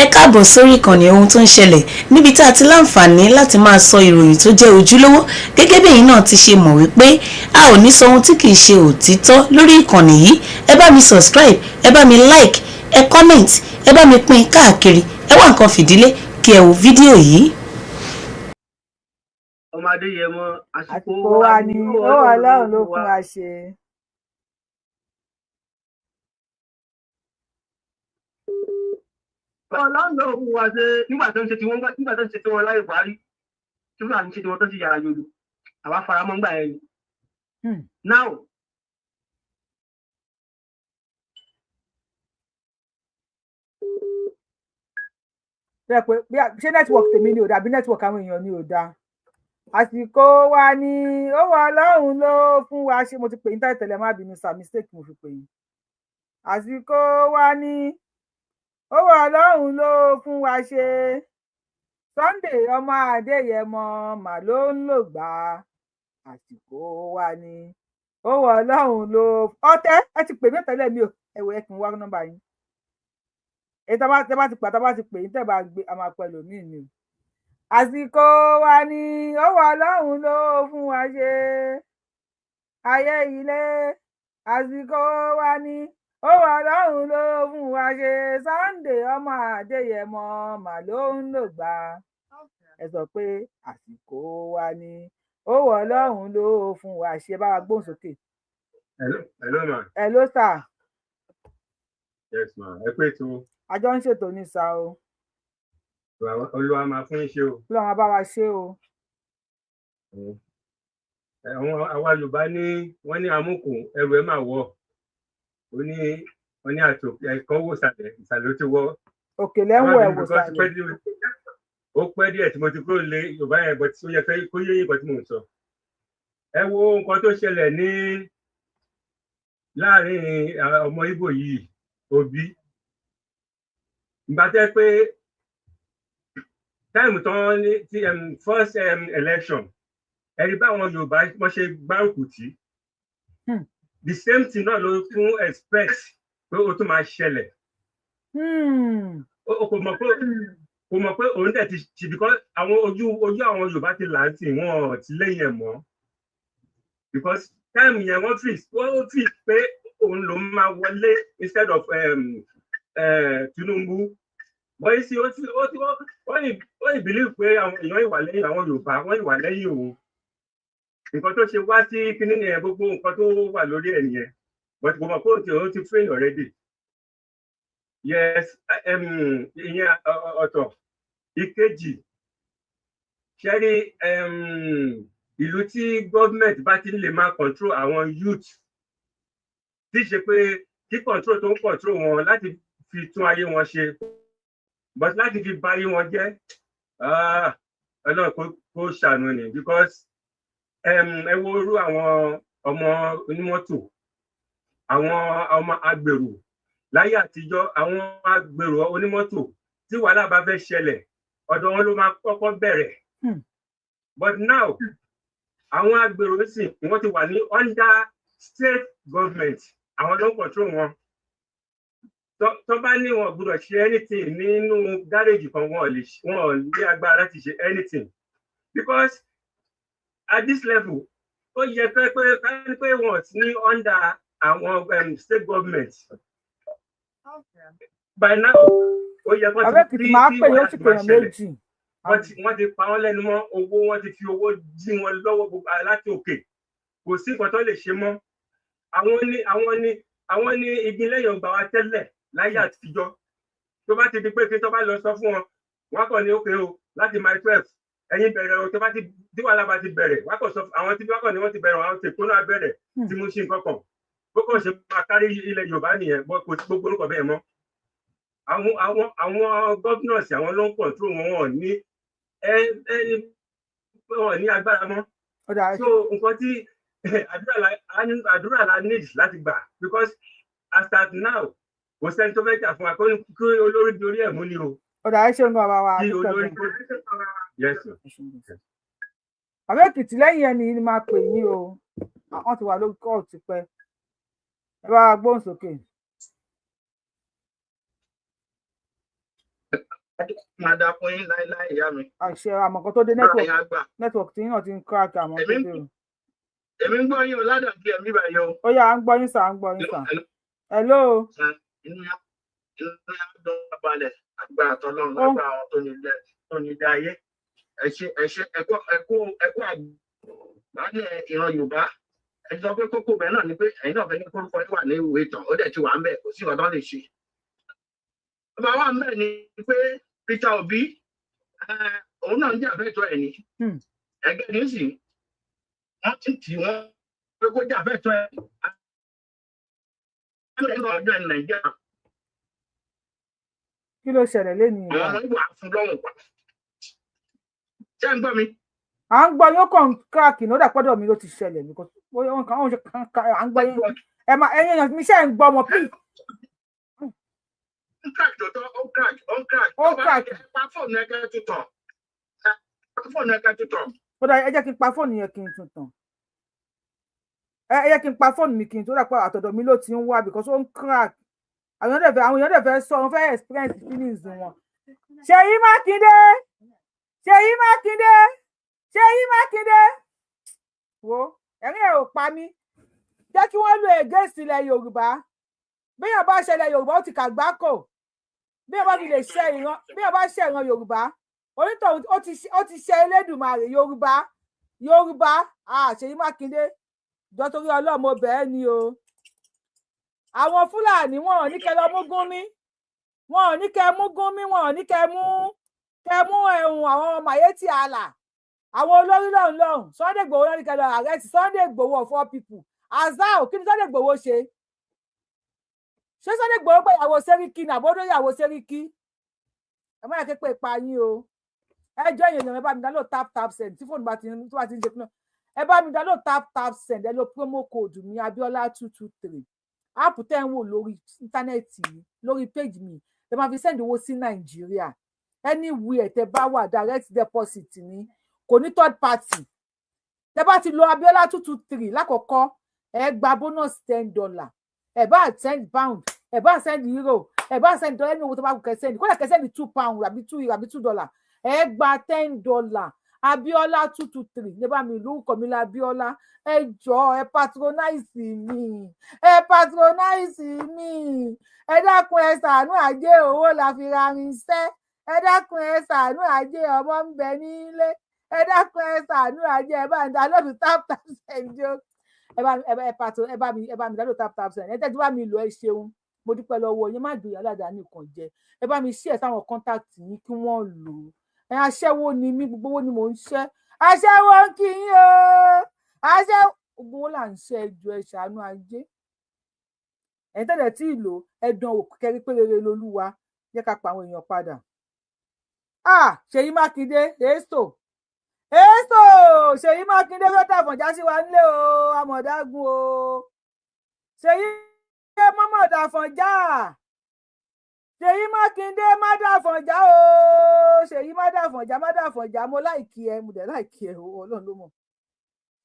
Ẹ káàbọ̀ sórí ìkànnì ohun tó ń ṣẹlẹ̀ níbi tá a ti láǹfààní láti máa sọ ìròyìn tó jẹ́ ojúlówó. Gẹ́gẹ́ bí ẹ̀yin náà ti ṣe mọ̀ wípé a ò ní sọ ohun tí kìí ṣe òtítọ́ lórí ìkànnì yìí. Ẹ bá mi subscribe, ẹ bá mi like, ẹ comment, ẹ bá mi pín káàkiri. Ẹ wá nǹkan fìdílé kí ẹ wo fídíò yìí. Ọmọ Adéyẹmọ, àsìkò àsìkò wa ni ó wà, Ọlọ́run ló fún wa ṣe. Ọlọ́run ló fún wa ṣe nígbà tó ń ṣe tiwọn, nígbà tó ń ṣe tiwọn láyé Buhari, tí Fúlàní ṣe tiwọn tó ń ṣe yàrá yòlò, àwa faramọ́ ńgbà yẹn ni. Now Bẹ́ẹ̀ pé ṣé network tèmi ni ò dáa àbí network àwọn èèyàn ni ò dáa? Àsìkò wa ni ó wà, Ọlọ́run ló fún wa ṣe. Mo ti pè yín tẹ́lẹ̀ tẹ́lẹ̀, má bínú sir, mistake mo fi pè yín. Àsìkò wa ni ó wà, Ọlọ́run ló fún wa ṣe. Sunday ọmọ Adéyẹmọ mà ló ń lò gbà. Àsìkò wa ni ó wà, Ọlọ́run ló ọtẹ. Ẹ ti pè mí tẹ́lẹ̀, mi ò ẹwẹ, ẹ kì í wá nọ́mbà yín. Èyí tá bá ti pè, tá bá ti pè yín, tẹ́ bá gbé, a máa pẹ́ lòmíì ni o. Àsìkò wa ni ó wà, Ọlọ́run ló fún wa ṣe. Ayé ilé, àsìkò wa ni ó wà, Ọlọ́run ló fún wa ṣe. Sunday ọmọ Adéyẹmọ mà ló ń lò gbà. Ẹ sọ pé àsìkò wa ni ó wà, Ọlọ́run ló fún wa ṣe. Bá wa gbóhùn sókè. Hello, hello ma. Ẹ ló sà. Yes ma, ẹ pé tó. Àjọ ń ṣètò ní sà o. Olúwa máa fún yín ṣe o. Ọlọ́run á bá wa ṣe o. Àwọn àwa Yorùbá ní wọ́n ní amúkùn ẹrù ẹ máa wọ̀. Ó ní wọ́n ní àtò ẹ̀kan wò sàlẹ̀, ìsàlẹ̀ ó ti wọ́. Òkè lẹ́wọ̀ ẹ̀ wò sàlẹ̀. Ó pẹ́ díẹ̀ tí mo ti kúrò lé Yorùbá yẹn, bọ́ tí ó yẹ kó yé nǹkan tí mò ń sọ. Ẹ wo nǹkan tó ṣẹlẹ̀ ní láàrin ọmọ Ìgbò yìí, Obi. Ìgbà tẹ́ pé time tán ní ti first election, ẹ̀rí báwọn Yorùbá wọ́n ṣe gbárùkù tì. The same thing náà ló tún expect pé ó tún máa ṣẹlẹ̀. Kò mọ̀ pé, kò mọ̀ pé òun dẹ̀ ti ṣì, because àwọn ojú ojú àwọn Yorùbá ti là ń tì wọ́n ti lẹ́yìn ẹ̀ mọ́, because time yẹn wọ́n fi pé òun ló máa wọlé instead of Tinubu. Bọ́yì sí ó ti ó ti ó ní believe pé àwọn èèyàn ìwà lẹ́yìn àwọn Yorùbá, wọ́n ìwà lẹ́yìn òun. Nǹkan tó ṣe wá sí kinní nìyẹn, gbogbo nǹkan tó wà lórí ẹ̀ nìyẹn, but kò mọ̀ pé òun ti fail already. Yes, ìyẹn ọ̀tọ̀. Ìkejì ṣẹ́rí, ìlú tí government bá ti lè máa control àwọn youth, tí ṣe pé kí control tó ń control wọn láti fi tún ayé wọn ṣe, but láti fi bà ayé wọn jẹ́, Ọlọ́run kó ṣàánú ni, because ẹ wo irú àwọn ọmọ onímọ́tò, àwọn ọmọ agbèrò láyé àtijọ́, àwọn agbèrò onímọ́tò, tí wàhálà bá fẹ́ ṣẹlẹ̀, ọ̀dọ̀ wọn ló máa kọ́kọ́ bẹ̀rẹ̀. But now àwọn agbèrò sì wọ́n ti wà ní under state government, àwọn ló ń control wọn. Tó bá ní wọn gbọ́dọ̀ ṣe anything nínú gáréèjì kan, wọn ò lè, wọn ò ní agbára láti ṣe anything, because at this level ó yẹ pé pé wọn ti ní under àwọn state government by now, ó yẹ kó ti rí tí wàhálà ti máa ṣẹlẹ̀. Wọ́n ti pa wọ́n lẹ́nu mọ́. Owó, wọ́n ti fi owó dí wọn lọ́wọ́ láti òkè. Kò sí nǹkan tó lè ṣe mọ́. Àwọn ní igi lẹ́yìn ọgbà wa tẹ́lẹ̀ láyé àtijọ́. Tó bá ti di pé kí tó bá lọ sọ fún wọn, wọn kàn ní òkè o láti Mile 12, ẹ̀yin bẹ̀rẹ̀ o. Tó bá ti tí wàhálà bá ti bẹ̀rẹ̀, wọn kàn sọ àwọn tí wọn kàn ní wọ́n ti bẹ̀rẹ̀, àwọn tèkó náà bẹ̀rẹ̀ tí mo ṣe nǹkan kan, bó kàn ṣe máa kárí ilẹ̀ Yorùbá nìyẹn. Bọ́ kò sí gbogbo orúkọ bẹ́ẹ̀ mọ́. Àwọn governors, àwọn ló ń control wọn, wọn ní ẹni, wọn ní agbára mọ́. So nǹkan tí àdúrà la need láti gbà, because as at now kò sẹ́ni tó fẹ́ jà fún wa kí olórí di orí ẹ̀ mú ni o. Ó dà, ẹ ṣeun gan, bàbá wa. Kí olórí, yes sir. Bàbá Èkìtì, lẹ́yìn ẹni ni máa pè yín o. Àwọn ti wà lórí kóòtù pẹ́. Ẹ bá wa gbóhùn sókè. Máa dá fún yín láéláé, ìyá mi. Àṣẹ. Àmọ́ kan tó dé, network tí yín náà ti ń crack. Àmọ́ tó dé o. Èmi ń gbọ́ yín o, ládàá kí ẹ̀mí báyìí o. Ó yá, à ń gbọ́ yín sà, à ń gbọ́ yín sà. Hello. Inú yà dùn balẹ̀, agbára tọ́lọ́run, lágbára àwọn tó ní ilé ayé. Ẹ ṣe, ẹ ṣe, ẹkọ ẹkọ ẹkọ àgbálẹ̀ ìran Yorùbá. Ẹ sọ pé kókó bẹ́ẹ̀ náà ni pé ẹ̀yin náà fẹ́ ní kórúkọ wà ní ìwé ìtàn, ó dẹ̀ ti wà ń bẹ̀, kò sí nǹkan tó lè ṣe. Ọba wa ń bẹ̀ ni pé Peter Obi, òun náà ń jà fẹ́tọ̀ ẹ̀ ní ẹgbẹ́ ní sì wọ́n ti tì wọ́n pé kó jà fẹ́tọ̀ ẹ̀ ọjọ́ Nàìjíríà. Kí ló ṣẹlẹ̀ lẹ́nu ìwà? Àwọn ìwà fún lọ́rùn pa. Ṣé ń gbọ́ mi? À ń gbọ́ yóò kàn crack ní ó dà pọ́dọ̀ mi ló ti ṣẹlẹ̀, because à ń gbọ́ yín. Ẹ máa ẹ̀yin èèyàn mi, ṣe ń gbọ́ mọ́, please. Ó ń crack tó tọ́, ó ń crack, ó ń crack. Ó ń crack. Ẹ pa fóònù ẹ̀kẹ́ tuntun. Ẹ pa fóònù ẹ̀kẹ́ tuntun. Ó dà, ẹ jẹ́ kí n pa fóònù yẹn kí n tún tàn. Ẹ jẹ́ kí n pa fóònù mi kí n tó dà pé àtọ̀dọ̀ mi ló ti ń wá, because ó ń crack. Àwọn èèyàn dẹ̀ fẹ́ sọ, wọ́n fẹ́ express feelings wọn. Ṣèyí Mákindé, Ṣèyí Mákindé, Ṣèyí Mákindé, wo ẹ̀rín ẹ̀ ò pa mí. Jẹ́ kí wọ́n lo against ilẹ̀ Yorùbá. Bíyàn bá ṣẹlẹ̀ Yorùbá, ó ti kàgbákò. Bíyàn bá fi lè ṣe ìran, bíyàn bá ṣe ìran Yorùbá, onítọ̀hún ó ti ṣe Elédùmarè. Yorùbá, Yorùbá, Ṣèyí Mákindé, jọ torí Ọlọ́run, mo bẹ̀ ẹ́ ni o. Àwọn Fúlàní, wọn ò ní kẹ́ lọ mú Gúnmí, wọn ò ní kẹ́ mú Gúnmí, wọn ò ní kẹ́ mú ẹ̀hún àwọn Miyetti Allah, àwọn olórí lọ́hùn lọ́hùn. Sunday Igboho náà ní kẹ́ lọ arrest. Sunday Igboho of all people, azao, kí ni Sunday Igboho ṣe? Ṣé Sunday Igboho pé ìyàwó Sẹ́ríkì ní àbọ̀dọ̀ ìyàwó Sẹ́ríkì? Ẹ má yẹ kí pé ipa yín o. Ẹ jọ, èèyàn, ẹ bá mi download Tap Tap Send. Tí fóònù bá ti tó bá ti ń ṣe fún ẹ, bá mi download Tap Tap Send. Ẹ lo promo code mi, Abiola 223. App tẹ́ ń wò lórí íńtánẹ́ẹ̀tì yìí, lórí page mi, ẹ máa fi send owó sí Nàìjíríà anywhere tẹ́ bá wà. Direct deposit ni, kò ní third party. Tẹ́ bá ti lo Abiola 223 lákọ̀ọ́kọ́, ẹ gba bonus $10. Ẹ bá send pound, ẹ bá send euro, ẹ bá send dollar, ẹni owó tó bá kù kẹ́ send. Kódà kẹ́ send £2 àbí 2 euro àbí $2, ẹ gba $10. Abiola 223 ní bá mi lórúkọ mi la Abiola. Ẹ jọ̀ọ́, ẹ patronize mi, ẹ patronize mi. Ẹ dákun, ẹ ṣàánú ajé. Owó la fi ra irinṣẹ́. Ẹ dákun, ẹ ṣàánú ajé. Ọmọ ń bẹ nílé. Ẹ dákun, ẹ ṣàánú ajé. Ẹ bá ń download Tap Tap Send o. Ẹ bá ẹ patro ẹ bá mi download Tap Tap Send. Ẹ tẹ́tí bá mi lò, ẹ ṣeun, mo dúpẹ́ lọ́wọ́ yín. Má dùn aládàá nìkan jẹ. Ẹ bá mi share sáwọn contact yín kí wọ́n lò ó. Ẹ aṣẹ́wó ni mí, gbogbo owó ni mò ń ṣẹ́. Aṣẹ́wó ń kí yín o. Aṣẹ́wó, gbogbo owó là ń ṣe. Ẹjọ́, ẹ ṣàánú ajé. Ẹ̀yin tẹ́lẹ̀ tí ì lò, ẹ dán wò kẹ́rí pé rere lolúwa. Jẹ́ ká pa àwọn èèyàn padà. Ah, Ṣèyí Mákindé, èso èso, Ṣèyí Mákindé fẹ́ tàfọ̀njá sí wa nílé o. Amọ̀dágún o. Ṣèyí mọ́mọ́ dàfọ̀njá. Ṣèyí Mákindé, má dàfọ̀njá o. Ṣèyí, má dàfọ̀njá, má dàfọ̀njá. Mo like ẹ, mo dẹ̀ like ẹ o. Ọlọ́run ló mọ̀.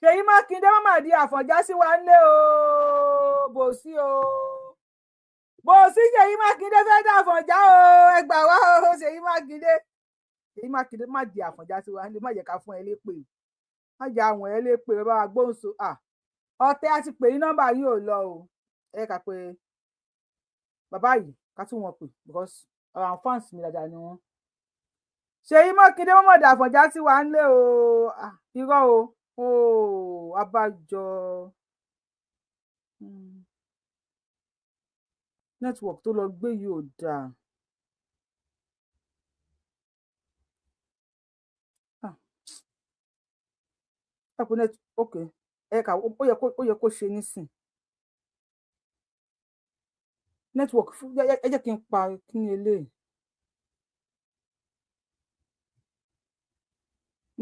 Ṣèyí Mákindé, má má di àfọ̀njá sí wa nílé o. Bò sí o, bò sí. Ṣèyí Mákindé fẹ́ dàfọ̀njá o. Ẹ gbà wá o. Ṣèyí Mákindé, Ṣèyí Mákindé, má di àfọ̀njá sí wa nílé. Má jẹ́ ká fún ẹ lépè, má jẹ́ àwọn ẹ lépè. Bá wa gbóhùn so ọ̀tẹ̀ àti pè ní nọ́mbà yìí ò lọ o. Ẹ kà pé bàbá yìí, ká tún wọn pè, because àwọn fans mi dáadáa ni wọn. Ṣèyí Mákindé, mọ́mọ́dé àfọ̀njá sí wa ńlé o. Irọ́ o o, abájọ network tó lọ gbé yìí ò dáa. Ẹ kò net, ok, ẹ kà ó yẹ kó ṣe nísìn network. Ẹ jẹ́ kí n pa kí ni eléyìí.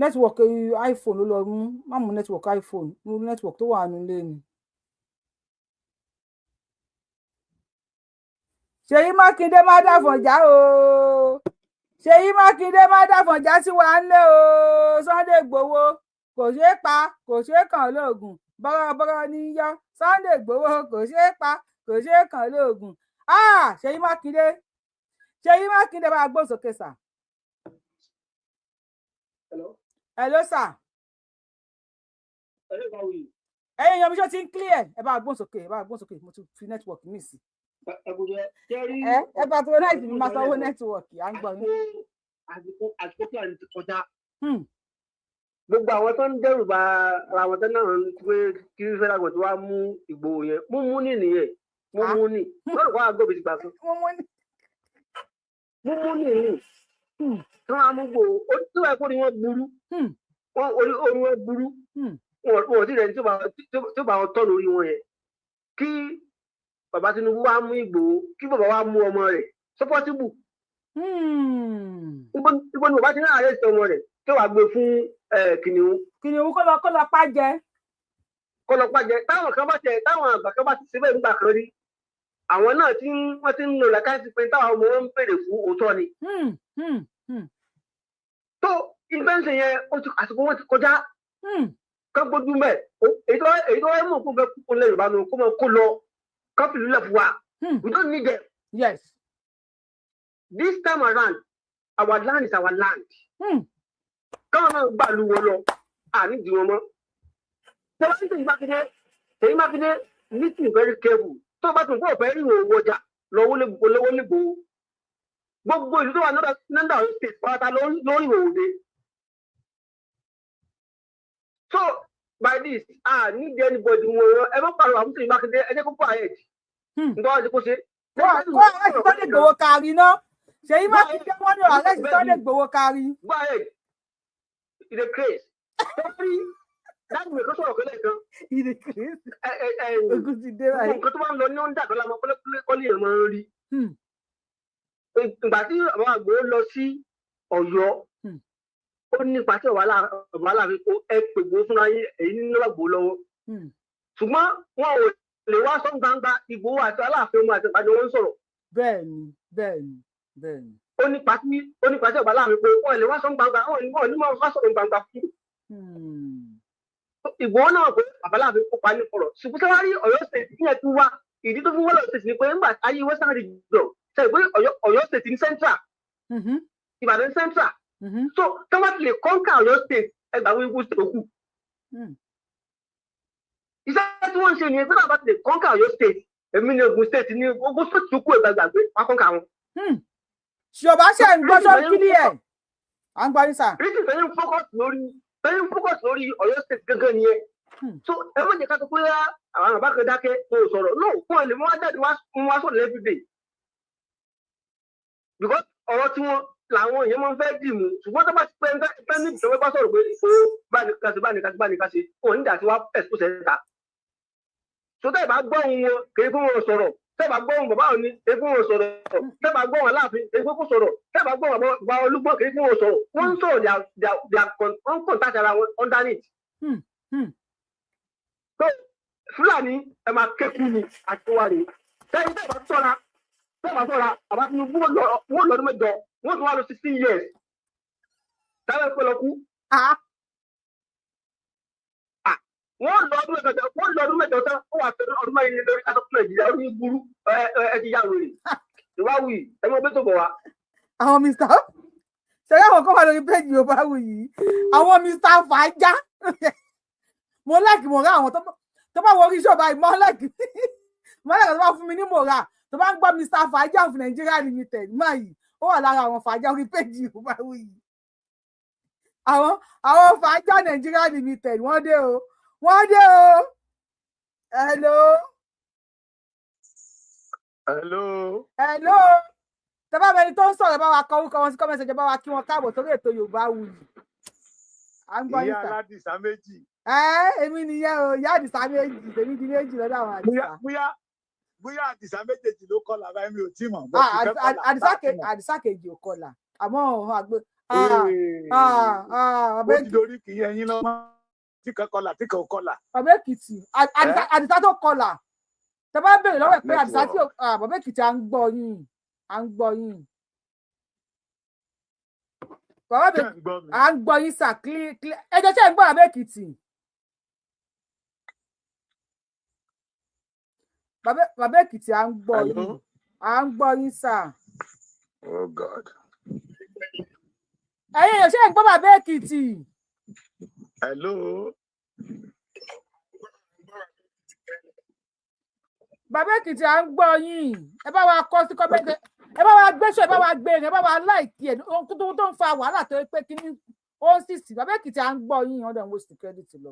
Network iPhone ló lọ mú. Má mú network iPhone, mú network tó wà nílé ni. Ṣèyí Mákindé, má dàfọ̀njá o. Ṣèyí Mákindé, má dàfọ̀njá sí wa ńlé o. Sunday Igboho kò ṣeé pa, kò ṣeé kàn lóògùn. Bọ́rọ̀bọ́rọ̀ ní yọ. Sunday Igboho kò ṣeé pa, kò ṣeé kàn lóògùn. Ah, Ṣèyí Mákindé, Ṣèyí Mákindé, bá gbóhùn sókè sà. Hello sà. Ẹ̀yin èèyàn mi, ṣó ti ń clear? Ẹ bá gbóhùn sókè, ẹ bá gbóhùn sókè. Mo ti fi network mi sí. Ẹ patronize mi, máa sanwó network. À ń gbọ́ yín. Àsìkò plan ti kọjá. Gbogbo àwọn tó ń dẹ́rù ba ara wọn tó náà ń pé kí federal government wá mú Ìgbòho yẹn, mú mú ní nìyẹn, mú mú ní lọ́dọ̀ kó àgọ́ bìtì gbà fún mú mú ní ní tí wọ́n á mú Ìgbòho ó tí wọ́n kó ni wọ́n burú, wọ́n orí orí wọn burú, wọn ò tí rẹ̀ tí ó bá wọn tọ́ lórí wọn yẹn. Kí bàbá Tinubu wá mú Ìgbòho, kí bàbá wá mú ọmọ rẹ̀, so possible? Ibo ni bàbá ti ní àárẹ̀ sí ọmọ rẹ̀ tí wàá gbé fún kìnìún? Kìnìún kó lọ pa jẹ. Kó lọ pa jẹ. Táwọn kan bá tẹ, táwọn àgbà kan bá ti ṣe bẹ́ẹ̀ nígbà kan rí, àwọn náà tí wọ́n ti ń lò làkàtì pé táwọn ọmọ wọn ń béèrè fún òótọ́ ni. Tó ìfẹ́ǹsì yẹn, ó ti àsìkò wọn ti kọjá. Kán gbójú mẹ́ èyí tó wáyé mọ̀ kó fẹ́ kó lẹ́ Yorùbá nù, kó mọ̀ kó lọ, kán fìlú lẹ̀ fún wa. We don't need them. This time around, our land is our land. Káwọn náà gbàlú wọn lọ, àníjì wọn mọ́. Tẹ́wọ́n ní Ṣèyí Mákindé, Ṣèyí Mákindé, listen very careful. Tó bá tún kó ọ̀fẹ́ rí òwò ọjà lọ́wọ́ lówó nígbò, gbogbo ìlú tó wà nọ́ndà Ọ̀yọ́ State pátá lórí òwò dé. So by this, ah, need anybody wọn, ẹ má pariwo àwọn Ṣèyí Mákindé, ẹ jẹ́ kó go ahead. Nígbà wọn ti kó ṣe. Kó arrest Sunday Igboho kárí ná. Ṣèyí Mákindé, wọ́n ní arrest Sunday Igboho kárí. Go ahead, e dey craze torí dájú mi kan sọ̀rọ̀ kan lẹ́ẹ̀kan. E dey craze. Ogun ti dé báyìí. Nǹkan tó bá ń lọ ní ọ̀ndà kan lámọ kọ́lé yẹn máa ń rí. Ìgbà tí àwọn àgbò lọ sí Ọ̀yọ́, ó nípa tí ọ̀wá láàfin kó ẹ pè gbó fúnra yín, èyí ní lọ́wọ́ gbó lọ́wọ́. Ṣùgbọ́n wọn ò lè wá sọ gbangba. Ìgbòho àti Aláàfin ọmọ àti ìpàdé wọn ń sọ̀rọ̀. Bẹ́ẹ̀ni. Ó nípa tí ọ̀wá láàfin pé wọn lè wá sọ gbangba, wọn ní wọn wá sọ̀rọ̀ gbangba fún Ìgbòho náà pé bàbá láàfin kópa ní ọ̀rọ̀. Ṣùgbọ́n sáwárí Ọ̀yọ́ State ní ẹtú wá, ìdí tó fi wọ́n lọ state ni pé ńgbà ayé Western Region ṣe pé Ọ̀yọ́ State ní central, Ìbàdàn central. So tó bá ti lè conquer Ọ̀yọ́ State, ẹgbàá wíwú state òkú. Iṣẹ́ tí wọ́n ń ṣe nìyẹn, pé bàbá ti lè conquer Ọ̀yọ́ State, èmi ní Ògùn State ní Ògùn State tó kú, ẹgbàá gbàgbé wọn conquer wọn. Ṣùgbọ́n ṣe ń gbọ́ sọ́ọ́ kílí ẹ̀ à ń gbọ́ yín sà. Reason tẹ́yìn focus lórí Ọ̀yọ́ State gángan nìyẹn. So ẹ má jẹ́ ká sọ pé àwọn àbá kan dákẹ́, kò sọ̀rọ̀ no, fún ẹ lè wọ́n jáde wá sọ̀rọ̀ everyday, because ọ̀rọ̀ tí wọ́n làwọn èèyàn máa ń fẹ́ dì mú. Ṣùgbọ́n tó bá ti pẹ́ pẹ́ ní ìjọba bá sọ̀rọ̀ pé ó bá ní ká ṣe, bá ní ká ṣe, bá ní ká ṣe, òun nígbà tí wàá expose ẹ̀ ta. So tẹ́ ẹ̀ bá gbọ́ ohun wọn, kì í fún wọn sọ̀rọ̀. Tẹ́ ẹ̀ bá gbọ́ ohun bàbá òní, kì í fún wọn sọ̀rọ̀. Tẹ́ ẹ̀ bá gbọ́ ohun Aláàfin, kì í fún sọ̀rọ̀. Tẹ́ ẹ̀ bá gbọ́ ohun bàbá Olúgbọ́n, kì í fún wọn sọ̀rọ̀. Wọ́n ń sọ̀rọ̀, wọ́n ń contact ara wọn underneath. So Fúlàní, ẹ máa kékun ni àti wà ní tẹ́yìn. Tẹ́ ẹ̀ bá sọ̀ra, tẹ́ ẹ̀ bá sọ̀ra, àbá Tinubu wọ́n lọ́dún 8, wọ́n tún wá lọ 16 years táwọn ẹ̀pẹ́ lọ kú. Wọ́n lọ ọdún 8, wọ́n lọ ọdún 8 tán, ó wà pẹ̀lú ọdún 4 lórí kátó Nàìjíríà. Ọdún yìí burú, ẹ ti yá wèrè ìwáwì, ẹ mọ bẹ́tò bọ̀ wá. Àwọn Mr ṣẹlẹ, àwọn kan wà lórí péjì Yorùbáwùyí, àwọn Mr Fàájà. Mo like mọ̀rá àwọn tó bá wọ orí iṣẹ́ ọba yìí. Mo like tó bá fún mi ní mọ̀rá, tó bá ń gbọ́ Mr Fàájà of Nigeria Limited máa yìí, ó wà lára àwọn fàájà orí péjì Yorùbáwùyí. Àwọn Fàájà Nigeria Limited, wọ́n dé o, wọ́n dé o. Hello. Hello. Hello. Tẹ́bá bẹni tó ń sọ̀rọ̀, bá wa kọ orúkọ wọn sí comment section, bá wa kí wọn káàbọ̀ sórí ètò Yorùbáwùyí. À ń gbọ́ yín Ìyá sà. Aládìsá méjì. Ẹ èmi nìyẹn o, ìyá Àdìsá méjì, tèmi di méjì lọ́dọ̀ àwọn Bóyá Àdìsá. bóyá Àdìsá méjèèjì ló kọlà báyìí, mi ò tí mọ̀. Bó Ah, ti fẹ́ kọlà Àdìsá láti mọ̀. Àdìsá kejì ò kọlà, àmọ́ òun àgbẹ̀. Ee, Ah, ó bàbá ti dorí kì í ẹyin lọ́mọ tí kan kọlà, tí kan ò kọlà. Bàbá Èkìtì, Àdìsá tó kọlà, tẹ bá béèrè lọ́wọ́ ẹ̀ pé Àdìsá tí Network. Bàbá Èkìtì, à ń gbọ́ yín, à ń gbọ́ yín. Bàbá Ṣé ẹ̀ ń gbọ́ mi? À ń gbọ́ yín sà, clear clear. Ẹ jẹ́ ṣe ń gbọ́ bàbá Èkìtì. Bàbá Èkìtì, à ń gbọ́ Hello. yín, à ń gbọ́ yín sà. Oh God. Ẹ̀yin èèyàn, ṣé ń gbọ́ Bàbá Èkìtì? Hello. Bàbá Èkìtì, à ń gbọ́ yín. Ẹ bá wa kọ sí comment, ẹ bá wa gbé show, ẹ bá wa gbé, ẹ bá wa like ẹ. Ohun tó ń fa wàhálà tó pé kí ni ó ń sì sí. Bàbá Èkìtì, à ń gbọ́ yín. Wọ́n dẹ̀ ń waste credit lọ.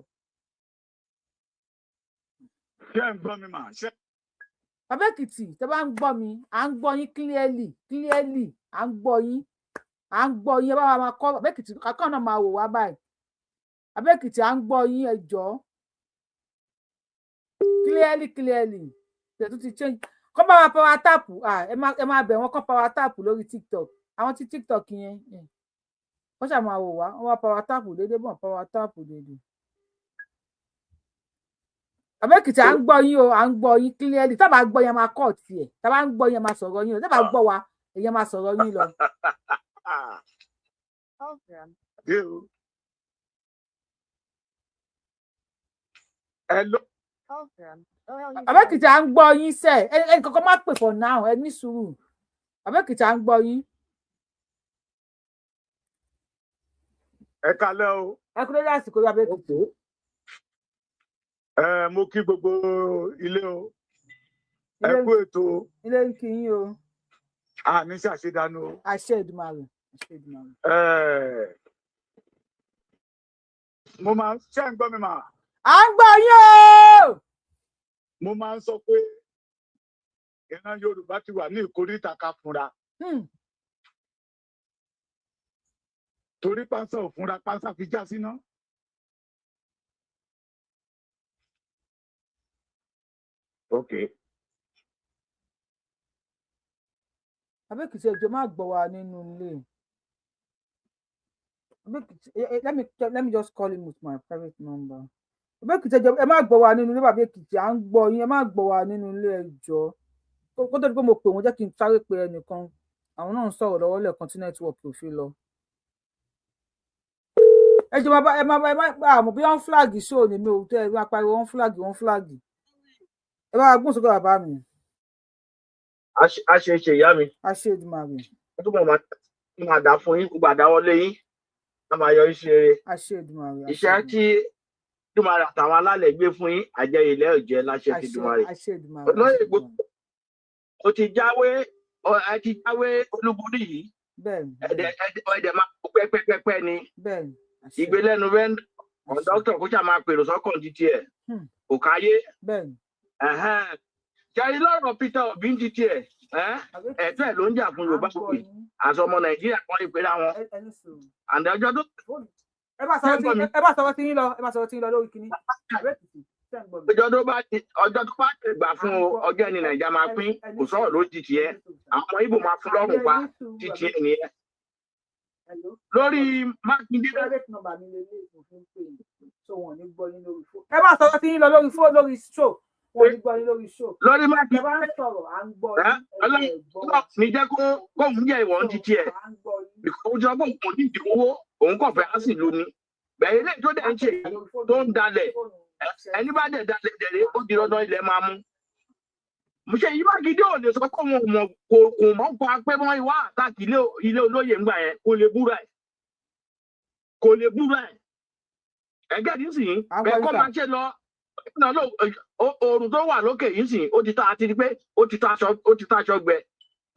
Ṣé ẹ̀ ń gbọ́ mi mà? Ṣé Bàbá Èkìtì, tẹ bá ń gbọ́ mi, à ń gbọ́ yín clearly clearly. À ń gbọ́ yín, à ń gbọ́ yín. Ẹ bá wa máa kọ́. Bàbá Èkìtì kankan náà máa wò wá báyìí. Bàbá Èkìtì, à ń gbọ́ yín, ẹ jọ̀ọ́. Clearly clearly. Tẹ̀tún ti change kọ́ bá wa power tap. Ẹ má bẹ̀ wọ́n kọ́ power tap lórí TikTok. Àwọn tí TikTok yẹn, wọ́n ṣáà máa wò wá. Wọ́n wá power tap déédéé bọ̀, power tap déédéé. Bàbá Èkìtì, à ń gbọ́ yín o, à ń gbọ́ yín clearly. Tá a bá gbọ́ yẹn, máa kọ́ tiẹ̀. Tá a bá ń gbọ́ yẹn, máa sọ̀rọ̀ yín o. Tá a bá gbọ́ wa, èyàn máa sọ̀rọ̀ yín lọ. Dé o. Hello. Bàbá Èkìtì, à ń gbọ́ yín sẹ́. Ẹnì kankan má pè for now, ẹ ní sùúrù. Bàbá Èkìtì, à ń gbọ́ yín. Ẹ kálẹ́ o. Ẹ kú lórí àsìkò, Bàbá Èkìtì. Ẹ mo kí gbogbo ilé o. Ẹ kú ètò. Ilé ń kí yín o. Àní ṣàṣedànù o. Àṣẹ Èdùmàrè, àṣẹ Èdùmàrè. Ẹ mo máa ṣe ń gbọ́ mi mà? À ń gbọ́ yín o. Mo máa ń sọ pé ìran Yorùbá ti wà ní ìkóríta ká fúnra. Torí pánsá ò fúnra, pánsá fi já síná. Ok. Bàbá Èkìtì, ẹ jọ̀ọ́ má gbọ́ wa nínú ilé. Bàbá Èkìtì, let me just call him with my private number. Bàbá Èkìtì, ẹ jọ̀ọ́, ẹ má gbọ́ wa nínú ilé. Bàbá Èkìtì, à ń gbọ́ yín, ẹ má gbọ́ wa nínú ilé, ẹ jọ̀ọ́. Kó tó di pé mo pè wọ́n, jẹ́ kí n sáré pe ẹnìkan. Àwọn náà ń sọ̀rọ̀ lọ́wọ́ lẹ́ẹ̀kan tí network ò fi lọ. Ẹ jọ̀ọ́, ẹ má ẹ má àmọ́ bí wọ́n flag show ni mi ò tẹ́ ẹ máa pariwo wọ́n flag, wọ́n flag. Ẹ bá wa gbóhùn sókè, bàbá mi. A ṣe é ṣe, ìyá mi. Àṣẹ Èdùmàrè. Ó túbọ̀ máa dà fún yín. Gbogbo àdáwọlé yín á máa yọrí sí rere. Àṣẹ Èdùmàrè. Iṣẹ́ tí Èdùmàrè àtàwọn alálẹ̀ gbé fún yín, àjẹyè ilẹ̀ òjẹ́ láṣẹ ti Èdùmàrè. Àṣẹ Èdùmàrè. Olóyè Ìgbòho, ó ti jáwé, ẹ ti jáwé olúborí yìí. Ẹ̀dẹ̀ máa kó pẹ́pẹ́pẹ́pẹ́ ni. Ìgbélẹ́nu rẹ̀ kọ̀ńdọ́tọ̀ kó ṣáà máa pèrò sọ́kàn títí ẹ̀ kò káyé. Jẹ́rí lọ́rọ̀ Peter Obi ń títí ẹ̀, ẹ̀tọ́ ẹ̀ ló ń jà fún Yorùbá pè àti ọmọ Nàìjíríà kan ìpera wọn. Àǹdà ọjọ́ tó. Ẹ bá sọ̀rọ̀ tí yín lọ, ẹ bá sọ̀rọ̀ tí yín lọ lórí kínní. Ọjọ́ tó bá ti gbà fún o, ọjọ́ ẹni Nàìjíríà máa pín, kò sọ̀rọ̀ ló ti tiẹ̀. Àwọn ọmọ Ìgbò máa fún lọ́rùn pa títí ẹ̀ nìyẹn. Lórí Mákindé. Ẹ bá sọ̀rọ̀ tí yín lọ lórí fóònù, lórí show. Wọ́n ní gbọ́ yín lórí show. Lórí Mákindé. Ẹ bá ń sọ̀rọ̀, à ń gbọ́ yín. Ọlọ́run ní jẹ́ kó kóun jẹ́ ìwọ̀n títí ẹ̀. Ó jọ pé òun kò ní ìdí owó, òun kò fẹ́ á sì lóní. Bẹ̀rẹ̀ ilé tó dẹ̀ ń ṣe tó ń dalẹ̀, ẹni bá dẹ̀ dalẹ̀ dẹ̀rẹ̀, ó di dandan ilẹ̀ máa mú. Mo ṣe yí Mákindé ò lè sọ pé òun mọ̀, kò mọ̀ pa pé wọ́n wá àtàkì ilé olóyè ńgbà yẹn, kò lè búra ẹ̀. Kò lè búra ẹ̀. Ẹ̀gẹ́ ní sìn, bẹ́ẹ̀ kọ́ máa ṣe lọ. Oòrùn tó wà lókè yìí sìn, ó ti tó àti pé ó ti tó aṣọ gbẹ.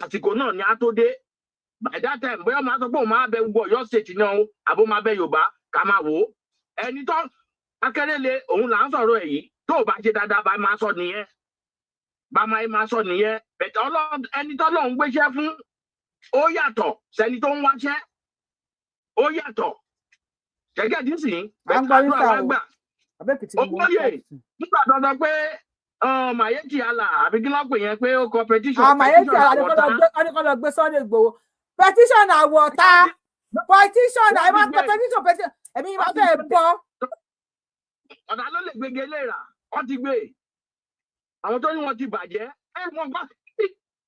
Àsìkò náà ni a tó dé. By that time, bóyá máa sọ pé òun máa bẹ gbogbo Ọ̀yọ́ state náà o, àbó máa bẹ Yorùbá, ká máa wò ó. Ẹni tó Akérèlé òun là ń sọ̀rọ̀ ẹ̀ yìí, tó o bá ṣe dáadáa bá máa sọ nìyẹn. Bá máa sọ nìyẹn. Bẹ̀tẹ̀ ẹni tó lọ́n gbéṣẹ́ fún, ó yàtọ̀ sẹ́ni tó ń wáṣẹ́. Ó yàtọ̀. Gẹ́gẹ́ dín sí, bẹ̀tẹ̀ àdúrà wá gbà. Olóyè nígbà tó sọ pé Mayetti Allah àbí kí ló pè yẹn pé ó kọ petition. Mayetti Allah ní kó lọ gbé Sunday Igboho. Petition àwọ̀ta, petition ẹ máa ń pẹ petition, petition ẹ̀mí máa fẹ́ bọ́. Ọ̀tá ló lè gbége léra, wọ́n ti gbé. Àwọn tó ní wọn ti bàjẹ́, ẹ wọ́n gbọ́.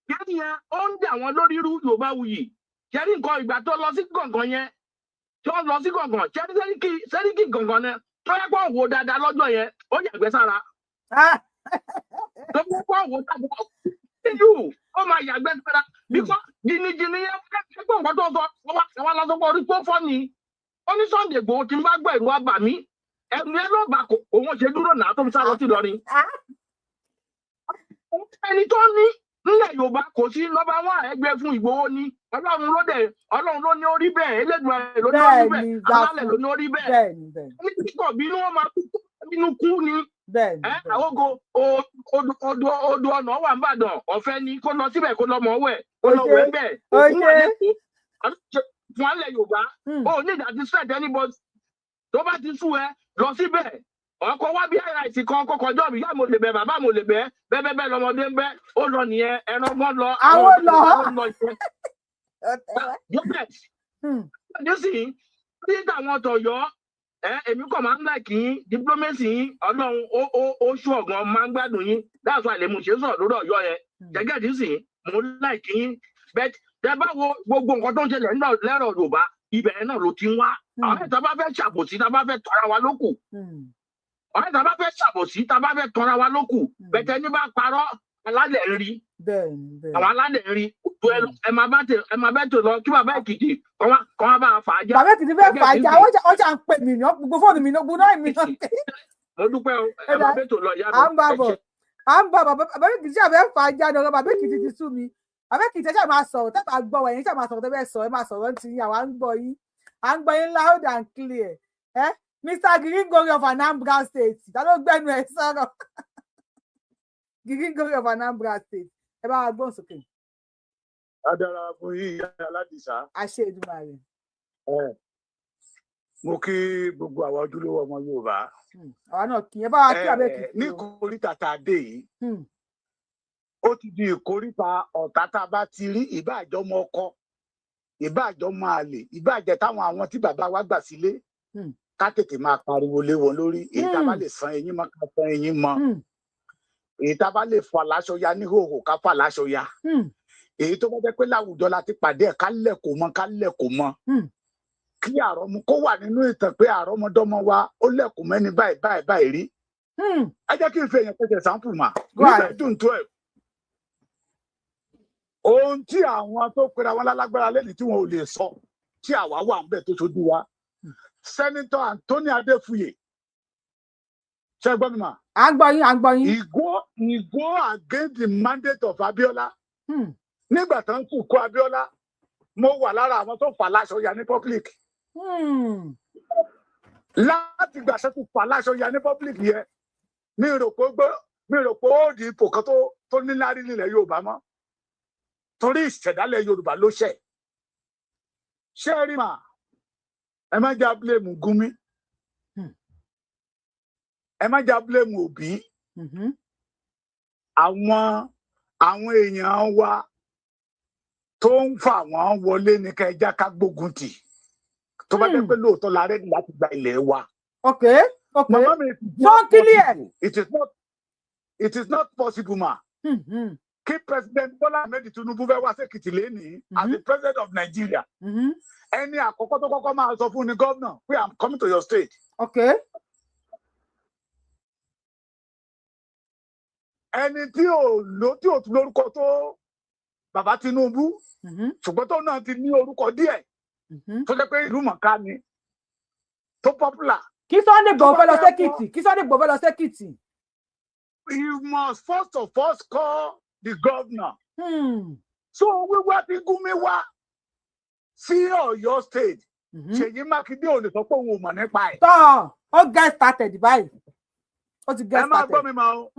Kí yẹn ó ń dà wọ́n lórí irú Yorùbá wuyì. Ṣẹ́rí nǹkan ìgbà tó lọ sí gàngàn yẹn, tó lọ sí gàngàn, ṣẹ́rí sẹ́ríkì gàngàn yẹn, tó yẹ kó wò dáadáa lọ́jọ́ yẹn, ó yàgbẹ́ sára. Tó yẹ kó wò dáadáa. You ó máa yàgbẹ́ sára because jìnnìjìnnì yẹn fẹ́ nǹkan tó sọ wá lọ sọ pé orí tó fọ́ ni. Ó ní Sunday Igboho tí ń bá gbọ́ ìlú àbà mí, ẹnu ẹ ló bá kò òun ṣe dúró náà tó fi sá lọ sí Ìlọrin. Ẹni tó ní nílẹ̀ Yorùbá kò sí nọ́mbà wọn ẹgbẹ́ fún Ìgbòho ni. Ọlọ́run ló dẹ̀, Ọlọ́run ló ní orí bẹ́ẹ̀, Elédùmarè ló ní orí bẹ́ẹ̀, alálẹ̀ ló ní orí bẹ́ẹ̀. Ní kíkọ̀ bínú wọn máa kú bínú kú ni. Àwògo odò ọ̀nà wà nìbàdàn, ọ̀fẹ́ ni kó lọ síbẹ̀, kó lọ mọ̀ wẹ̀, kó lọ wẹ̀ bẹ́ẹ̀. Òkú wà lẹ́kọ̀ọ́ fún alẹ̀ Yorùbá. Ó ní ìdá ti sweat anybody tó bá ti sú ẹ lọ síbẹ̀. Ọkọ wá bí àìsí kan kọkọjọ mi, yá mo lè bẹ, bàbá mo lè bẹ, bẹ́ẹ̀ bẹ́ẹ̀ lọmọdé ń bẹ, ó lọ nìyẹn, ẹran mọ́ lọ, àwọn lọ. Nísìnyí tí àwọn tọ̀yọ́ èmi kàn máa ń like yín, diplomacy yín, Ọlọ́run ó ṣú ọ̀gàn máa ń gbádùn yín. That's why lèmi ṣe ń sọ̀rọ̀ lórí Ọ̀yọ́ yẹn gẹ́gẹ́ nísìnyí, mo like yín. But tẹ bá wo gbogbo nǹkan tó ń ṣẹlẹ̀ lẹ́rọ̀ Yorùbá, ibẹ̀ náà ló ti ń wá. Àwọn ìta bá fẹ́ ṣàbòsí, tá bá fẹ́ tọ́ra wa lókù, ọ̀rẹ́ tá bá fẹ́ ṣàbòsí, tá bá fẹ́ tọ́ra wa lókù, bẹ̀tẹ̀ ní bá parọ́ alálẹ̀ ń rí, àwọn alálẹ̀ ń rí. Ẹ máa bá tè lọ kí bàbá Èkìtì kọ́ wá bá a fà á já. Bàbá Èkìtì fẹ́ fà á já, wọ́n ṣà ń pè mí ní gbogbo fóònù mi gbogbo náà mi náà. Mo dúpẹ́ o, ẹ máa bẹ́tò lọ ìyá mi. À ń bá bọ̀, à ń bá bàbá Èkìtì ṣàfẹ́ fà á já ní ọ̀rọ̀ bàbá Èkìtì ti sú mi. Bàbá Èkìtì ẹ ṣáà máa sọ̀rọ̀ tẹ́ bá gbọ́ wa, ẹ̀yin ṣáà máa sọ̀rọ̀ tẹ́ bẹ́ẹ̀ sọ, ẹ máa sọ̀rọ̀ ti yín, àwa ń gbọ́ yín, à ń gbọ́ yín loud and clear. Mr. Giringori of Anambra State, ta ló gbẹ́nu ẹ sọ̀rọ̀? Giringori of Anambra State, ẹ bá wa gbóhùn sókè. Adára fún yín, ìyá Aládìsá. Àṣẹ Èdùmàrè. Mo kí gbogbo àwa ojúlówó ọmọ Yorùbá. Àwa náà kì í, ẹ bá wa kí abẹ́ kìí. Ní ìkóríta tá a dé yìí, ó ti di ìkóríta ọ̀tá tá a bá ti rí, ìbá àjọmọ ọkọ, ìbá àjọmọ àlè, ìbá àjẹ táwọn àwọn tí bàbá wa gbà sílé, ká tètè máa pariwo lé wọn lórí. Èyí tá a bá lè san eyín mọ́, ká san eyín mọ́. Èyí tá a bá lè fà láṣọ ya ní hòhò, ká fà láṣọ ya. Èyí tó bá jẹ́ pé láwùjọ la ti pàdé ẹ̀, ká lẹ̀ kó mọ́, ká lẹ̀ kó mọ́. Kí àrọ́mọ kó wà nínú ìtàn pé àrọ́mọdọ́mọ wa ó lẹ̀ kó mẹ́ni báyìí báyìí báyìí rí. Ẹ jẹ́ kí n fi èèyàn pẹ̀sẹ̀ sáǹpù mà nígbà June 12. Ohun tí àwọn tó pera wọn lálágbára lẹ́nu tí wọn ò lè sọ, tí àwa wà ń bẹ̀ tó ṣojú wa. Senator Anthony Adefuye, ṣé gbọ́ mi mà? À ń gbọ́ yín, à ń gbọ́ yín. He go against the mandate of Abiola. Nígbà tó ń kú Abiola, mo wà lára àwọn tó fà láṣọ ya ní public. Láti gbà ṣe tó fà láṣọ ya ní public yẹn, mi rò pé ó di ipò kan tó níláárí nílẹ̀ Yorùbá mọ́. Torí ìṣẹ̀dálẹ̀ Yorùbá ló ṣẹ̀. Ṣé rí mà? Ẹ má já blame Gumi, ẹ má já blame Obi. Àwọn èèyàn wa tó ń fà wọ́n wọlé ní ká ẹja ká gbógun tì. Tó bá jẹ́ pé lóòótọ́ la rẹ́dí láti gba ilẹ̀ wa. Ok, ok. Màmá mi, it is not possible ma. Kí President Bola Ahmed Tinubu fẹ́ wá s'Èkìtì lénìí as the president of Nigeria. Ẹni àkọ́kọ́ tó kọ́kọ́ máa sọ fún ni gómìnà pé I'm coming to your state. Okay. Ẹni tí ò tún lórúkọ tó bàbá Tinubu, ṣùgbọ́n tó náà ti ní orúkọ díẹ̀ tó jẹ́ pé ìlú mọ̀ká ni, tó popular. Kí Sunday Igboho fẹ́ lọ s'Èkìtì, kí Sunday Igboho fẹ́ lọ s'Èkìtì. You must first of all call the governor. So wíwá tí Gumi wá sí Ọ̀yọ́ state, Ṣèyí Mákindé ò lè sọ pé òun ò mọ̀ nípa ẹ̀. Tọ́ ó get started báyìí. Ó ti get started. Ẹ máa gbọ́ mi máa o.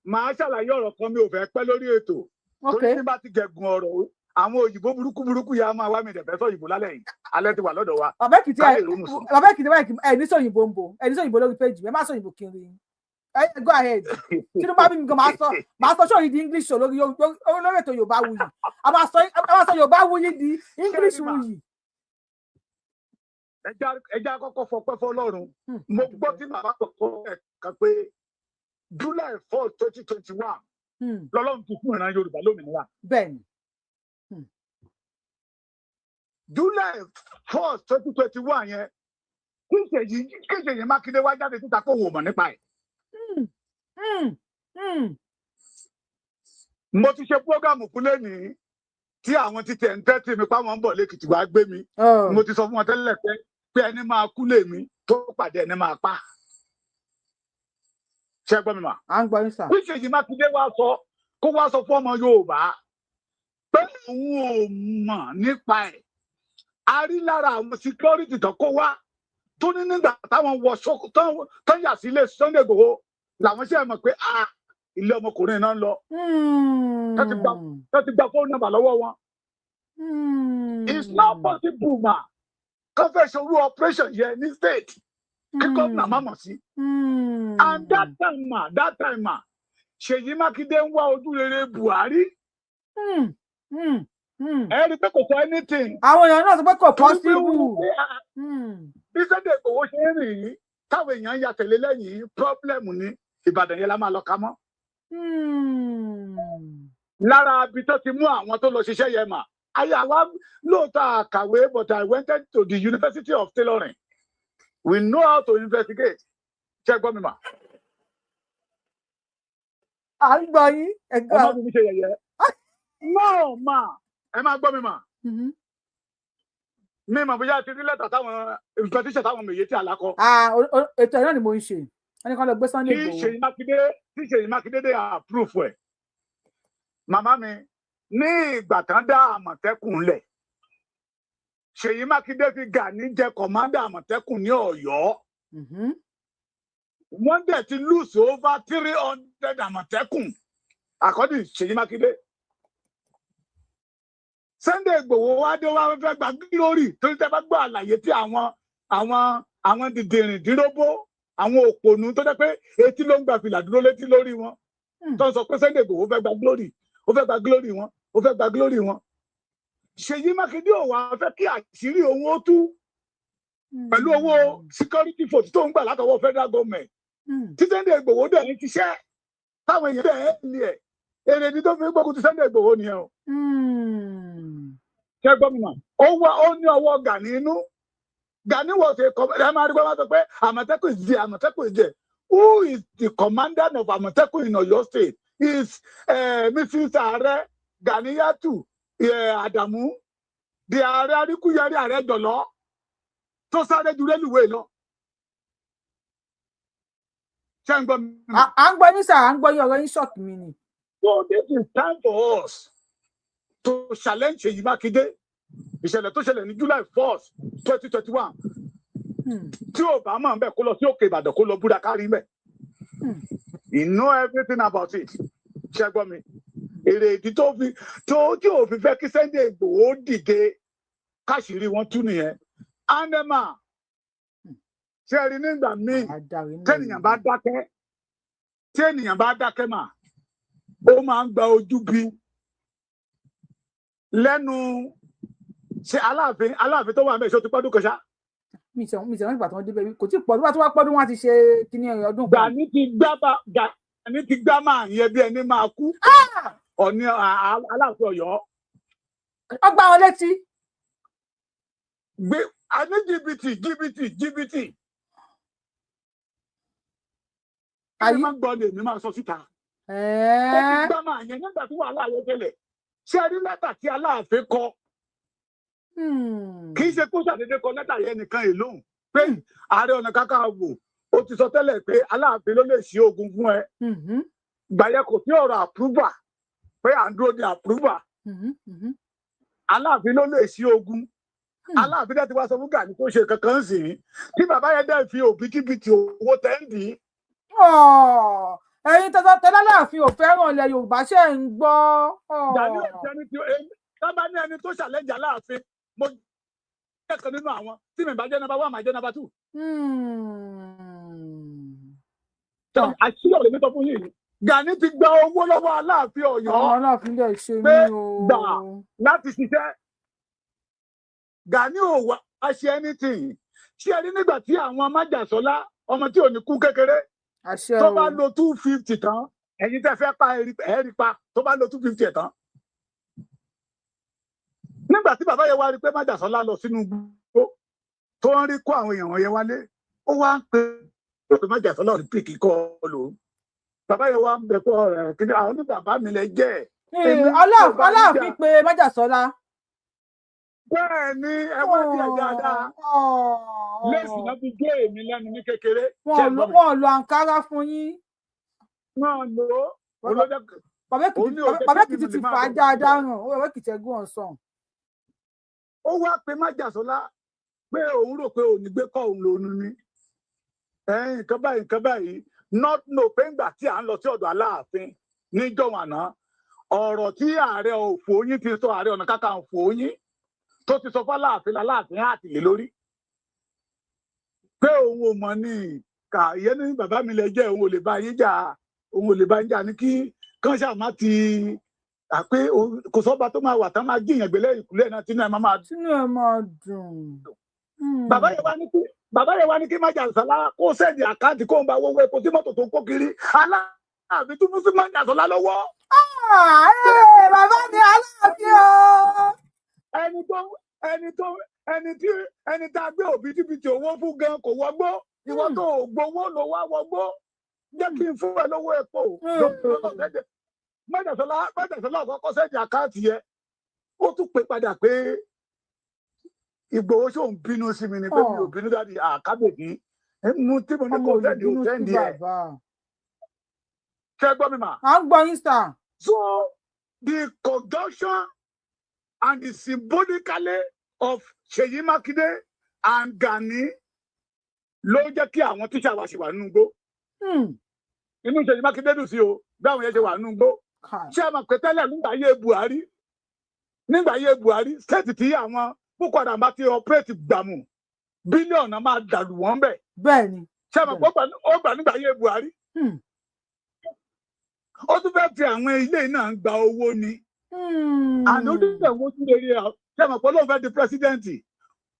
Màá ṣàlàyé ọ̀rọ̀ kan, mi ò fẹ́ pẹ́ lórí ètò. Torí tí bá ti gẹ̀gùn ọ̀rọ̀, àwọn òyìnbó burúkú burúkú yà máa wá mi dẹ̀fẹ́ sọ òyìnbó lálẹ́ yìí. Alẹ́ ti wà lọ́dọ̀ wa. Bàbá Èkìtì ẹ ní sọ̀yìnbó ń bò, ẹ ní sọ̀yìnbó lórí péjì, ẹ má sọ̀yìnbó kiri. Go ahead. Tinubu bá bí mi gan, máa sọ sórí di English lórí ètò Yorùbá Wuyì. A máa sọ Yorùbá Wuyì di English Wuyì. Ẹ jẹ́ àkọ́kọ́ fọpẹ́ fọ́lọ́run. Mo gbọ́ tí bàbá kọ̀ọ̀kan ẹ̀ka pé July 4, 2021 lọ́lọ́run ti fún ìran Yorùbá lómìnira. Bẹ́ẹ̀ni. July 4, 2021 yẹn, kí Ṣèyí Mákindé wá jáde síta kó wò mọ̀ nípa ẹ̀. Mo ti ṣe program fún lẹ́nìí tí àwọn ti tẹ̀ ń tẹ́tì mi páwọn ń bọ̀ lẹ́kìtì wá gbé mi. Mo ti sọ fún wọn tẹ́lẹ̀ pé ẹni máa kú lèmi tó pàdé ẹni máa pa. Ṣé ẹ gbọ́ mi mà? À ń gbọ́ yín sà. Bí Ṣèyí Mákindé wá sọ, kó wá sọ fún ọmọ Yorùbá pé òun ò mọ̀ nípa ẹ̀. A rí lára àwọn security tó kó wá tó ní nígbà táwọn wọ tó yà sílé Sunday Igboho làwọn ṣe mọ̀ pé ah, ilé ọmọkùnrin náà ń lọ, tó ti gba phone number lọ́wọ́ wọn. It's not possible ma kó fẹ́ ṣe irú operation yẹn ní state kí gómìnà má mọ̀ sí. And that time ma, Ṣèyí Mákindé ń wá ojú rere Buhari. Ẹ rí i pé kò sọ anything. Àwọn èèyàn náà sọ pé kò Torí pé ó possible. wò pé, ah, bí Sunday Igboho ṣe ń rìn yìí táwọn èèyàn ń ya tẹ̀lé lẹ́yìn, problem ní Ìbàdàn yẹn la máa lọ ka mọ́. Lára ibi tó ti mú àwọn tó lọ ṣiṣẹ́ yẹn mà, ayé àwa lóòótọ́ àkàwé, but I went to the University of Tailoring. We know how to investigate. Ṣé ẹ gbọ́ mi mà? À ń gbọ́ yín. Ẹ má fi mi ṣe yẹ̀yẹ́. No ma, ẹ má gbọ́ mi mà. Mi mà bóyá ti rí lẹ́tà táwọn petition táwọn Miyetti Allah kọ. Ah, ètò ẹ̀ náà ni mo ń ṣe. Wọ́n ní kán lọ gbé Sunday Tí Igboho. Ṣèyí Mákindé dé approve ẹ̀. Màmá mi, ní ìgbà tán dá Àmọ̀tẹ́kùn lẹ̀, Ṣèyí Mákindé fi Gani jẹ commander Àmọ̀tẹ́kùn ní Ọ̀yọ́. Wọ́n dẹ̀ ti lose over 300 Àmọ̀tẹ́kùn according to Ṣèyí Mákindé. Sunday Igboho wá dé, wá fẹ́ gba glory, torí tẹ́ bá gbọ́ àlàyé tí àwọn dìdìrìn díròbó, àwọn òpònú tó jẹ́ pé etí ló ń gba fìlà dúró létí lórí wọn, tó ń sọ pé Sunday Igboho fẹ́ gba glory, ó fẹ́ gba glory wọn, ó fẹ́ gba glory wọn. Ṣèyí Mákindé ò wá fẹ́ kí àṣírí òun ó tú pẹ̀lú owó security vote tó ń gbà látọwọ́ federal government tí Sunday Igboho dẹ̀ ń ṣiṣẹ́ táwọn èèyàn dẹ̀ ń lé ẹ̀. Èrè ni tó fi gbógun ti Sunday Igboho nìyẹn o. Ṣé gómìnà ó wá, ó ní ọwọ́ Gani inú. Gani was a ẹ máa rí pé wọ́n sọ pé Àmọ̀tẹ́kùn is there, Àmọ̀tẹ́kùn is there. Who is the commander of Àmọ̀tẹ́kùn in Ọ̀yọ́ State is Mrs. Ààrẹ Ganiyatu Adamu, the Ààrẹ Aríkúyẹrí, Ààrẹ Jọ̀lọ́ tó sáré ju rélùwé lọ. Ṣé ń gbọ́ mi? À ń gbọ́ yín sà, à ń gbọ́ yín. Ọ̀rọ̀ yín shock mi ni. So this is time for us to challenge Ṣèyí Mákindé. Ìṣẹ̀lẹ̀ tó ṣẹlẹ̀ ní July 1st, 2021, tí ò bá mọ̀ bẹ́ẹ̀, kó lọ sí Òkè Ìbàdàn, kó lọ búra kárí mẹ́. He know everything about it. Ṣé gbọ́ mi? Èrè ìdí tó fi tó tí ò fi fẹ́ kí Sunday Igboho dìde káṣírí wọn tú nìyẹn. Anema, ṣe rí nígbà míì tẹ́nìyàn bá dákẹ́, tí ènìyàn bá dákẹ́ mà, ó máa ń gba ojú bí lẹ́nu. Ṣe Aláàfin tó wà mẹ́ẹ̀, ṣó ti pọ́dún kan ṣá? Mi ìṣe wọn ìgbà tí wọ́n débẹ̀, kò tí ì pọ̀ tó bá tó wá pọ́dún, wọn ti ṣe kíní ọdún kan. Gani ti gbá máa yẹ bí ẹni máa kú. Ọ̀ní Aláàfin Ọ̀yọ́. Ó gbá wọn létí. Gbé a ní jìbìtì, jìbìtì, jìbìtì. Ayé máa ń gbọ́ ni èmi máa sọ síta. Ó ti gbá máa yẹn nígbà tí wàhálà yẹn ṣẹlẹ̀. Ṣé ẹ rí lẹ́tà tí Aláàfin kọ? Kì í ṣe kó ṣàdédé kọ lẹ́tà yẹn nìkan èlóhùn pé Ààrẹ Ọ̀nà Kakanfò, ó ti sọ tẹ́lẹ̀ pé Aláàfin ló lè ṣí ogun fún ẹ. Gbàyẹ kò sí ọ̀rọ̀ approval pé à ń dúró de approval. Aláàfin ló lè ṣí ogun. Aláàfin dẹ̀ ti wá sọ fún Gani tó ṣe kankan sí i tí bàbá yẹn dẹ̀ fi òbítíbitì owó tẹ́ǹdì. Ẹ̀yin tẹ́lá láàfin ò fẹ́ràn ilẹ̀ Yorùbá, ṣe ń gbọ́. Gani ò jẹ́ni tí tábà ní ẹni tó ṣàlẹ́jà Aláàfin, mo jẹ́ kan nínú àwọn tí mi bá jẹ́ number one, máa jẹ́ number two. Àṣírí ọ̀rẹ́ mi sọ fún yìí, Gani ti gba owó lọ́wọ́ Aláàfin Ọ̀yọ́. Àwọn Aláàfin dẹ̀ ṣe pé mí o. Gbà láti ṣiṣẹ́. Gani ò wá ṣe anything. Ṣé ẹ rí nígbà tí àwọn májàsọ́lá, ọmọ tí ò ní kú kékeré, àṣẹ tó bá o. lo 250 tán, ẹ̀yin tẹ́ fẹ́ pa ẹ̀rí pa, tó bá lo 250 ẹ̀ tán, nígbà tí bàbá yẹn wá rí pé májàsọ́lá lọ sínú igbó tó ń rí kó àwọn èèyàn wọ̀nyẹn wálé, ó wá ń pè é pé májàsọ́lá ò ní pick call o. Bàbá yẹn wá ń bẹ kó ọ̀rẹ́ kí ni àwọn ní bàbá mi lẹ jẹ́. Aláàfin pé Májàsọ́lá. Bẹ́ẹ̀ ni, ẹ wá díẹ̀ dáadáa. Léèsì náà fi gé èmi lẹ́nu ní kékeré. Wọ́n lo àǹkárá fún yín. Wọ́n lò ó. Bàbá Èkìtì ti fà á dáadáa ràn, ó bàbá Èkìtì ẹ̀gún ọ̀sán. Ó wá pé Májàsọ́lá pé òun rò pé òun gbé kọ́ òun lòun ni. Nǹkan báyìí, nǹkan báyìí, not know pé ńgbà tí à ń lọ sí ọ̀dọ̀ Aláàfin níjọ́ àná, ọ̀rọ̀ tí ààrẹ Òfòyín ti sọ, Ààrẹ Ọ̀nà Kakanfò yín tó ti sọ fáláàfin, Aláàfin àtìlè lórí pé òun ò mọ̀ ní kà ìyẹn ní bàbá mi lẹ jẹ́, òun ò lè bá yín jà, òun ò lè bá yín jà, ní kí kán ṣáà má ti àpé kò sọ́ba tó máa wà tán máa jíyàn gbélé ìkúlẹ̀ náà tínú ẹ̀ máa tínú ẹ̀ máa dùn. Bàbá yẹn wá ní kí Májàsọ́lá kó send account kó ń bá wọ́wọ́ epo tí mọ́tò tó ń kó kiri. Aláàfin tún fún sí Májàsọ́lá lọ́wọ́. Bàbá mi Aláàfin o. Ẹni tó ẹni tó ẹni tí ẹni tá a gbé òbítíbitì owó fún gan kò wọgbó, ìwọ tó ò gbowó ló wá wọgbó, jẹ́ kí n fún ẹ lówó epo. Májàsọ́lá kọ́kọ́ send account yẹn, ó tún pè padà pé Ìgbòho ṣòun bínú sí mi ni, pé mi ò bínú daddy àkábèbí mú tí mo ní kò send ò send ẹ̀. Ṣé gbọ́ mi mà? À ń gbọ́ yín sà. So the conjunction and the symbolically of Ṣèyí Mákindé and Gani ló jẹ́ kí àwọn tíṣà wa ṣì wà nínú igbó. Inú Ṣèyí Mákindé dùn sí o bí àwọn yẹn ṣe wà nínú igbó. Ṣé ẹ mọ̀ pé tẹ́lẹ̀ nígbà ayé Buhari, state tí àwọn Boko Haram bá ti operate gbàmù, bílíọ̀nù máa dàlù wọ́n bẹ̀. Bẹ́ẹ̀ni. Ṣé ẹ mọ̀ pé ó gbà nígbà ayé Buhari? Ó tún fẹ́ fi àwọn ilé náà gba owó ni. Àná ó dẹ̀ wọ́n tún lè rí ẹ. Ṣé ẹ mọ̀ pé olóhùn fẹ́ di president?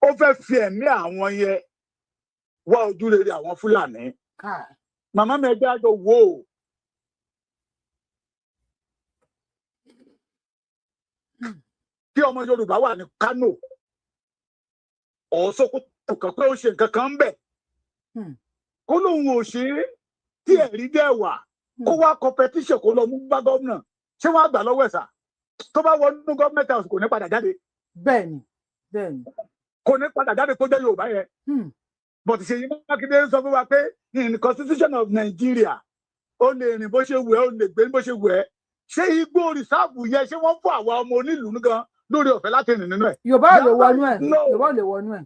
Ó fẹ́ fi ẹ̀mí àwọn yẹn wá ojú rere àwọn Fúlàní. Màmá mi, ẹgbẹ́ àjọ wò ó. Kí ọmọ Yorùbá wà ní Kánò ọ̀ Sókótó kan pé ó ṣe nǹkan kan ń bẹ̀, kó lóun ò ṣe é, tí ẹ̀rí dẹ̀ wà, kó wá competition, kó lọ mú bá gómìnà, ṣé wọ́n á gbà lọ́wọ́ ẹ̀ sà? Tó bá wọnú government house, kò ní padà jáde. Bẹ́ẹ̀ni, bẹ́ẹ̀ni. Kò ní padà jáde kó jẹ́ Yorùbá yẹn. But Ṣèyí Mákindé ń sọ fún wa pé in the constitution of Nigeria, ó lè rìn bó ṣe wù ẹ́, ó lè gbé bó ṣe wù ẹ́. Ṣé igbó reserve yẹn, ṣé wọ́n fún àwa ọmọ onílùú gan lórí ọ̀fẹ́ láti rìn nínú ẹ̀? Yorùbá ò lè wọnú ẹ̀, Yorùbá ò lè wọnú ẹ̀.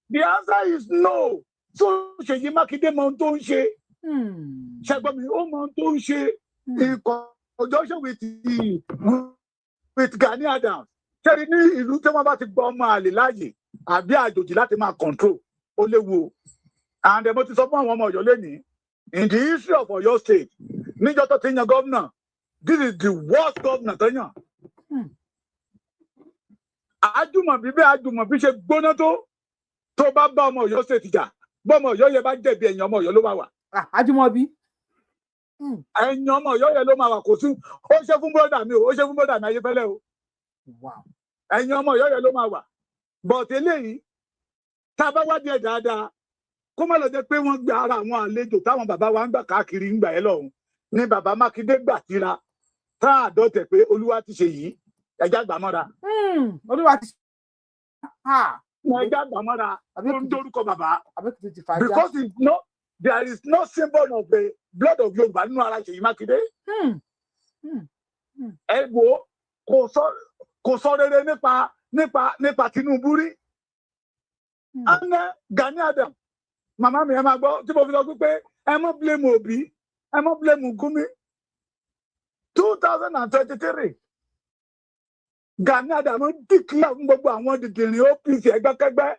The answer is no. So Ṣèyí Mákindé mọ ohun tó ń ṣe. Ṣẹgbọn mi, ó mọ ohun tó ń ṣe in conjunction with Gani Adams. Ṣẹ́ni ní ìlú tí wọ́n bá ti gba ọmọ àlè láàyè àbí àjòjì láti máa control, ó léwu o. And mo ti sọ fún àwọn ọmọ Ọ̀yọ́ lẹ́nìí, in the history of Ọ̀yọ́ State, níjọ́ tó ti yan gómìnà, this is the worst governor tó yàn. Àjùmọ̀bí bí Àjùmọ̀bí ṣe gbóná tó, tó bá bá ọmọ Ọ̀yọ́ State jà, bọ́mọ Ọ̀yọ́ yẹn bá jẹ̀bi, ẹ̀yìn ọmọ Ọ̀yọ́ ló máa wà. Àjùmọ̀bí. Ẹ̀yìn ọmọ Ọ̀yọ́ yẹn ló máa wà. Kò sí, ó ṣe fún brother mi o, ó ṣe fún brother mi Ayéfẹ́lẹ́ o, ẹ̀yìn ọmọ Ọ̀yọ́ yẹn ló máa wà. But eléyìí, tá a bá wádìí ẹ̀ dáadáa, kó má lọ jẹ́ pé wọ́n gba ara àwọn àlejò táwọn bàbá wa ń gbà káàkiri ń gbà ẹ́ lọ́hùn ní bàbá Mákindé gbà tira tá a dọ́tẹ̀ pé Olúwa ti ṣe yìí, ẹja gbà mọ́ra. Olúwa ti ṣe. Ẹja gbà mọ́ra tó ń dórúkọ bàbá, because it's not, there is no symbol of the blood of Yorùbá nínú ara Ṣèyí Mákindé. Ẹ wo, kò sọ rere nípa Tinubu rí. Anna Gani Adams, màmá mi, ẹ máa gbọ́ tí mo fi sọ pé ẹ má blame Obi, ẹ má blame Gumi. 2023, Gani Adams declare fún gbogbo àwọn dìdìrín OPC, ẹgbẹ́kẹ́gbẹ́,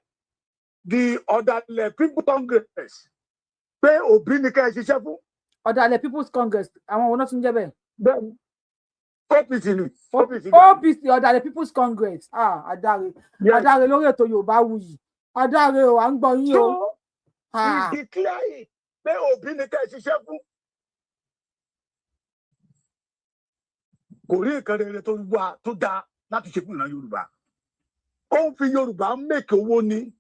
the Ọ̀dàlẹ̀ People Congress, pé Obi ni ká ẹ ṣiṣẹ́ fún. Ọ̀dàlẹ̀ People's Congress, àwọn òun náà tún jẹ́ bẹ́ẹ̀. Bẹ́ẹ̀ni, OPC ni. OPC, OPC, Ọ̀dàlẹ̀ People's Congress. Ah, adáre, adáre lórí ètò Yorùbá Wuyì, adáre o, à ń gbọ́ yín o. So he declare it pé Obi ni ká ẹ ṣiṣẹ́ fún. Kò rí nǹkan rere tó wà tó dáa láti ṣe fún ìran Yorùbá. Ó ń fi Yorùbá make owó ni.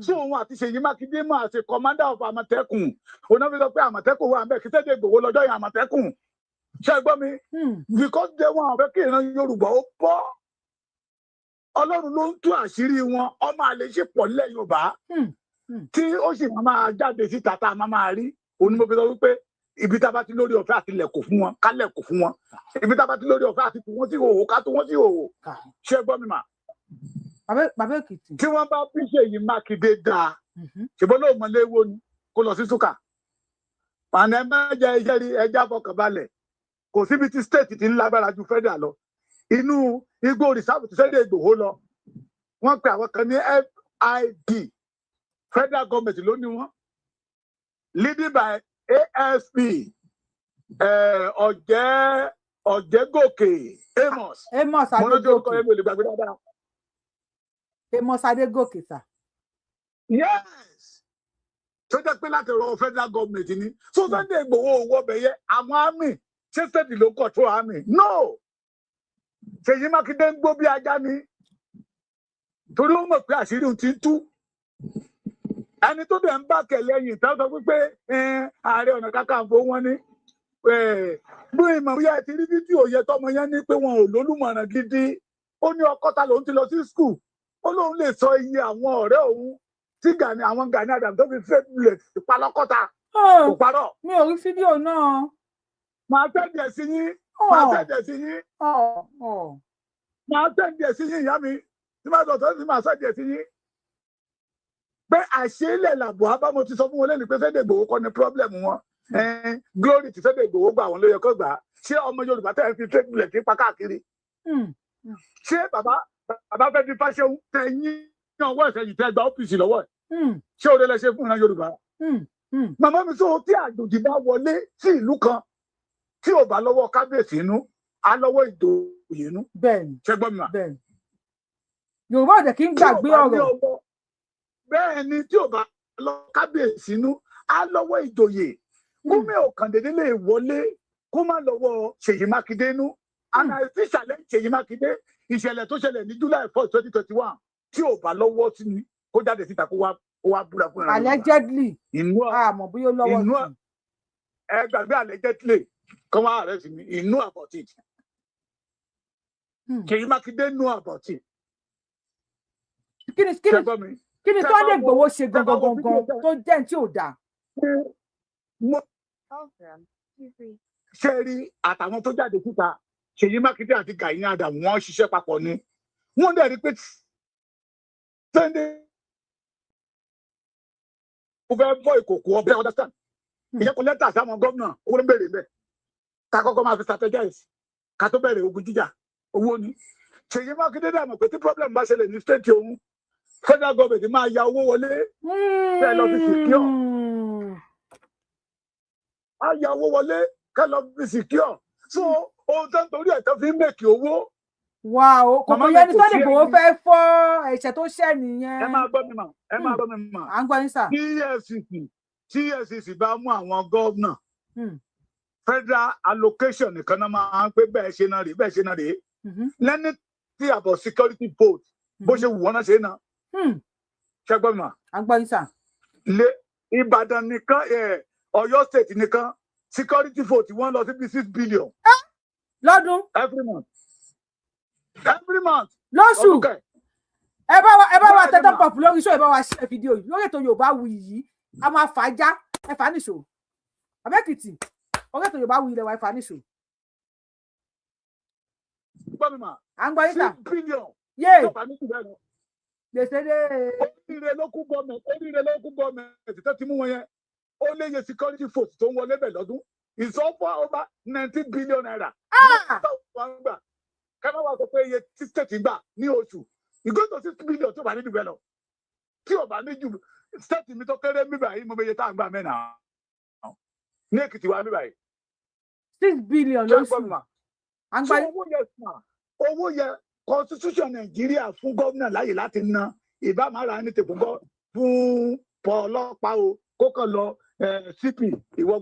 So òun àti Ṣèyí Mákindé máa ṣe commander of Àmọ̀tẹ́kùn. Òun náà fi sọ pé Àmọ̀tẹ́kùn wà bẹ́ẹ̀ kí Sunday Igboho lọ́jọ́ yẹn, Àmọ̀tẹ́kùn. Ṣé ẹ gbọ́ mi? Because they wọn àwọn fẹ́ kí ìran Yorùbá ó bọ́. Ọlọ́run ló ń tú àṣírí wọn. Ọmọ àlè ṣe pọ̀ nílẹ̀ Yorùbá tí ó sì máa jáde síta tá a máa rí. Òun ni mo fi sọ wípé ibi tá a bá ti lórí ọ̀fẹ́ àti lẹ̀kọ̀ fún wọn, ká lẹ̀kọ̀ fún wọn. Ibi tá a bá ti lórí ọ̀fẹ́ àti tú wọn sí ìhòòhò, ká tú wọn sí ìhòòhò. Ṣé ẹ gbọ́ mi mà? Bàbá Èkìtì. Tí wọ́n bá bí Ṣèyí Mákindé dáa, ṣùgbọ́n lóun mọ léwo ni kó lọ sí Súkà. Àná ẹ má jẹ iṣẹ́ rí, ẹja fọkànbalẹ̀. Kò síbi tí state ti ń lágbára ju federal lọ. Inú igbó reserve ti Sunday Igboho lọ. Wọ́n pe àwọn kan ní FID. Federal government ló ní wọ́n. Leading by ASP Ọ̀jẹ̀gòkè Amos. Amos Mo rántí orúkọ Adégòkè. yẹn, mi ò lè gbàgbé dáadáa. Amos Adégòkè sà. Yes, tó jẹ́ pé láti rọ federal government ni. So Sunday Igboho owó ọbẹ̀ yẹ àwọn army, ṣé state ló control army? No. Ṣèyí Mákindé ń gbó bí ajá ni, torí ó mọ̀ pé àṣírí òun ti ń tú. Ẹni tó dẹ̀ ń bá kẹ̀lẹ́ yìí tá sọ wípé Ààrẹ Ọ̀nà Kakanfò wọn ní bí ìmọ̀ bóyá ẹ ti rí fídíò yẹn tọmọ yẹn ní pé wọn ò lólùmọ̀ràn gidi. Ó ní Ọkọ́ta lòun ti lọ sí school, ó lóun lè sọ iye àwọn ọ̀rẹ́ òun tí Gani, àwọn Gani Adams tó fi fẹ́ bullet pa lọ́kọ́ta. Kò parọ́. Mi ò rí fídíò náà. Màá send ẹ̀ sí yín, màá send ẹ̀ sí yín, màá send ẹ̀ sí yín. Ìyá mi tí màá sọ̀tọ̀ sí, màá send ẹ̀ sí yín pé àṣeélẹ̀ làbọ̀ abámo ti sọ fún wọn lẹ́nu pé Sunday Igboho kọ́ ni problem wọn. Glory tí Sunday Igboho gbà wọn ló yẹ kó gbà á. Ṣé ọmọ Yorùbá tẹ̀ ń fi fake bullet pa káàkiri? Ṣé bàbá fẹ́ fi fáṣẹ́wó tẹ yín ọwọ́ ìṣẹ́yìn tẹ gba OPC lọ́wọ́ ẹ̀? Ṣé oore lẹ ṣe fún ìran Yorùbá? Màmá mi, sọ tí àjòjì bá wọlé sí ìlú kan, tí ò bá lọ́wọ́ kábíyèsí inú, á lọ́wọ́ ìjòyè inú. Bẹ́ẹ̀ni. Ṣé gbọ́ mi mà? Bẹ́ẹ̀ni, Yorùbá ò dẹ̀ kí ń Tí ò gbàgbé bá ní ọ̀rọ̀. Bẹ́ẹ̀ ni, tí ò bá lọ kábíyèsí inú, á lọ́wọ́ ìjòyè. Gómìnà ọ̀kàndédé lè wọlé kó má lọ́wọ́ Ṣèyí Mákindé inú. And I still challenge Ṣèyí Mákindé, ìṣẹ̀lẹ̀ tó ṣẹlẹ̀ ní July 4, 2021, tí ò bá lọ́wọ́ sí ni, kó jáde síta kó wá búra fún ìran Yorùbá. Allegedly. Inú àmọ́ bóyá ó lọ́wọ́ inú sí. Ẹ gbàgbé allegedly, kọ́ wá arrest mi. He know about it. Ṣèyí Mákindé know about it. Kí ni Ṣé gbọ́ mi? Kí ni Tẹ́ bá Sunday Igboho ṣe tẹ́ bá gangan wo gangan fídíò tẹ́ tó jẹ́ ní tí ò dáa? Ṣe rí àtàwọn tó jáde síta, Ṣèyí Mákindé àti Gani Adams, wọ́n ṣiṣẹ́ papọ̀ ni. Wọ́n dẹ̀ rí pé Sunday ó fẹ́ bọ́ ìkòkò ọbẹ̀, understand? Ìyẹn kò lẹ́tà sáwọn gómìnà, owó ló ń béèrè bẹ́ẹ̀. Ká kọ́kọ́ máa fi strategize ká tó bẹ̀rẹ̀ ogun jíjà, owó ni. Ṣèyí Mákindé dẹ̀ mọ̀ pé tí problem bá ṣẹlẹ̀ ní state òun, federal government máa ya owó wọlé bẹ́ẹ̀ lọ fi secure. Á ya owó wọlé ká lọ fi secure. So ohun tó ń torí ẹ̀ tó fi ń make owó. Wà ó kòkò Màmá mi, yẹn ni kò Sunday sí Igboho ẹni fẹ́ fọ́, ẹ̀ṣẹ̀ tó ṣẹ̀ nìyẹn. Ẹ máa gbọ́ mi mà, ẹ máa gbọ́ mi mà. À ń gbọ́ yín sà. Tí EFCC, tí EFCC bá mú àwọn gómìnà, federal allocation nìkan náà máa ń pé bẹ́ẹ̀ ṣe náà rèé, bẹ́ẹ̀ ṣe náà rèé. Lẹ́ni tí àbọ̀ security vote, bó ṣe wù wọ́n náà ṣe é náà. Ṣé gbọ́ mi mà? À ń gbọ́ yín sà. Lé Ìbàdàn nìkan, Ọ̀yọ́ State nìkan, security vote wọ́n lọ sí bí 6 billion. Lọ́dún. Every month, every month. Lóṣù. Ọdún kẹ. Ẹ bá wa Bẹ́ẹ̀ ni tẹ́tọ́ mà. pọ̀pù lórí iṣẹ́. Ẹ bá wa ṣe fídíò yìí lórí ètò Yorùbá Wuyì yìí, a máa fà á já. Ẹ fà á nìṣó. Abẹ́kìtì, orí ètò Yorùbá Wuyì lẹ́wà, ẹ fà á nìṣó. Gbọ́ mi mà. À ń gbọ́ yín sà. 6 billion. Yé. Tó bá ní jù bẹ́ẹ̀ lọ. Gbèsè dé. Oríire local government, oríire local government tó ti mú wọn yẹn, ó léye security force tó ń wọlé bẹ̀ lọ́dún, it's over ₦19 billion. Wọ́n gbà kẹ́mọ́ wá sọ pé iye tí state gbà ní oṣù, you go to 6 billion, tó bá ní jù bẹ́ẹ̀ lọ. Tí ò bá ní jù, state mi tó kéré mi báyìí, mo bẹ iye tá à ń gbà mẹ́nà ní Èkìtì wa mi báyìí. 6 billion Ṣé ẹ gbọ́ lóṣù. mi mà? À ń So gbọ́ yín. owó yẹn mà, owó yẹn, constitution Nàìjíríà fún gómìnà láyè láti ná ìbá máa ra ní tèkún gọ fún pọ ọlọ́pàá o, kó kàn lọ CP, ìwọ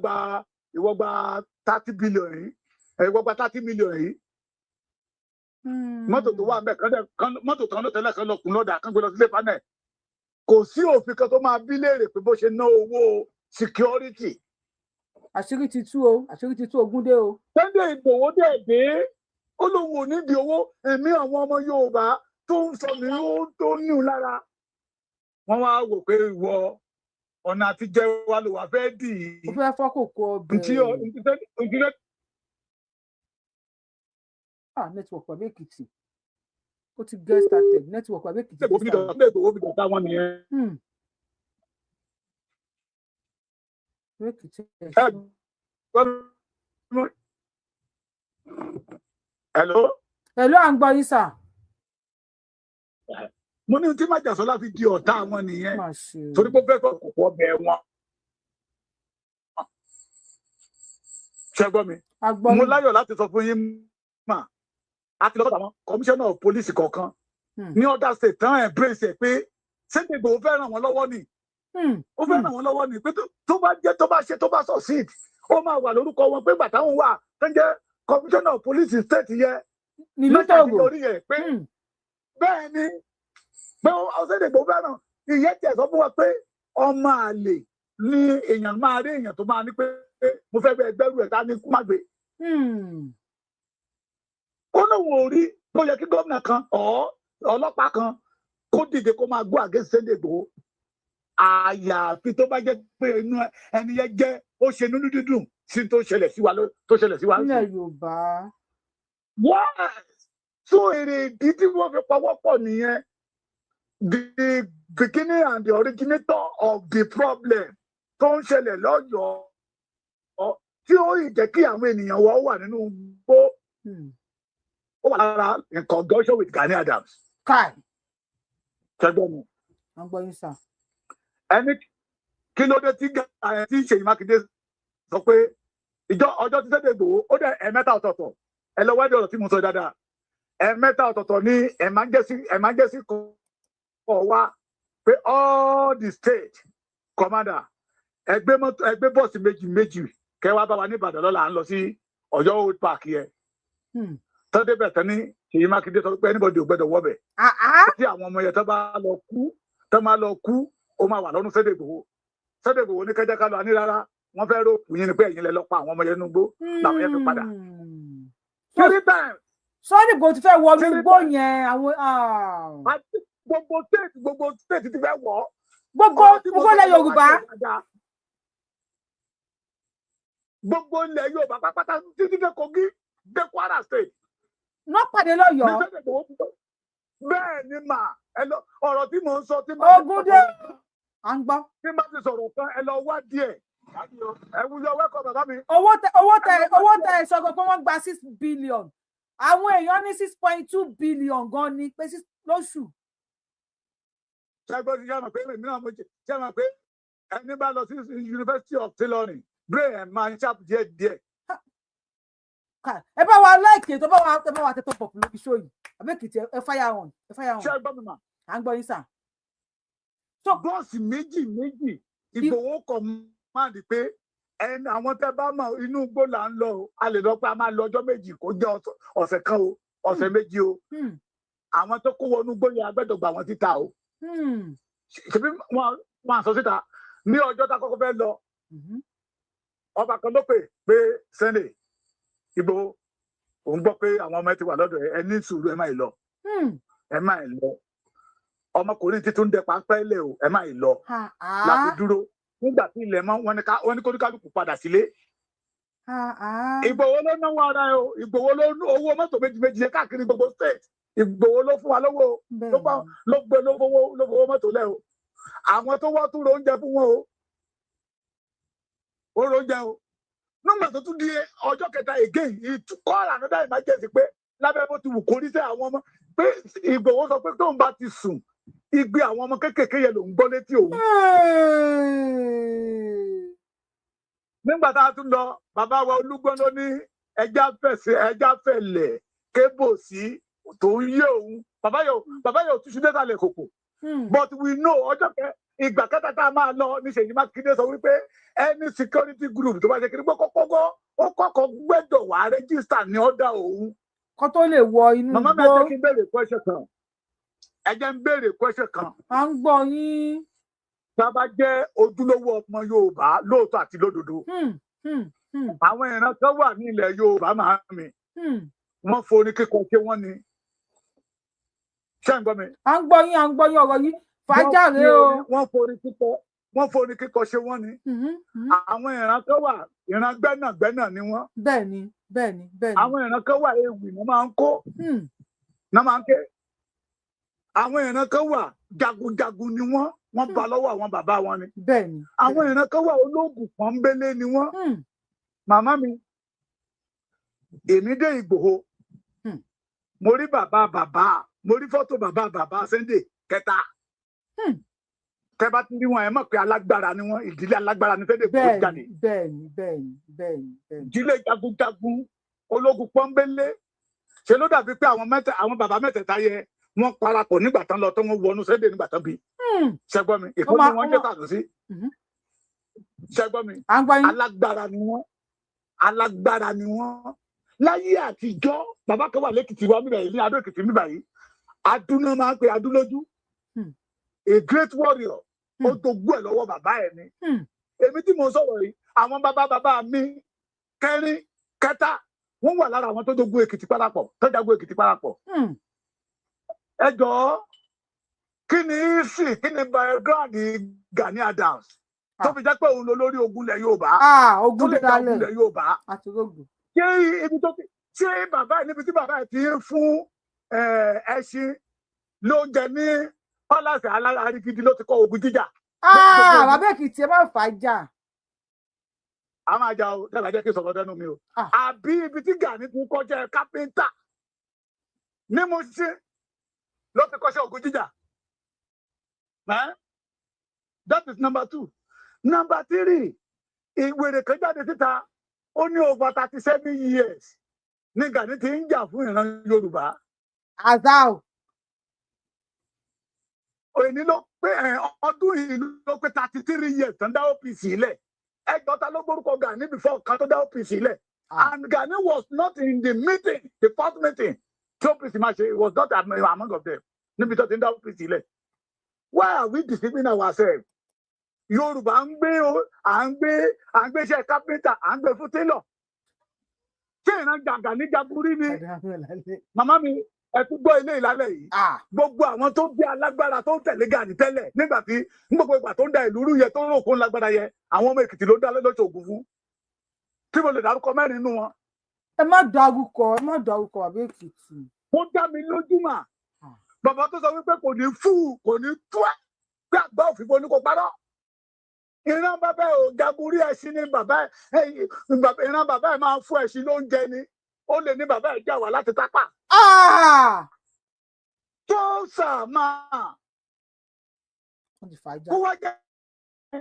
gba 30 billion yìí, ìwọ gba 30 million yìí. Mọ́tò tó wà ń bẹ̀ kán dẹ̀ mọ́tò kan ló tẹ́lẹ̀ kan lọ kùn lọ́dà kán gbé lọ sílé panel. Kò sí òfin kan tó máa bí léèrè pé bó ṣe ná owó security. Àṣírí ti tú o, àṣírí ti tú, ogún dé o. Sunday Ìgbòho dẹ̀ dé, ó lóun ò nídìí owó. Ẹ̀mí àwọn ọmọ Yorùbá tó ń sọ ní ó tó ní òun lára. Wọ́n wá wò pé ìwọ ọ̀nà àtijọ́ wa ló wà fẹ́ dì í. Ó fẹ́ fọ́ kòkó ọbẹ̀. Ntí ntí ntí Ah, network bàbá Èkìtì, ó ti get started. Network bàbá Èkìtì Ìgbòho ti fi sáré. dọ̀tá Ìgbòho fi dọ̀tá wọn nìyẹn. Bàbá Èkìtì, ẹ Ẹ ṣe. gbọ́ mi? Hello? Hello, à ń gbọ́ yín, sir. Mo ní tí Májàsọ́lá fi di ọ̀tá wọn nìyẹn, Má ṣe o. torí pé ó fẹ́ fọ́ kòkó ọbẹ̀ wọn. Ṣé ẹ gbọ́ mi? A gbọ́ Mo yín. láyọ̀ láti sọ fún yín mà, a ti lọ sọ́dọ̀ àwọn commissioner of police kọ̀ọ̀kan ní other state tán embrace ẹ̀ pé Sunday Igboho fẹ́ ràn wọ́n lọ́wọ́ ni. Ó fẹ́ ràn wọ́n lọ́wọ́ ni pé tó bá jẹ́, tó bá ṣe, tó bá succeed, ó máa wà lórúkọ wọn pé gbà táwọn wà tó ń jẹ́ commissioner of police state yẹ Nílùú mẹ́ta Togo. àti orí yẹ pé bẹ́ẹ̀ ni pé ó Sunday Igboho fẹ́ràn ìyẹn. Tiẹ̀ sọ fún wa pé ọmọ àlè ni èèyàn máa rí, èèyàn tó máa ní pé mo fẹ́ bẹ ẹgbẹ́rú ẹ̀ tá ní kú má gbé. Ó lóun ò rí tó yẹ kí gómìnà kan ọ̀ ọlọ́pàá kan kó dìde kó máa gbọ́ against Sunday Igboho, àyàfi tó bá jẹ́ pé inú ẹni yẹn jẹ́ ó ṣe nínú dídùn sí tó ṣẹlẹ̀ sí wa tó ṣẹlẹ̀ sí wa Nílẹ̀ sí. Yorùbá. Yes, so èrè ìdí tí wọ́n fi pawọ́pọ̀ nìyẹn. The beginning and the originator of the problem tó ń ṣẹlẹ̀ lọ́yọ̀ọ́, tí ó ì jẹ́ kí àwọn ènìyàn wa wà nínú igbó, ó wà lára in conjunction with Gani Adams. Kai. Ṣẹgbọ́n mi? À ń gbọ́ yín, sir. Ẹni kí ló dé tí tí Ṣèyí Mákindé sọ pé ìjọ ọjọ́ tí Sunday Igboho ó dẹ̀ ẹ̀mẹ́ta ọ̀tọ̀ọ̀tọ̀, ẹ lọ wádìí ọ̀rọ̀ tí mo sọ dáadáa, ẹ̀mẹ́ta ọ̀tọ̀ọ̀tọ̀ ní emergency call wá pé all the state commander, ẹgbẹ́ mọ́tò, ẹgbẹ́ bọ́ọ̀sì méjì méjì, kẹwàá bá wa ní Ìbàdàn lọ́la, à ń lọ sí Ọ̀yọ́ Old Park yẹn. Tọ́dé bẹ̀ tán ní Ṣèyí Mákindé sọ pé anybody ò gbẹ́dọ̀ wọ́bẹ̀, tí àwọn ọmọ yẹn tó bá lọ kú, tó máa lọ kú, ó máa wà lọ́rùn Sunday Igboho. Sunday Igboho ní kẹjẹ ká lọ àní rárá, wọ́n fẹ́ rògbò yín ni pé ẹ̀yin lẹ lọ pa àwọn ọmọ yẹn nínú igbó, làwọn yẹn fi padà. Three times. Sunday Igboho ti fẹ́ wọnú Three igbó yẹn àwọn. Ah. Àti gbogbo state ti fẹ́ wọ̀ ọ́. Gbogbo Ọ̀rọ̀ tí mo gbogbo sọ ilẹ̀ yìí ló wá Yorùbá. ṣe dáadáa. Gbogbo ilẹ̀ Yorùbá pátápátá títí dé Kogi, dé Kwara State. Wọ́n pàdé ní lọ́yọ̀ọ́. Sunday Igboho ti sọ. Bẹ́ẹ̀ ni mà, ẹ lọ ọ̀rọ̀ tí mò ń sọ tí bá ti Ogun dé, à ń gbọ́. tí bá ti sọ̀rọ̀ kan, ẹ lọ wá díẹ̀. Ẹ wúyọ wẹ́kọ̀ bàbá mi. Owó tẹ sọ pé wọ́n gba 6 billion, àwọn èèyàn ní 6.2 billion gan ni pé six lóṣù. Ṣẹ́gbọ́n ti ṣe mọ̀ pé èmi náà mo ṣe mọ̀ pé ẹni bá lọ sí University of Tailoring, brain ẹ̀ máa ń sharp díẹ̀ díẹ̀. Ẹ bá wa like, tó bá wa, ẹ bá wa tẹ top up lórí show yìí. Àbẹ́kìtì, ẹ fire on, ẹ fire on. Ṣé ẹ gbọ́ mi mà? À ń gbọ́ yín, sir. Bọ́ọ̀sì méjì méjì Ìgbòho command pé ẹni àwọn tẹ bá mọ̀, inú igbó là ń lọ o, a lè lọ pé a máa lọ ọjọ́ 2 kó jẹ́ ọ̀sẹ̀ kan o, ọ̀sẹ̀ 2 o, àwọn tó kó wọnú igbó yẹn agbẹ́dọ̀ gbà wọ́n síta o. Ṣebí wọn àsọ síta ní ọjọ́ tá a kọ́kọ́ fẹ́ lọ, ọba kan ló pè pé Sunday Ìgbòho, òun gbọ́ pé àwọn ọmọ ẹ ti wà lọ́dọ̀ ẹ, ẹ ní sùúrù, ẹ má ì lọ, ẹ má ì lọ, ọmọkùnrin títún dẹ pápẹ́ lẹ̀ o, ẹ má ì lọ. La fi dúró. Nígbà tí ilẹ̀ mọ́, wọn ní ká wọn ní kóníkálukú padà sílé. Ìgbòho ló náwó ara ẹ o. Ìgbòho ló ná owó mọ́tò méjì méjì yẹn káàkiri gbogbo state. Ìgbòho ló fún wa lówó o. Ló bá ló gbé ló fowó mọ́tò lẹ̀ o. Àwọn tó wá tún ro oúnjẹ fún wọn o, ó ro oúnjẹ o. Nígbà tó tún di ọjọ́ kẹta again, he call another emergency pé lábẹ́ bó ti wù kó rí sẹ́, àwọn ọmọ pé Ìgbòho sọ pé tóun bá ti sùn, igbe àwọn ọmọ kéékèèké yẹn lòún gbọ́ létí òun. Nígbà tá a tún lọ, bàbá wa Olúgbọ́n ló ní ẹja fẹsẹ̀ ẹja fẹlẹ̀ kébò sí tó ń yé òun. Bàbá yóò túṣu dẹ́sàlẹ̀ kòkò. But we know ọjọ́ kẹ ìgbà kẹta tá a máa lọ ní Ṣèyí Mákindé sọ wípé any security group tó bá ṣe kiri pé kọ́kọ́ ó kọ́kọ́ gbẹ́dọ̀ wá register ní ọ̀dà òun. Kó tó lè wọ inú Màmá mi, ẹ igbó. jẹ́ kí n béèrè question kan, ẹ jẹ́ n béèrè question kan. À ń gbọ́ yín. Tá a bá jẹ́ ojúlówó ọmọ Yorùbá lóòótọ́ àti lódodo, Àwọn ìran kan wà ní ilẹ̀ Yorùbá, màá mi, wọ́n forí kíkọ ṣé wọ́n ni. Ṣé ń gbọ́ mi? À ń gbọ́ yín, à ń gbọ́ yín. Ọ̀rọ̀ yìí fàájàre o. Wọ́n forí kíkọ ṣe wọ́n ni. Àwọn ìran kan wà, ìran gbẹ́nàgbẹ́nà ni wọ́n. bẹ́ẹ̀ni bẹ́ẹ̀ni bẹ́ẹ̀ni. Àwọn ìran kan wà, ewì ni wọ́n máa ń kó, náà máa ń ké. Àwọn ìran kan wà, jagunjagun ni wọ́n, wọ́n bá lọ́wọ́ àwọn bàbá wọn ni. Àwọn ìran kan wà, olóògùn pọ́nbélé ni wọ́n. Màmá mi, èmi dé Ìgbòho, mo rí bàbá bàbá, mo rí fọ́tò bàbá bàbá Sunday kẹta. Tẹ bá ti rí wọn, ẹ mọ̀ pé alágbára ni wọ́n. Ìdílé alágbára ni Sunday Ìgbòho jáde. bẹ́ẹ̀ni bẹ́ẹ̀ni bẹ́ẹ̀ni bẹ́ẹ̀ni. Ìdílé jagunjagun, ológun pọ́nbélé. Ṣe ló dàbí pé àwọn mẹ́tẹ̀, àwọn bàbá mẹ́tẹ̀ẹ̀ta yẹ, wọ́n parapọ̀ nígbà tán lọ tó wọ́n wọnú Sunday nígbà tán bí. Ṣẹgbọ́n mi? Ìkọ́ni wọn jẹ́ tàbí sí. Ṣẹgbọ́n mi? À ń gbọ́ yín. Alágbára ni wọ́n, alágbára ni wọ́n. Láyé àtijọ́, bàbá kan wà lẹ́kìtì wa níbẹ̀ yìí, ní Adó Èkìtì níbẹ̀ yìí, adúná máa ń pe adúlójú, a great warrior. Ó jogún ẹ̀ lọ́wọ́ bàbá ẹ̀ ni. Èmi tí mo sọ̀rọ̀ yìí, àwọn bàbá bàbá mi kẹrin kẹta, wọ́n wà lára àwọn tó jogún Èkìtì parapọ̀, tó jagun Èkìtì parapọ̀. Ẹ jọ̀ọ́, kí ni history, kí ni background Gani Adams tó fi jẹ́ pé òun ló lórí ogun ilẹ̀ Yorùbá tó Ogun lè jagun dálẹ̀ ilẹ̀ Yorùbá? Àti rògbò. Ṣé ibi tó ti ṣé bàbá ẹ̀, níbi tí bàbá ẹ̀ ti ń fún ẹṣin lóúnjẹ ní palace Arigidi ló ti kọ́ ogun jíjà? Bàbá Èkìtì, ẹ má fà á jà. A máa jà o, dábàá jẹ́ kí n sọ̀rọ̀ dẹnu mi o. Àbí ibi tí Gani ti kọjá kápẹ́ńtà ní mo ṣe ló ti kọ́ṣẹ́ ogun jíjà? That is number two. Number three, ìwèrè kan jáde síta, ó ní over 37 years ní Gani ti ń jà fún ìran Yorùbá. Azao. Òní ló pé ọdún yìí ló pé 33 years tán dá OPC lẹ̀. Ẹgbọ́n, ta ló gbórúkọ Gani before kan tó dá OPC lẹ̀? And Gani was not in the meeting, the first meeting tí OPC máa ṣe, was not among of them níbi tó ti ń dá OPC lẹ̀. Why are we deceiving ourselves? Yorùbá ń gbé, à ń gbé iṣẹ́ kápẹ́ńtà, à ń gbé fún tailor. Ṣé ìran jàǹgà ní jagunrí ni? Màmá mi, ẹ tún gbọ́ ilé ìlálẹ̀ yìí. Gbogbo àwọn tó bí alágbára tó ń tẹ̀lé Gani tẹ́lẹ̀, nígbà tí ní gbogbo ìgbà tó ń da ìlú rú yẹ, tó ń rò kó ń lágbára yẹ, àwọn ọmọ Èkìtì ló ń dá lọ́sọ̀gùn fún, tí mo lè dárúkọ mẹ́rin nínú wọn. Ẹ má dárúkọ, ẹ má dárúkọ, bàbá Èkìtì. Ó dá mi lójú mà. Bàbá tó sọ wípé kò ní fú, kò ní tú ẹ pé àgbà òfìfo ní kò parọ́. Ìran bàbá ẹ ò jagun rí. Ẹṣin ní bàbá ẹ. Ìran bàbá ẹ máa ń fún ẹṣin lóúnjẹ ni. Ó lè ní bàbá ẹ jà wá láti tápà. Tó sàmà kó wá jẹ́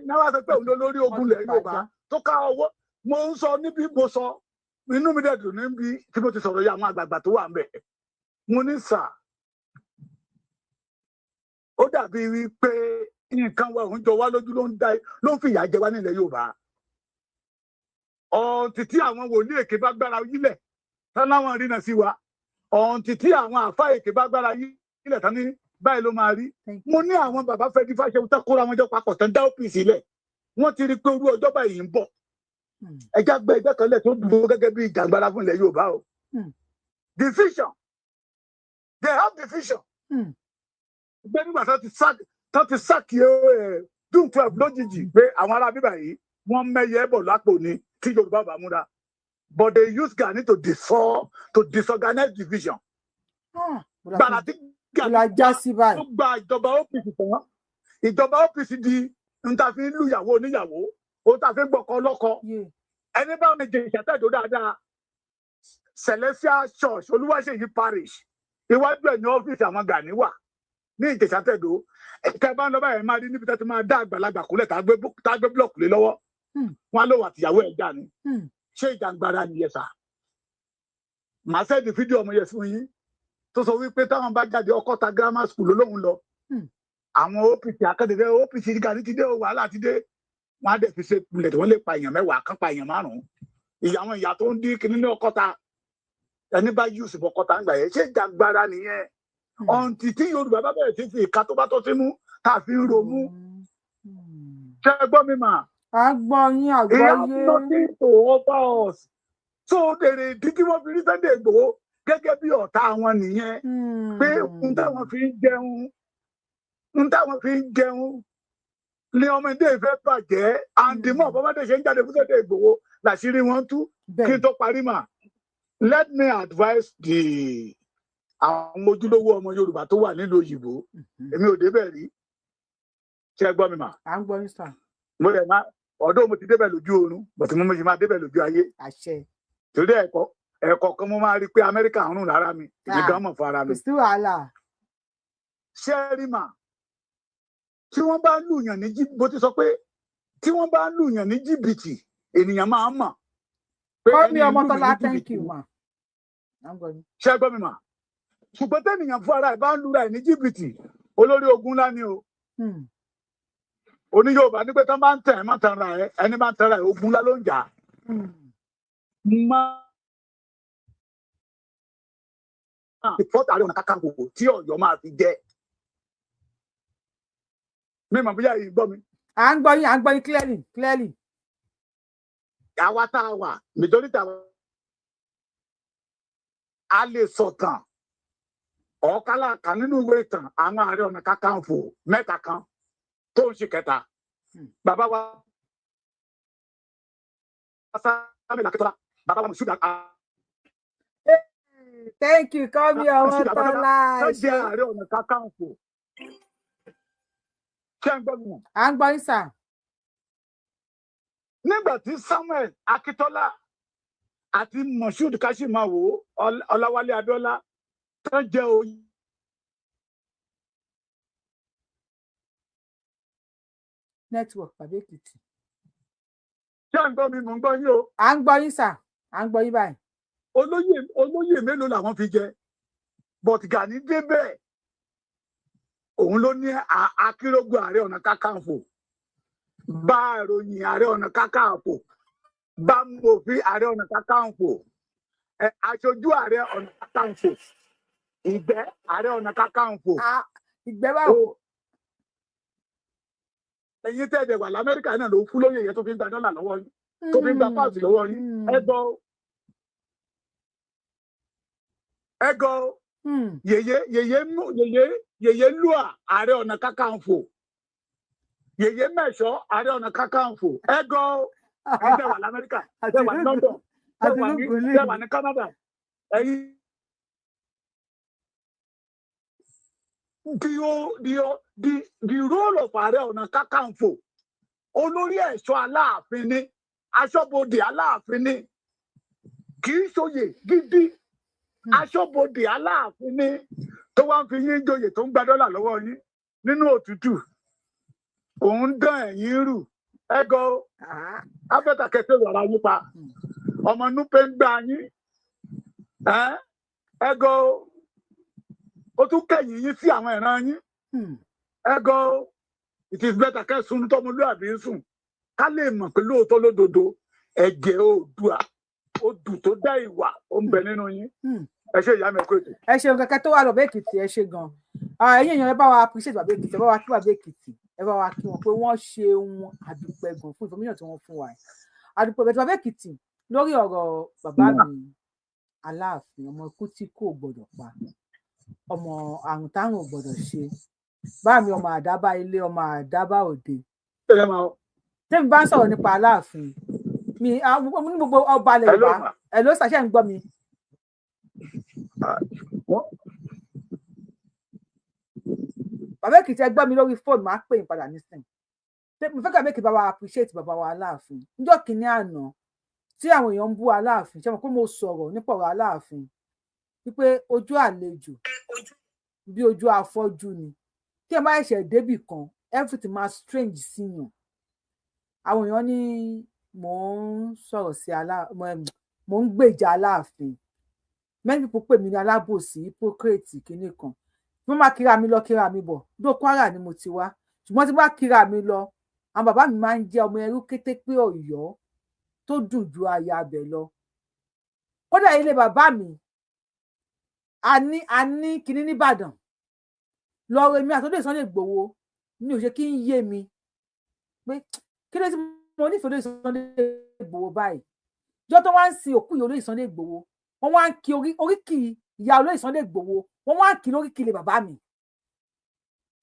náà wá sọ pé òun ló lórí ogun ilẹ̀ Yorùbá tó ká ọwọ́. Mo ń sọ níbi, mo sọ, inú mi dẹ̀ dùn níbi tí mo ti sọ̀rọ̀ yìí. Àwọn àgbààgbà tó wà ń bẹ̀, mo ní sà, ó dàbí wípé nǹkan wa òun jọ wá lójú, ló ń da, ló ń fìyà jẹ wá nílẹ̀ Yorùbá. Ọ̀ǹtì tí àwọn wòlíì èké bá gbára yílẹ̀ tán láwọn rìnà sí wa, ọ̀ǹtì tí àwọn àfa èké bá gbára yílẹ̀ tán ní báyìí ló máa rí. Mo ní àwọn bàbá fẹ́ dífá ṣe tán kóra wọn jọ papọ̀ tán dá OPC lẹ̀, wọ́n ti rí i pé orú ọjọ́ báyìí ń bọ̀. Ẹjá gbẹ ẹgbẹ́ kan lẹ̀ tó dúró gẹ́gẹ́ bí ìjàngbara fún ilẹ̀ Yorùbá o. The vision, they have the vision. Gbé nígbà tó ti sack June 12 lójijì pé àwọn ará bíbà yìí, wọ́n mẹ́yẹ bọ̀ lápò ni tí Yorùbá bá múra, but they use Gani to disorganize the vision. Gbàrà tí Gani já sí báyìí, tó gba ìjọba OPC tán, ìjọba OPC di n ta fi ń lùyàwó oníyàwó, ohun ta fi ń gbọkọ lọ́kọ. Ẹni bá mi jẹ ìṣàtẹ̀dó dáadáa, Celestial Church Olúwaṣèyí Parish, iwájú ẹ̀ ní ọ́fíìsì àwọn Gani wà ní Ìjẹ̀ṣà-Tẹ̀dó. Ẹ̀ka bá ń lọ báyìí, máa rí níbi tá ti máa dá àgbàlagbà kúlẹ̀, tá a gbé block lé lọ́wọ́, wọn á lò wà tìyàwó ẹ̀ jà ní. Ṣé ìjàngbara nìyẹn sà? Màá send fídíò ọmọ yẹn fún yín tó sọ wípé táwọn bá jáde, Ọkọ́ta Grammar School ló lóun lọ. Àwọn OPC akẹ́dẹ̀dẹ̀, OPC Gani ti dé o, wàhálà ti dé. Wọn á dẹ̀ fi ṣe kulẹ̀ tí wọ́n lè pa èèyàn 10 kan, pa èèyàn 5. Ìyá àwọn ìyá tó ń dín kinní ní Ọkọ́ta, ẹni bá yùsù fọkọ́ta ń gbà yẹn, ṣé ìjàngbara nìyẹn? Ọ̀ǹtì tí Yorùbá bá bẹ̀rẹ̀ sí fi ìka tó bá tó símú tá a fi ń romú. Ṣé ẹ gbọ́ mi mà? À ń gbọ́ yín. He has Àgbọ́yé. nothing to offer us. So èrè ìdí tí wọ́n fi rí Sunday Igboho gẹ́gẹ́ bí ọ̀tá wọn nìyẹn, pé ohun táwọn fi ń jẹun ní ọmọdé ìfẹ́ bàjẹ́. And the more bọ́mọdé ṣe ń jáde fún Sunday Igboho, làṣírí wọn tú. Kí n tó parí mà, let me advise the àwọn ojúlówó ọmọ Yorùbá tó wà nílùú òyìnbó. Èmi ò débẹ̀ rí. Ṣé ẹ gbọ́ mi mà? À ń gbọ́ yín, sir. Mo lè má ọ̀dọ́ mo ti débẹ̀ lójú oorun, bọ̀tí mo ṣe máa débẹ̀ lójú ayé. Àṣẹ. Torí ẹ̀kọ́ kan, mo máa rí i pé Amẹ́ríkà ń rùn lára mi, èmi Ah, gan mọ̀ fún ara kò mi. sí wàhálà. Ṣé ẹ rí mà, tí wọ́n bá lùyàn ní jìbìtì, bó ti sọ pé tí wọ́n bá lùyàn ní jìbìtì, ènìyàn máa ń mọ̀ pé Kọ́mi ẹni lù mí Ọmọtọ́lá, ní thank jìbìtì. you ma. À ń gbọ́ yín. Ṣé ẹ gbọ́ mi mà? Ṣùgbọ́n tẹ́nìyàn fún ara ẹ̀ bá ń lura ẹ̀ ní jìbìtì, olórí ogun ńlá ni o. Oní Yorùbá ní pé tán bá ń tẹ̀ ẹ́, má tan ra ẹ. Ẹni bá ń tan ra ẹ, ogun ńlá ló ń jà. Máa ìfọ́tà Ààrẹ Ọ̀nà Kakanfò tí Ọ̀yọ́ máa fi jẹ́ mi mọ̀ bóyá yìí gbọ́ mi. À ń gbọ́ yín, à ń gbọ́ yín clearly, clearly. Àwa tá a wà, majority àwa, a lè sọ̀tàn ọ̀ọ́kálà kan nínú ìwé ìtàn àwọn Ààrẹ Ọ̀nà Kakanfò mẹ́ta kan tó ń ṣe kẹta. Bàbá wa Samuel Akíntọ́lá, bàbá wa Moshood Thank you, Kọ́mi Moshood Abíọ́lá Ọmọtọ́lá. tó Ẹ jẹ́ ṣé. Ààrẹ Ọ̀nà Kakanfò. Ṣé ń gbọ́ mi mọ̀? À ń gbọ́ yín, sir. Nígbà tí Samuel Akíntọ́lá àti Moshood Kashimawo Ọláwálé Abíọ́lá tó jẹ́ oyè Network bàbá Èkìtì. Ṣé ń gbọ́ mi? Mò ń gbọ́ yín o. À ń gbọ́ yín, sir, à ń gbọ́ yín báyìí. Olóyè mélòó làwọn fi jẹ? But Gani débẹ̀, òun ló ní Akérògùn Ààrẹ Ọ̀nà Kakanfò, bá ìròyìn Ààrẹ Ọ̀nà Kakanfò, bá mòfin Ààrẹ Ọ̀nà Kakanfò, aṣojú Ààrẹ Ọ̀nà Kakanfò, ìgbẹ́ Ààrẹ Ọ̀nà Kakanfò. Ah, ìgbẹ́ báwo? Ẹ̀yin tẹ́ ẹ̀ wà lamẹ́ríkà náà ló fún lóye yẹn tó fi ń gba dọ́là lọ́wọ́ yín, tó fi ń gba páàsì lọ́wọ́ yín. Ẹ gbọ́, ẹ gbọ́. Yèyé yèyé mú yèyé yèyé lúà Ààrẹ Ọ̀nà Kakanfò, yèyé mẹ́ṣọ́ Ààrẹ Ọ̀nà Kakanfò. Ẹ gbọ́, ẹ̀yin tẹ́ wà lamẹ́ríkà, tẹ́ wà ní London, tẹ́ wà ní tẹ́ wà ní Canada, ẹ̀yin the o the o the the role of Ààrẹ Ọ̀nà Kakanfò, olórí ẹ̀ṣọ́ Aláàfin ni, aṣọ́bodè Aláàfin ni, kì í ṣòye gidi. Aṣọ́bodè Aláàfin ni tó wá ń fi yín joyè, tó ń gba dọ́là lọ́wọ́ yín nínú òtútù, òun dán ẹ̀yìn rù. Ẹgọ abẹ́ta kẹsẹ̀ wàrà yín pa ọmọ núpẹ́ ń gbà yín. Ẹgọ ó tún kẹ̀yìn yín sí àwọn ìran yín. Ẹgọ, it is better kẹsùn tọmọlúàbí ń sùn, ká lè mọ̀ pé lóòótọ́ lódodo, ẹ̀jẹ̀ Oòduà, odù tó dá ìwà, ó ń bẹ nínú yín. Ẹ ṣe, ìyá mi, kó ètò. Ẹ ṣeun kẹkẹ tó wà lọ bàbá Èkìtì. Ẹ ṣe gan. Ẹ̀yin èèyàn, ẹ bá wa appreciate bàbá Èkìtì, ẹ bá wa kí bàbá Èkìtì, ẹ bá wa kí wọn pé wọ́n ṣeun. Àdúpẹ́ gan fún information tí wọ́n fún wa. Àdúpẹ́ bẹ́ẹ̀ tí bàbá Èkìtì lórí ọ̀rọ̀ bàbá mi Aláàfin, ọmọ ikú tí kò gbọ́dọ̀ pa, ọmọ àrùn táwọn ò gbọ́dọ̀ ṣe bá mi, ọmọ àdábá ilé, ọmọ àdábá òde. Tẹ́mi bá ń sọ̀rọ̀ nípa Aláàfin mi ní gbogbo ọba ilẹ̀ Yorùbá ẹ̀ ló ṣàṣẹ ń gbọ́ mi. Bàbá Èkìtì, ẹ gbọ́ mi lórí fóònù, máa pè yín padà nísìn. Mo fẹ́ kí bàbá Èkìtì bá wa appreciate bàbá wa Aláàfin. Níjọ́ kìíní àná tí àwọn èèyàn ń bú Aláàfin, ṣé mo pé mo sọ̀rọ̀ nípa ọ̀rọ̀ Aláàfin wípé ojú àlejò bí ojú afọ́jú ni, tí ẹ bá ṣẹ̀ṣẹ̀ débì kan, everything máa strange síyàn. Àwọn èèyàn ní mò ń sọ̀rọ̀ sí alá, mò ń gbèjà Aláàfin. Many people pè mí ní alábòsí, hypocrite, kinní kan. Mo máa kíra mi lọ, kíra mi bọ̀ dó. Kwara ni mo ti wá, ṣùgbọ́n tí bá kíra mi lọ, àwọn bàbá mi máa ń jẹ́ ọmọ ẹrú kété pé Ọ̀yọ́ tó dùn ju aya abẹ lọ. Kódà ilé bàbá mi, a ní kinní nìbàdàn lọ́rọ̀ èmi àtọ́dé Sunday Igboho ní ò ṣe kí ń yé mi pé kí ló ti Mo nífẹ̀ẹ́ olóyè Sunday Igboho báyìí. Jọ́ tó wá ń sin òkú ìyá olóyè Sunday Igboho, wọ́n wá ń kí oríkì ìyá olóyè Sunday Igboho, wọ́n wá ń kí lóríkì ilé bàbá mi.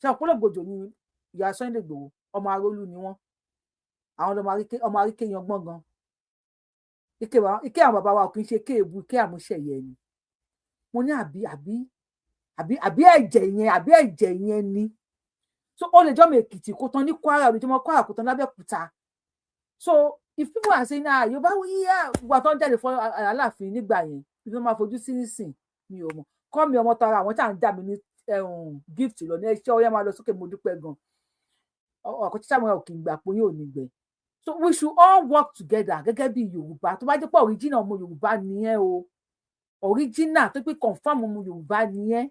Ṣé ọ̀pọ̀lọpọ̀ ni ìyá Sunday Igboho? Ọmọ Arólú ni wọ́n, àwọn ọmọ Àríkè yan gbọ́n gan. Ike àwọn bàbá wa kì í ṣe kéèbù, ike àmúṣẹyẹ ni. Mo ní àbí àbí àbí àbí ẹ̀jẹ̀ yẹn, àbí ẹ̀jẹ̀ yẹn ni. So ó lè jọmọ Èkìtì kó tán ní Kwara, ó lè jọmọ Kwara kó tán lábẹ́òkúta. So if people are saying, ah, Yorùbá yíyá ìgbà tó ń jáde fún Aláàfin nígbà yẹn, ibi tó máa fojú sí nísìn, mi ò mọ̀. Kọ́ mi ọmọ tara àwọn tí à ń dà mí ní gift lọ ní ẹṣẹ́ ọyá máa lọ sókè. Mo dúpẹ́ gan. Ọkọ̀ títà mọ́ òkè ìgbà pé yóò ní gbẹ. So we should all work together gẹ́gẹ́ bí Yorùbá. Tó bá jẹ́ pé original ọmọ Yorùbá nìyẹn o, original tó pé confam ọmọ Yorùbá nìyẹn,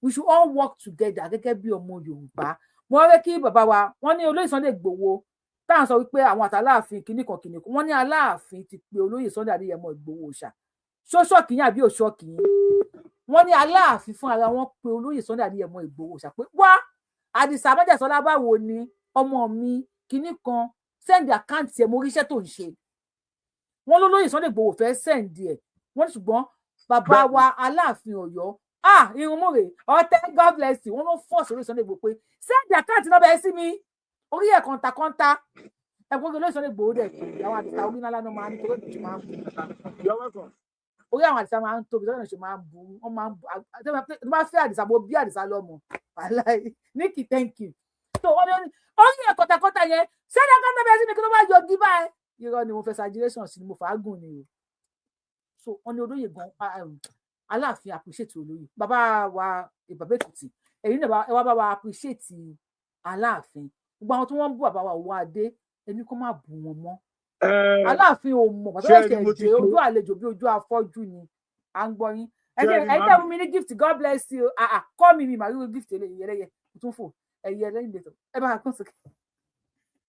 we should all work together gẹ́gẹ́ bí ọmọ Yorùbá. Mo rẹ́ kí bàbá wa, wọ́n ní olóyè Sunday Igboho táwọn sọ wípé àwọn àtàláàfin kìnnì kan kìnnì kan, wọ́n ní Aláàfin ti pe olóyè Sunday Adéyẹmọ Ìgbòho Òòṣà. Ṣóṣọ́ọ̀kì yín àbí òṣọ́ọ̀kì yín? Wọ́n ní Aláàfin fún ara wọn pe olóyè Sunday Adéyẹmọ Ìgbòho Òòṣà pé, wá Àdìsá májàsọlá, báwo ni ọmọ mi, kìnnì kan, send account ẹ̀, mo ríṣẹ́ tó ń ṣe. Wọ́n lólóyè Sunday Ìgbòho fẹ́ send ẹ̀. Wọ́n ní ṣùgbọ́n bàbá wa Aláàfin Ọ̀yọ́, ah, irun múre ọtẹ, God bless you, wọ́n ló force olóyè Sunday Ìgbòho pé send account náà bẹ́ẹ̀ sí mi, orí ẹ̀ kọ́ńtàkọ́ńtà ẹ̀kọ́. Olóyè Sunday Ìgbòho dẹ̀ pé àwọn Àdìsá orí ńlá náà máa ń torí ìṣe máa ń bu orí àwọn Àdìsá máa ń tóbi lọ́nà ìṣe máa ń bu wọ́n máa ń bu. Tó bá fẹ́ Àdìsá, mo bí Àdìsá lọ́mọ. Nikki, thank you. So wọ́n ní orí ẹ̀ kọ́ńtàkọ́ńtà yẹn, send account bẹ́ẹ̀ sí mi, kí ló bá yọ gí báyìí. Irọ́ ni mo fẹ́, exaggeration sí ni mo fàágùn ni o. So wọ́n ní olóyè gan, Aláàfin appreciate olóyè. Bàbá wa Bàbá Èkìtì, ẹ̀yin náà ẹ wá bá wa appreciate Aláàfin. Gbogbo àwọn tí wọ́n ń bú bàbá wa Òwò Adé, ẹni kó má bú wọn mọ́. Aláàfin ò mọ̀ bàtà ẹ̀ṣẹ̀ dé ojú àlejò bí ojú afọ́jú ni. À ń gbọ́ yín. Ẹ̀yin tẹ́ fún mi ní gift, God bless you. Kọ́ mi mi màá rí gift ẹlẹ́yẹ tún fò ẹ̀yẹ lẹ́yìn lẹ́tọ̀ ẹ bá kún sókè.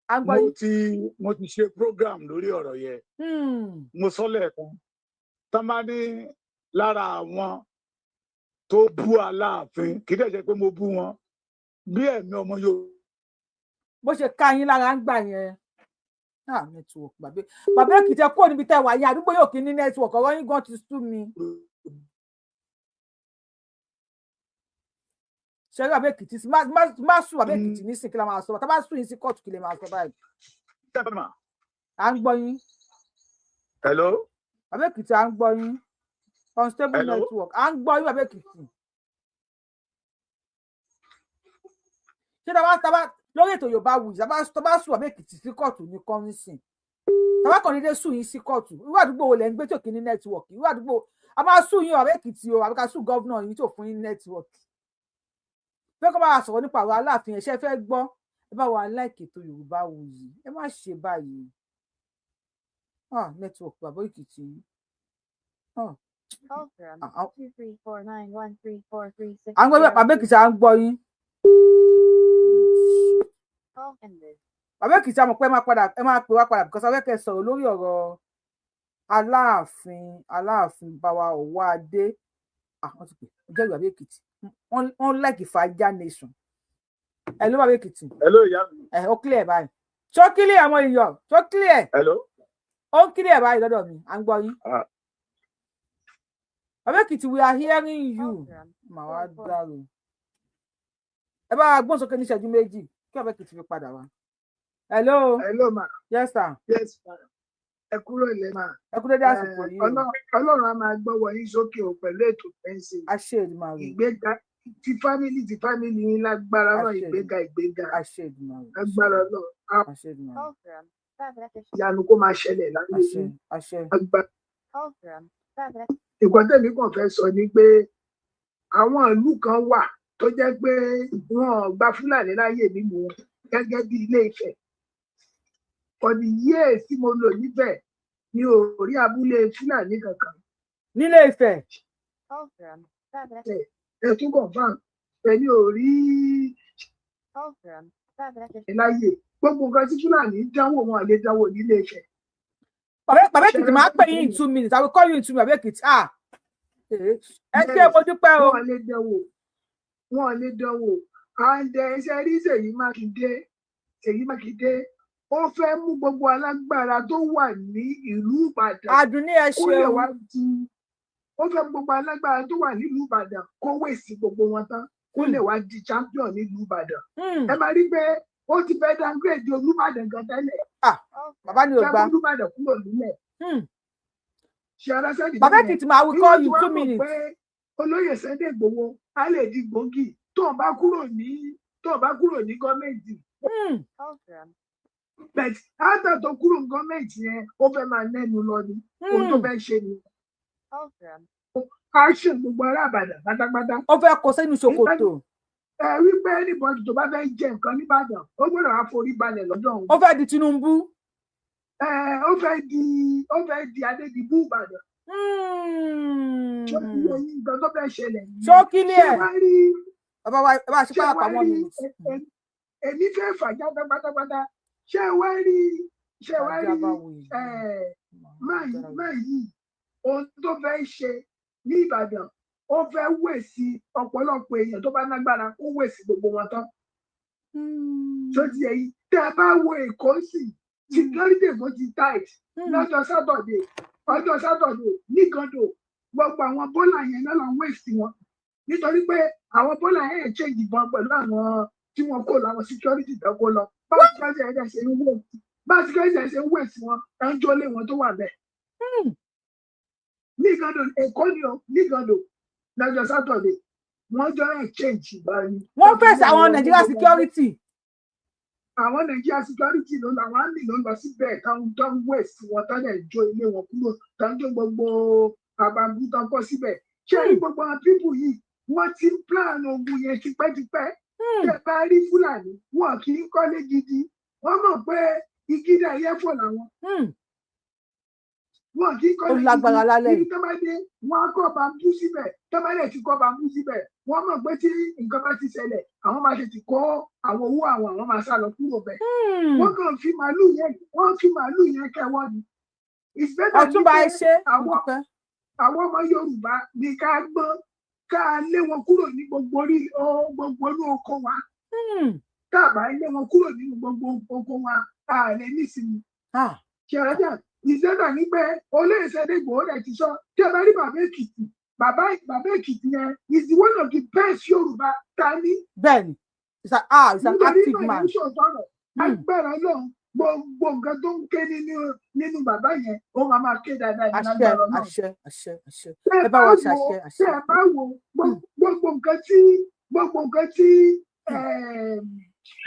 À ń gbọ́ yín. Mo ti ṣe program lórí ọ̀rọ̀ yẹn. Mo sọ lẹ́ẹ̀kan tán bá ní lára àwọn tó bú Aláàfin, kì í dẹ̀ ṣe pé mo bú wọn bí ẹ̀mí ọmọ Yorùbá. Bó ṣe ká yín lára ń gbà yẹn. Ah, network bàbá bàbá Èkìtì, ẹ kúrò níbi tẹ́ wà yẹn, àdúgbò yóò kí ní network. Ọ̀rọ̀ yín gan ti sú mi. Ṣẹ́rí bàbá Èkìtì, má sùn bàbá Èkìtì nísìn, kí la máa sọ? Tá bá sùn yín sí kóòtù, kí lè máa sọ báyìí? À ń gbọ́ yín. Hello. Bàbá Èkìtì, à ń gbọ́ yín. Unstable network. À ń gbọ́ yín, bàbá Èkìtì. Ṣé tá bá lórí ètò Yorùbá Wuyì, tá bá sùn bàbá Èkìtì sí kóòtù ní kọ́mísìn, tá bá kàn déédéé sùn yín sí kóòtù, irú àdúgbò wo lẹ̀ ń gbé tí ò kí ní network? Irú àdúgbò a máa sùn yín, bàbá Èkìtì o, àbíká sùn governor yín tó fún yín network pé kó bá wa sọ̀rọ̀ nípa àwọn Aláàfin ẹ̀ṣẹ́ fẹ́ gbọ́. Ẹ bá wa like ètò Yorùbá Wuyì, ẹ má ṣe báyìí. Ah, network bàbá Èkìtì. Ah, à ń gbọ́ bàbá Èkìtì, à ń gbọ́ yín bàbá Èkìtì. Àmọ̀ pé ẹ máa padà, ẹ máa pè wá padà because a fẹ́ kẹ́ sọ̀rọ̀ lórí ọ̀rọ̀ Aláàfin, Aláàfin báwa Ọ̀wọ́ Adé. Ah, wọ́n ti pè ọjọ́ ìgbà bàbá Èkìtì, wọ́n like Fàájà nation. Ẹ ló bàbá Èkìtì. Hello, ìyá mi. Ẹ ó clear báyìí. Ṣó clear, àwọn èèyàn? Ṣó clear? Hello. Ó ń clear báyìí lọ́dọ̀ mi, à ń gbọ́ yín. Bàbá Èkìtì, we are hearing you. Màá wá dárò. Ẹ bá wa gbóhùn sókè ní ìṣẹ́jú 2 kí bàbá Èkìtì fi padà wá. Hello. Hello ma. Yes sir. Yes ma. Ẹ kúrò ilẹ̀ ma. Ẹ kú dédé àsìkò yìí. Ọlọ́run á máa gbọ́wọ́ yín sókè o pẹ̀lú ètò pẹ́ńsì. Àṣẹ Èdùmàrè. Ìgbéga ti family, ti family yín lágbára náà, ìgbéga, ìgbéga. Àṣẹ Èdùmàrè. Agbára náà. Àṣẹ Èdùmàrè. Ìyanu kó máa ṣẹlẹ̀ láyé yín. Àṣẹ. Agbára. Nǹkan tẹ̀mí kàn fẹ́ sọ ni pé àwọn ìlú kan wà tó jẹ́ pé wọ́n gba Fúlàní láyè nínú wọn, gẹ́gẹ́ bí Ilé Ifẹ̀. For the years tí mo lò níbẹ̀, mi ò rí abúlé Fúlàní kankan. Nílé Ifẹ̀. Ẹ tún confirm pẹ̀lú ò rí láyè. Gbogbo nǹkan tí Fúlàní dánwò, wọn lè dánwò nílé Ifẹ̀. Bàbá Èkìtì, máa pè yín in 2 minutes. I will call you in 2 minutes, Bàbá Èkìtì. Ah, ẹ ṣé, mo dúpẹ́ o. Wọn lè dánwò, wọn lè dánwò. And ṣe rí Ṣèyí Mákindé, Ṣèyí Mákindé Ó fẹ́ mú gbogbo alágbára tó wà ní ìlú Ìbàdàn Àdùnní, ẹ kó lè ṣeun. wá di, ó fẹ́ mú gbogbo alágbára tó wà nílùú Ìbàdàn kó wèsì gbogbo wọn tán, kó lè wá di champion nílùú Ìbàdàn. Ẹ máa rí pé ó ti fẹ́ downgrade Olúbàdàn gan tẹ́lẹ̀. Ah, bàbá ni ò Fẹ́ gbà. mú Olúbàdàn kúrò nílẹ̀. Ṣe ara sẹ́ni? Bàbá Èkìtì máa will call you 2 minutes. Pé olóyè Sunday Igboho á lè di gbòógì tó ń bá kúrò ní gọ́ọ̀mẹ̀ntì. But after tó kúrò ní gọ́ọ̀mẹ̀ntì yẹn, ó fẹ́ máa nẹ́nu lọ ni. Ohun tó fẹ́ ṣe ni action gbogbo ará Ìbàdàn pátápátá. Ó fẹ́ kó sínú ṣòkòtò. Ẹ wí pé anybody tó bá fẹ́ jẹ nǹkan nìbàdàn, ó gbọ́dọ̀ wá forí balẹ̀ lọ́dọ̀ òun. Ó fẹ́ di Tinubu. Ẹ ó fẹ́ di Adédìbú Ìbàdàn. Ṣé ti yẹ yín nǹkan tó fẹ́ ṣẹlẹ̀ nìyẹn? Ṣó kílẹ̀? Ṣé wá rí Bàbá wa, ẹ bá ṣe ṣé pàápàá wá one rí minute. Èmi fẹ́ fàjà pátápátá. Ṣé wá rí máa yìí, ohun tó fẹ́ ṣe ní Ìbàdàn, ó fẹ́ wẹ̀ sí ọ̀pọ̀lọpọ̀ èèyàn tó bá lágbára, ó wẹ̀ sí gbogbo wọn tán. Tó ti yẹ yìí, tẹ́ ẹ bá wo Èkó sí, security Èkó ti tight. Lọ́jọ́ Saturday, ọjọ́ Saturday ní Gando, gbogbo àwọn bọ́là yẹn náà lọ wẹ̀ sí wọn, nítorí pé àwọn bọ́là yẹn change ìbọn pẹ̀lú àwọn tí wọ́n kó lọ, àwọn security tó kó lọ. Bá security ẹ̀ ṣe ń wẹ̀ sí wọn, ẹ̀ ń jólé wọn tó wà bẹ́ẹ̀ ní Gando. Èkó ni o, ní Gando lọ́jọ́ Saturday, wọ́n jọ exchange ìbọn ni. Wọ́n fèsì àwọn Nigeria security. Àwọn Nigeria security ló lọ, àwọn army ló lọ síbẹ̀ táwọn tó ń wẹ̀ sí wọn, tó lè jó ilé wọn kúrò, tó ń jó gbogbo àbàbù tó ń kọ́ síbẹ̀. Ṣé ní gbogbo àwọn people yìí, wọ́n ti ń plan ogun yẹn tipẹ́tipẹ́. Tẹ́ bá rí Fúlàní, wọn kì í kọ́lé gidi. Wọ́n mọ̀ pé igi dà yẹ́fọ̀ làwọn. Wọn kì í Ó kọ́lé lágbára lálẹ́ ibi yìí. tó bá dé, wọn á kọ́ bambú síbẹ̀. Tó bá dẹ̀ ti kọ́ bambú síbẹ̀, wọ́n mọ̀ pé tí nǹkan bá ti ṣẹlẹ̀, àwọn máa tètè kó àwọn owó àwọn, àwọn máa sá lọ kúrò bẹ̀. Wọ́n kàn fi màálù yẹn, wọ́n fi màálù yẹn kẹwọ́ ni. It's better ní Ọ̀túnba, pé ẹ ṣé, mo àwọn dúpẹ́. àwọn ọmọ Yorùbá ní ká gbọ́n, ká lé wọn kúrò ní gbogbo orí gbogbo inú oko wa. Tá a bá lé wọn kúrò nínú gbogbo oko wa, a lè nísìnyí. Ṣẹ̀rẹ̀dà ìṣẹ́dà ní pé olóyè Sunday Igboho rẹ̀ ti sọ. Tí a bá rí bàbá Èkìtì, bàbá Èkìtì yẹn is one of the best Yorùbá ta ní. Bẹ́ẹ̀ni, he's an Nítorí active náà man. yẹn sọ̀tọ̀ rẹ̀, agbára náà, gbogbo nǹkan tó ń ké nínú bàbá yẹn, ó máa máa ké dáadáa ní Àṣẹ. lágbára náà. Àṣẹ, àṣẹ, àṣẹ. Tẹ́ Ẹ bá wa wo ṣàṣẹ, àṣẹ. Tẹ́ ẹ bá wo gbogbo nǹkan tí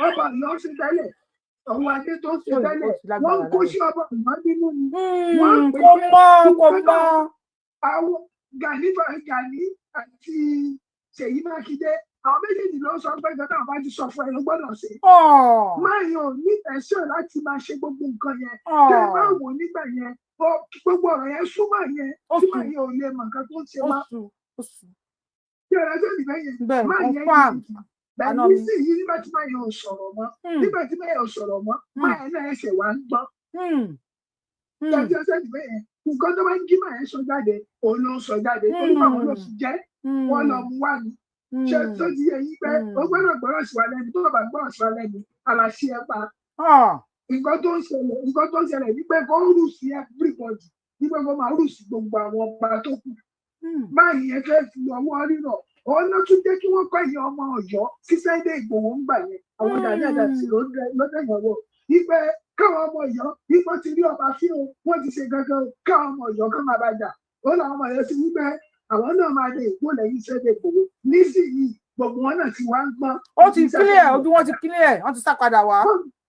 ọba Ọ̀yọ́ ṣe tẹ́lẹ̀, ọwọ́ adé tó ṣe Ó tẹ́lẹ̀, ti lágbára wọ́n ń kó lálẹ́. sí ọba Ọ̀yọ́ nínú ni. Wọ́n ń pè Kò pé mọ, kò nǹkan mọ. náà, àwọn Gani àti Ṣèyí Mákindé, àwọn méjèèjì ló sọ pé nǹkan táwọn bá ti sọ fún ẹ ló gbọ́dọ̀ ṣe. Máa yàn ní ẹ̀ṣọ́ láti máa ṣe gbogbo nǹkan yẹn. Tẹ́ ẹ bá wò nígbà yẹn, gbogbo ọ̀rọ̀ yẹn súnmọ́ yẹn Ó tí sú. máa yẹn ò lè mọ nǹkan tó ń ṣe Ó mọ́. sú, ó sú. Tí ọ̀rọ̀ tó nìbẹ̀ yẹn, Bẹ́ẹ̀, máa yẹn confam. yìí bẹ́ẹ̀. Àná mi. Nísìnyí, nígbà tí máa yẹn ò sọ̀rọ̀ mọ́, nígbà tí máa yẹn ò sọ̀rọ̀ mọ́, máa yẹn náà ẹsẹ̀ wá ń gbọ́n. Tẹ́tí ọ̀sẹ̀ nìbẹ̀ yẹn, nǹkan tó bá ń jí máa yẹn sọ jáde, òun ló ń sọ jáde, torí pé àwọn ló ti jẹ́ wọ́n lọ mú wá ni. Ṣé tó ti yẹ yín pé ó gbọ́dọ̀ gbọ́rọ̀ sí wa lẹ́nu? Tó bá gbọ́rọ̀ sí wa lẹ́nu, àlàṣe ẹ pa. Nǹkan tó ń ṣẹlẹ̀ ní pé kó rù sí everybody, ní pé kó máa rù sí gbogbo àwọn ọba tó kù. Báyìí yẹn fẹ́ fi ọwọ́ rírọ̀, òun ló tún jẹ́ kí wọ́n kọ́ ẹ̀yìn ọmọ Ọ̀yọ́ sí Sunday Ìgbòho ń gbà yẹn. Àwọn Gani Adams ló dẹ̀yìn wọ̀ wípé káwọn ọmọ Ọ̀yọ́ wípé ti rí ọba fí o, wọ́n ti ṣe gangan o, káwọn ọmọ Ọ̀yọ́ kán máa bá jà. Ó làwọn ọmọ Ọ̀yọ́ ti wípé àwọn náà máa dé ìpò lẹ́yìn Sunday Ìgbòho. Nísìnyí, gbogbo wọn náà ti wá ń gbọ́n. Ó ti clear, ojú wọn ti clear, wọ́n ti sá padà wá.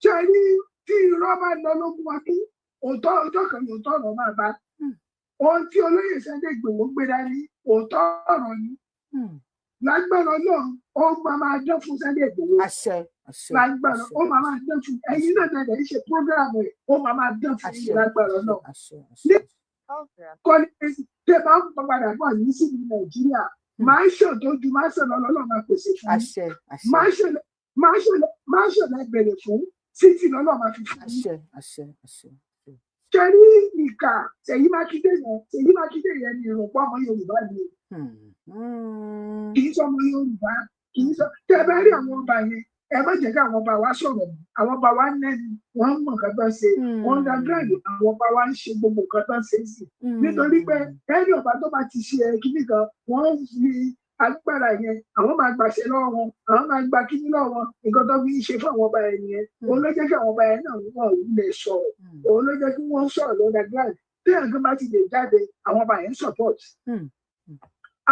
Ṣe rí, tí irọ́ bá lọ lógún ọdún, òótọ́ ọjọ́ kan ní òótọ́ ọ̀rọ̀ máa bá. Ohun tí olóyè Sunday Ìgbòho gbé dání, òótọ́ ọ̀rọ̀ ni. Lágbára Ọlọ́run, ó máa máa dán fún Sunday Ìgbòho. Àṣẹ, àṣẹ. Lágbára, Àṣẹ. ó máa máa dán fún ẹ̀yin náà tẹ̀lé ṣe program rẹ̀, ó máa máa dán fún yín lágbára náà. Àṣẹ, àṣẹ. Ní kọ́ni tẹ bá ń padà bọ̀ ní síbi Nàìjíríà, máa ń ṣàn tó ju máa ń ṣàn lọ́lọ́ máa pèsè fún yín. Àṣẹ, àṣẹ. Máa ṣàn lẹ bèrè fún títí lọ́lọ́ máa fi fún yín. Àṣẹ, àṣẹ, àṣẹ. Ṣe rí ìkà Ṣèyí Mákindé yẹn ni ìròpọ̀ ọmọ Yorùbá ni. Kì í sọ ọmọ Yorùbá, kì í sọ. Tẹ bá rí àwọn ọba yẹn, Ẹ má jẹ́ kí àwọn ọba wa sọ̀rọ̀ mọ́. Àwọn ọba wa nẹ́ni, wọ́n mọ̀ nǹkan tó ń ṣe, wọ́n ń underground, àwọn ọba wa ń ṣe gbogbo nǹkan tó ń ṣe sí, nítorí pé ẹni ọba tó bá ti ṣe kíní kan, wọ́n fi agbára yẹn, àwọn máa gbàṣẹ lọ́wọ́ wọn, àwọn máa gba kíní lọ́wọ́ wọn. Nǹkan tó fi ń ṣe fún àwọn ọba yẹn nìyẹn. Òun ló jẹ́ kí àwọn ọba yẹn náà wọn ò lè sọ̀rọ̀, òun ló jẹ́ kí wọ́n sọ̀rọ̀ l'underground. Tí nǹkan bá ti lè jáde, àwọn ọba yẹn ń support.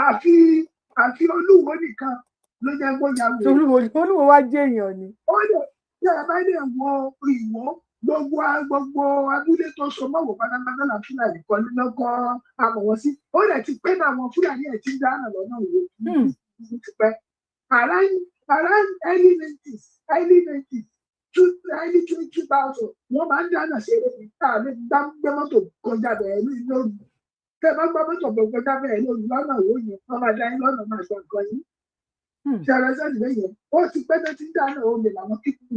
Àfi Olúwo nìkan ló jẹ́ kó ya wò. Olúwo wá jẹ́ èèyàn ni. Ó lè tí a bá lè wọ Ìwó, gbogbo abúlé tó so mọ́wọ́ pátápátá là Fúlàní kọ́ nínú kọ́ àmọ̀ wọn sí. Ó lè ti pé náà àwọn Fúlàní ẹ̀ ti ń dáná lọ́nà Ìwó ti pẹ́, around early 90s, early 90s two, early 2000, wọ́n máa ń dáná sí eré ní tá a lè gbé mọ́tò kọjá bẹ̀rẹ̀ lóru. Tẹ́ ẹ bá gbá mọ́tò kọjá bẹ̀rẹ̀ lóru lọ́nà Ìwó yẹn, wọ́n máa dá yín lọ́nà, máa gbà nǹkan yín. Ṣe ara ṣáàjì lẹ́yìn? Ó ti pẹ́ tó ti ń dáná olè làwọn kíkú,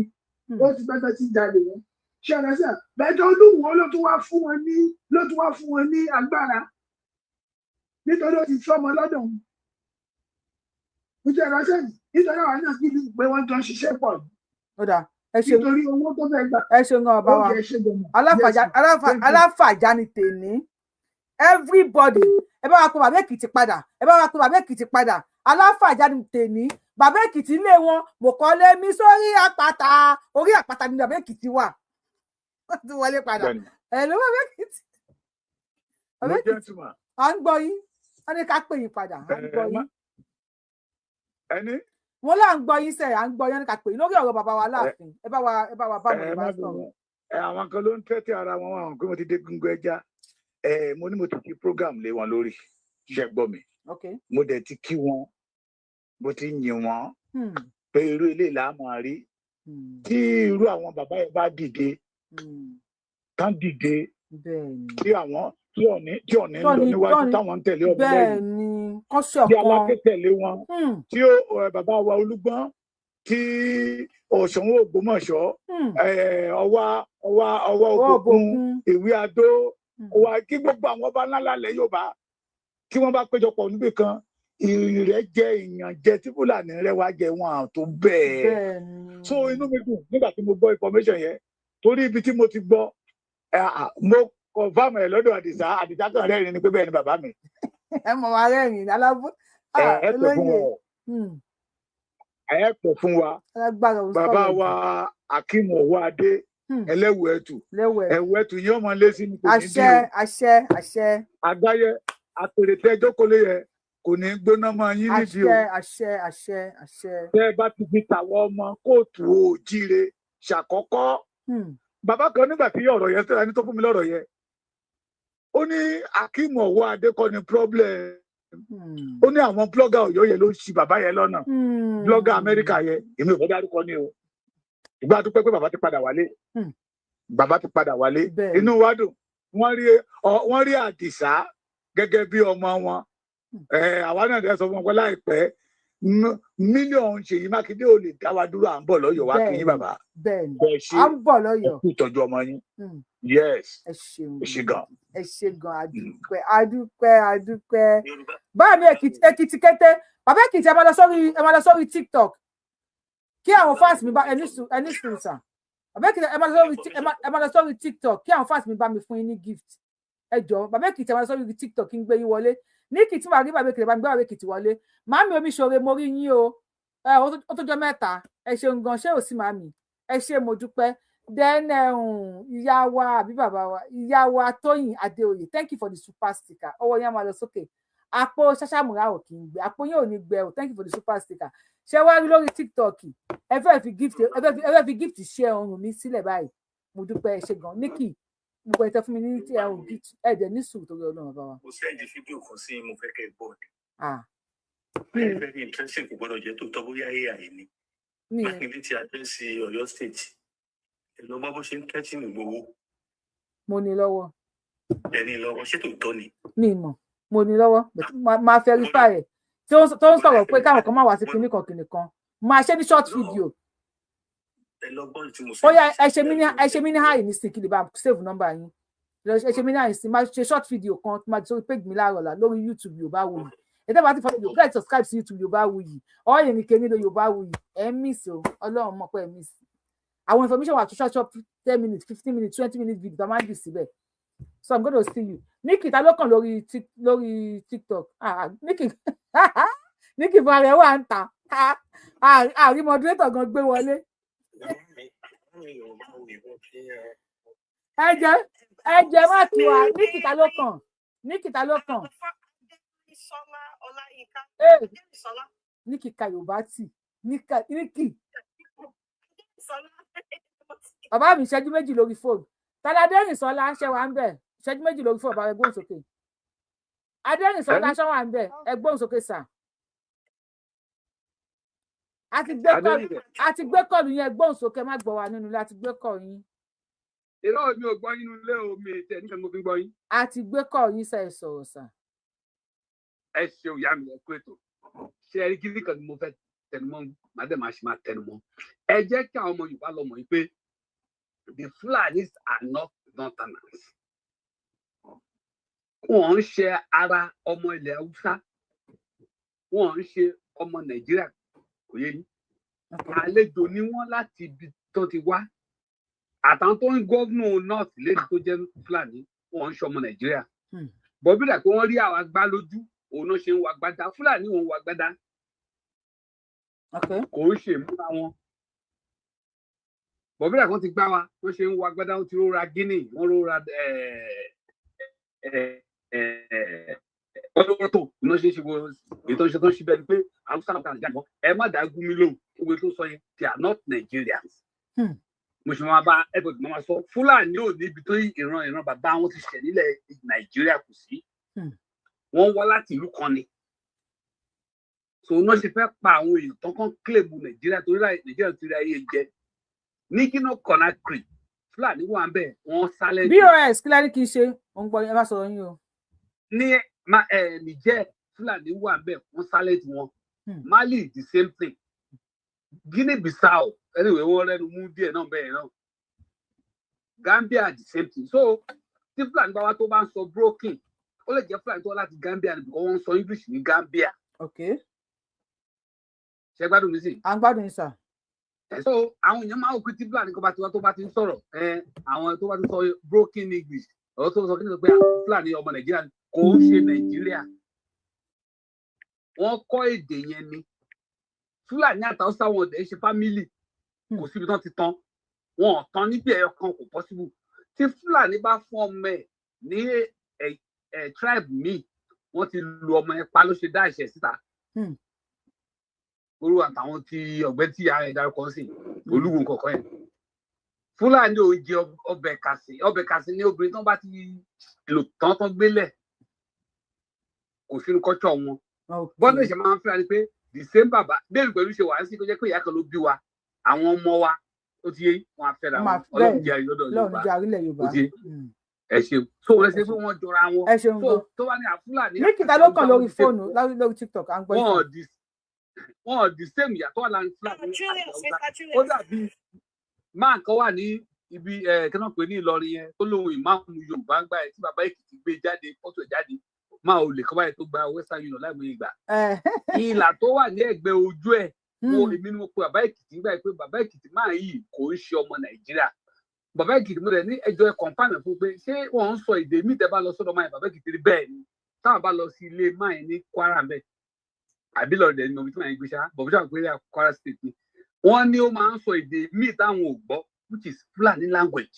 ó ti pẹ́ tó ti ń jalè wọn. Ṣe ara ṣáà bẹ́ẹ̀ tó Olúwo ló tún wá fún wọn ní agbára, nítorí ó ti fọmọ lọ́dọ̀ wọn. Nítorí ara ṣáàjì, nítorí àwọn náà kí pé wọ́n jọ ń ṣiṣẹ́ pọ̀. Ó dáa, ẹ ṣeun. Nítorí owó tó fẹ́ gbà. Ẹ ṣeun gan, ọba wa. Aláfàjá ni tèmi. Everybody, ẹ bá wa pé bàbá Èkìtì padà, ẹ bá wa pé bàbá Èkìtì padà. Aláfàjá ni tèmi. Bàbá Èkìtì lé wọn, mo kọ́lé mi sórí àpáta, orí àpáta ni bàbá Èkìtì wà. Wọ́n ti wọlé padà. Ẹ ló bàbá Èkìtì, bàbá Èkìtì, à ń gbọ́ yín. Wọ́n ní ká pè yín padà, à ń gbọ́ yín. Ẹni. Wọ́n là ń gbọ́ yín sẹ́, à ń gbọ́ yín. Ní ká pè yín lórí ọ̀rọ̀ bàbá wa láàfin. Ẹ bá wa bá wọn bá sọ̀rọ̀. Ẹ àwọn kan ló ń tẹ́tí ara wọn, àwọn pé mo ti dé gungun ẹja. Ẹ mo ní mo ti fi program lé wọn lórí, ṣe gbọ́ mi? Mo dẹ̀ ti kí wọn, mo ti yìn wọ́n pé irú ilé là á máa rí tí irú àwọn bàbá yẹn bá dìde, tán dìde, tí àwọn tí Ọ̀ọ̀ni ń lọ níwájú, táwọn ń tẹ̀lé Ọ̀ọ̀ni lẹ́yìn, tí Aláké tẹ̀lé wọn, tí bàbá wa Olúgbọ́n, tí Ọ̀ṣun Ògbómọ̀ṣọ́, Ọwá Ògbókun, Ìwé Adó, Ọwá, kí gbogbo àwọn ọba ńlá lálẹ́ Yorùbá kí wọ́n bá péjọpọ̀ níbì kan, ìrẹ́jẹ ìyànjẹ tí Fúlàní rẹ wá jẹ wọn àtó bẹ́ẹ̀. So inú mi dùn nígbà tí mo gbọ́ information yẹn, torí ibi tí mo ti gbọ́, mo confirm ẹ̀ lọ́dọ̀ Àdìsá. Àdìsá kan rẹ́rìn ni pé bẹ́ẹ̀ ni bàbá mi. Ẹ mọ̀ wá rẹ́rìn alábọ́. Ẹ pẹ̀ fún wọn, ẹ pẹ̀ fún wa. Bàbá wa Akeem Ọwọ́adé ẹlẹ́wù ẹ̀tù, ẹ̀wù ẹ̀tù yóò máa lé sí ní, kò ní dí o. Àṣẹ, àṣẹ, àṣẹ. Àgbáyé àpèrètẹ jókòó yẹ kò ní gbóná mọ́ yín nídìí o. Àṣẹ, àṣẹ, àṣẹ, àṣẹ. Tẹ́ ẹ bá ti fi tàwọn ọmọ kóòtù òjíire ṣàkọ́kọ́. Bàbá kan nígbà tí ọ̀rọ̀ yẹn sẹ́ra ní tó fún mi lọ́rọ̀ yẹn, ó ní Akeem Ọwọ́adé kọ́ ni problem. Ó ní àwọn blogger Ọ̀yọ́ yẹn ló ń ṣì bàbá yẹn lọ́nà, blogger Amẹ́ríkà yẹn. Èmi ò fẹ́ dárúkọ ní o. Ìgbà tó pẹ́ pé bàbá ti padà wálé, bàbá ti padà wálé, inú wa dùn. Wọ́n rí Àdìsá gẹ́gẹ́ bí ọmọ wọn. Àwa náà dẹ́ sọ fún wọn pé láìpẹ́, mílíọ̀nù Ṣèyí Mákindé ò lè dá wa dúró. À ń bọ̀ lọ́yọ̀ọ́ wá kí yín, bàbá. Bẹ́ẹ̀ni, à ń bọ̀ lọ́yọ̀ọ́. Kú ìtọ́jú ọmọ yín. Yes. Ẹ ṣeun. Ẹ ṣe gan. Ẹ ṣe gan, adúpẹ́, adúpẹ́, adúpẹ́. Báyìí mi, Èkìtì kété, bàbá Èkìtì, ẹ máa lọ sórí TikTok kí àwọn fans mi bá ẹni sùn sàn. Bàbá Èkìtì, ẹ máa lọ sórí TikTok kí àwọn fans mi bá mi fún yín ní gift. Ẹ jọ̀ọ́, bàbá Èkìtì, ẹ máa lọ sórí TikTok kí n gbé yín wọlé. Ní Èkìtì wà rí bàbá Èkìtì, bá mi gbé bàbá Èkìtì wọlé. Màámi Omiṣore, mo rí yín o. Ẹ ó tó jọ mẹ́ta. Ẹ ṣeun gan. Ṣé ò sí màámi? Ẹ ṣé, mo dúpẹ́. Then ìyá wa àbí bàbá wa, ìyá wa Tóyìn Adéoyè, thank you for the super sticker. Ọwọ́ yẹn á máa lọ sókè. Àpò ṣàṣàmùrà ò kì í gbẹ, àpò yẹn ò ní gbẹ o. Thank you for the super sticker. Ṣé wá rí lórí TikTok, ẹ fẹ́ fi gift ṣe ọrùn mi sílẹ̀ báyìí. Mo dúpẹ́, ẹ ṣé gan. Nikki, gbogbo ẹ tẹ́ fún mi ní tí ẹ ò gift, ẹ dẹ̀ ní sùúrù torí Ọlọ́run bá wa. Mo send fídíò kan sí, mo fẹ́ kẹ́ ẹ gbọ́ ni. Very very interesting. Kò gbọ́dọ̀ jẹ́ tòótọ́, bóyá AI ni. Mákindé ti address Ọ̀yọ́ State. Ẹ lọ gbọ́ bó ṣe ń tẹ́tí ní gbowó. Mo ní lọ́wọ́. Ẹni lọ́wọ́, ṣé tòótọ́ ni? Mi mọ̀, mo ní lọ́wọ́, máa verify ẹ̀. Tí ó ń sọ̀rọ̀ pé káwọn kan máa wá sí kinní kan kinní kan, máa ṣe ní short video. Ẹ lọ gbọ́ tí mo Ó yá, ẹ ṣe mí ní hi nísìnyí kí lè bá save number yín. Ẹ ṣe mí ní hi nísìnyí, máa ṣe short video kan, máa sórí page mi láàárọ̀ ọ̀la lórí YouTube Yorùbá Wuyì. Ẹ tẹ́ bá ti follow Yorùbá, subscribe sí YouTube Yorùbáwùyí ọ̀ Ìrìnkèrindò Yorùbáwùyí. Ẹ miss o, Ọlọ́run mọ̀ pé ẹ miss. Àwọn information wà tó short short, 10 minutes, 15 minutes, 20 minutes video tó máa ń jù síbẹ̀. So I'm gonna see you. Nikki, ta ló kàn lórí TikTok? Ah, Nikki, Nikki fún ara ẹ wà ń ta àrí moderator gan gbé wọlé. Ẹ jẹ́, ẹ jẹ́ má kí wa. Nikki, ta ló kàn? Nikki, ta ló kàn? Nikki ka Yorùbá tì. Nikki, bàbá mi, ìṣẹ́jú méjì lórí fóònù. Táládẹ́rìnsọ́lá ṣe wà ń bẹ̀? Ìṣẹ́jú méjì lórí fóònù, bàbá, ẹ gbóhùn sókè. Adẹ́rìnsọ́lá ṣe wà ń bẹ̀? Ẹ gbóhùn sókè sà. A ti gbé call yẹn. Gbóhùn sókè, má gbọ́ wa nínú ilé. A ti gbé call yín. Irọ́, mi ò gbọ́ yín nínú ilé o. Mi tẹ̀ nígbà mo fi ń gbọ́ yín. A ti gbé call yín sẹ́, ẹ sọ̀rọ̀ sà. Ẹ ṣeun, ìyá mi, ẹ kú ètò. Ṣé ẹ rí kíní kan ni mo fẹ́ tẹnumọ́, màá dẹ̀ máa ṣe máa tẹnumọ́. Ẹ jẹ́ kí àwọn ọmọ Yorùbá lọ mọ̀ yìí pé the Fulanis are not northerners. Wọ́n ń ṣe ara ọmọ ilẹ̀ Haúsá, wọ́n ń ṣe ọmọ Nàìjíríà, kò yé yín? Àlejò ni wọ́n láti ibi tó ti wá. Àtàwọn tó ń govern north lẹ́nu tó jẹ́ Fúlàní, wọ́n ń ṣe ọmọ Nàìjíríà. Bọ́bí dà pé wọ́n rí àwọn agbá lójú òun náà ṣe ń wọ agbádá. Fúlàní òun wọ agbádá, kò ń ṣe ìmúra wọn. Bọ́bí dà kan ti gbá wa wọ́n ṣe ń wọ agbádá. Wọ́n ti róra Guinea, wọ́n róra wọ́n lówó tó iná ṣe é ṣe gbogbo ètò ìṣe tó ń ṣe bẹ́ẹ̀ ni pé Haúsá náà kàn jáde. Ẹ má dá Gumi lóhùn, gbogbo tó sọ yẹn, they are not Nigerians. Mo ṣe máa bá everybody máa sọ, Fúlàní ò níbi tó ìran ìran bàbá wọn ti ṣẹ̀ nílẹ̀ Nàìjíríà, kò sí. Wọ́n wá láti ìlú kan ni. So náà ṣe fẹ́ pa àwọn èèyàn tó kàn claim Nàìjíríà torí Nàìjíríà ti rí ayé jẹ ní Guinea Conakry. Fúlàní wà ń bẹ̀, wọ́n sálẹ̀. Bos kí lẹ́ni kì í ṣe òun gbọ́, ẹ bá sọ̀rọ̀ yín o. Ní Niger, Fúlàní wà ń bẹ̀, wọ́n sálẹ̀ tí wọn. Mali, the same thing. Guinea Bissau, anyway, wọ́n rẹ́nu mú díẹ̀ náà bẹ́ẹ̀ náà. Gambia, the same thing. So tí Fúlàní bá wá tó bá ń sọ broken, ó lè jẹ́ Fúlàní tó wá láti Gambia ni, because wọ́n ń sọ English ní Gambia. Ṣé gbádùn mi sí? À ń gbádùn yín sà. So àwọn èèyàn máa ń kú tí Fúlàní kan bá ti wá tó bá ti ń sọ̀rọ̀, àwọn tó bá ti sọ broken English, ọ̀rọ̀ tó sọ kí ni sọ pé Fúlàní ọmọ Nàìjíríà, kò ń ṣe Nàìjíríà. Wọ́n kọ́ èdè yẹn ni. Fúlàní àtàwùsá wọn ọ̀dẹ̀ ṣe family, kò síbi tán ti tán, wọn ò tán níbi ẹ̀yọ kan, kò possible. Tí Fúlàní bá fún ọmọ ẹ̀ ní ẹ̀ tribe míì, wọ́n ti lu ọmọ ẹ̀ pa ló ṣe dá ìṣẹ̀ síta. Orú àtàwọn tí ọ̀gbẹ́ tí ara ẹ̀ dárúkọ sí olúwo kọ̀ọ̀kan yẹn, Fúlàní ò jẹ ọbẹ̀ kàsí. Ọbẹ̀ kàsí ní obìnrin tán bá ti lò tán tán gbélẹ̀, kò sínú kọ́tsọ̀ wọn. Bọ́dọ̀ ìṣẹ̀ máa ń fẹ́ra ni pé the same bàbá bẹ́ẹ̀ pẹ̀lú ṣe wà sí kó jẹ́ pé ìyá kan ló bí wa, àwọn ọmọ wa, ó ti yé, wọn á fẹ́ra wọn. Ọlọ́run jẹ́ àrílọ́dọ̀ Yorùbá, ó ti yé. Ẹ ṣeun. So wọ́n ṣe pé wọ́n jọra wọn. Ẹ ṣeun. So tó bá ní àfúlàní. Ní kìtà ló kàn lórí fóònù, lórí TikTok, à ń gbọ́. Wọ́n the same ìyàtọ̀ wà láàrin Fúlàní àti Haúsá. Ó dàbí máa kan wà ní ibi kí wọ́n pè ní Ìlọrin yẹn tó lóun ìmáàmù Yorùbá ń gbà ẹ tí bàbá Èkìtì gbé jáde, fọ́tò ẹ̀ jáde, máa ò lè kọ́ báyìí tó gba Western Union láìmọye ìgbà. Ìlà tó wà ní ẹ̀gbẹ́ ojú ẹ̀, mo èmi ni mo pe bàbá Èkìtì nígbà pé bàbá Èkìtì máa yìí kò ń ṣe ọmọ Nàìjíríà. Bàbá Èkìtì, mo rẹ̀ ní ẹjọ́ ẹ confirm fún pé ṣé wọ́n ń sọ èdè míì tẹ́ bá lọ sọ́dọ̀ máa yẹn. Bàbá Èkìtì rí bẹ́ẹ̀ ni, táwọn bá lọ sí ilé máa yẹn ní Kwara mbẹ́ àbí lọ́ọ̀dẹ̀ ní omi tí wọ́n yẹn gbé ṣá bọ̀bí ṣáà pé Kwara State ni wọ́n ní ó máa ń sọ èdè míì táwọn ò gbọ́, which is Fulani language.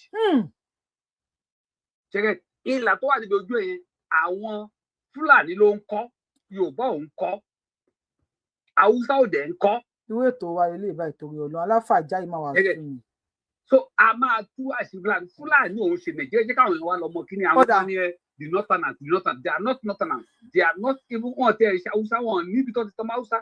Ṣẹ́gẹ́ ìlà tó wà níbi ojú ẹ̀ yẹn, àwọn Fúlàní ló ń kọ́, Yorùbá ò ń kọ́, Haúsá ò dẹ̀ ń kọ́. Irú ètò wa ilé ìbá ìtorí Ọlọ́run aláfàájá yìí máa wà fún mi. So a máa tú àṣírí Fúlàní. Fúlàní òun ṣe Nàìjíríà. Jẹ́ káwọn èèyàn wá lọ́mọ kí ni àwọn tó ní ẹ the northerners, the northerners, they are not northerners, they are not even. Wọn tẹ ẹ ṣe Haúsá, wọn níbi tó ti tọ́ Haúsá,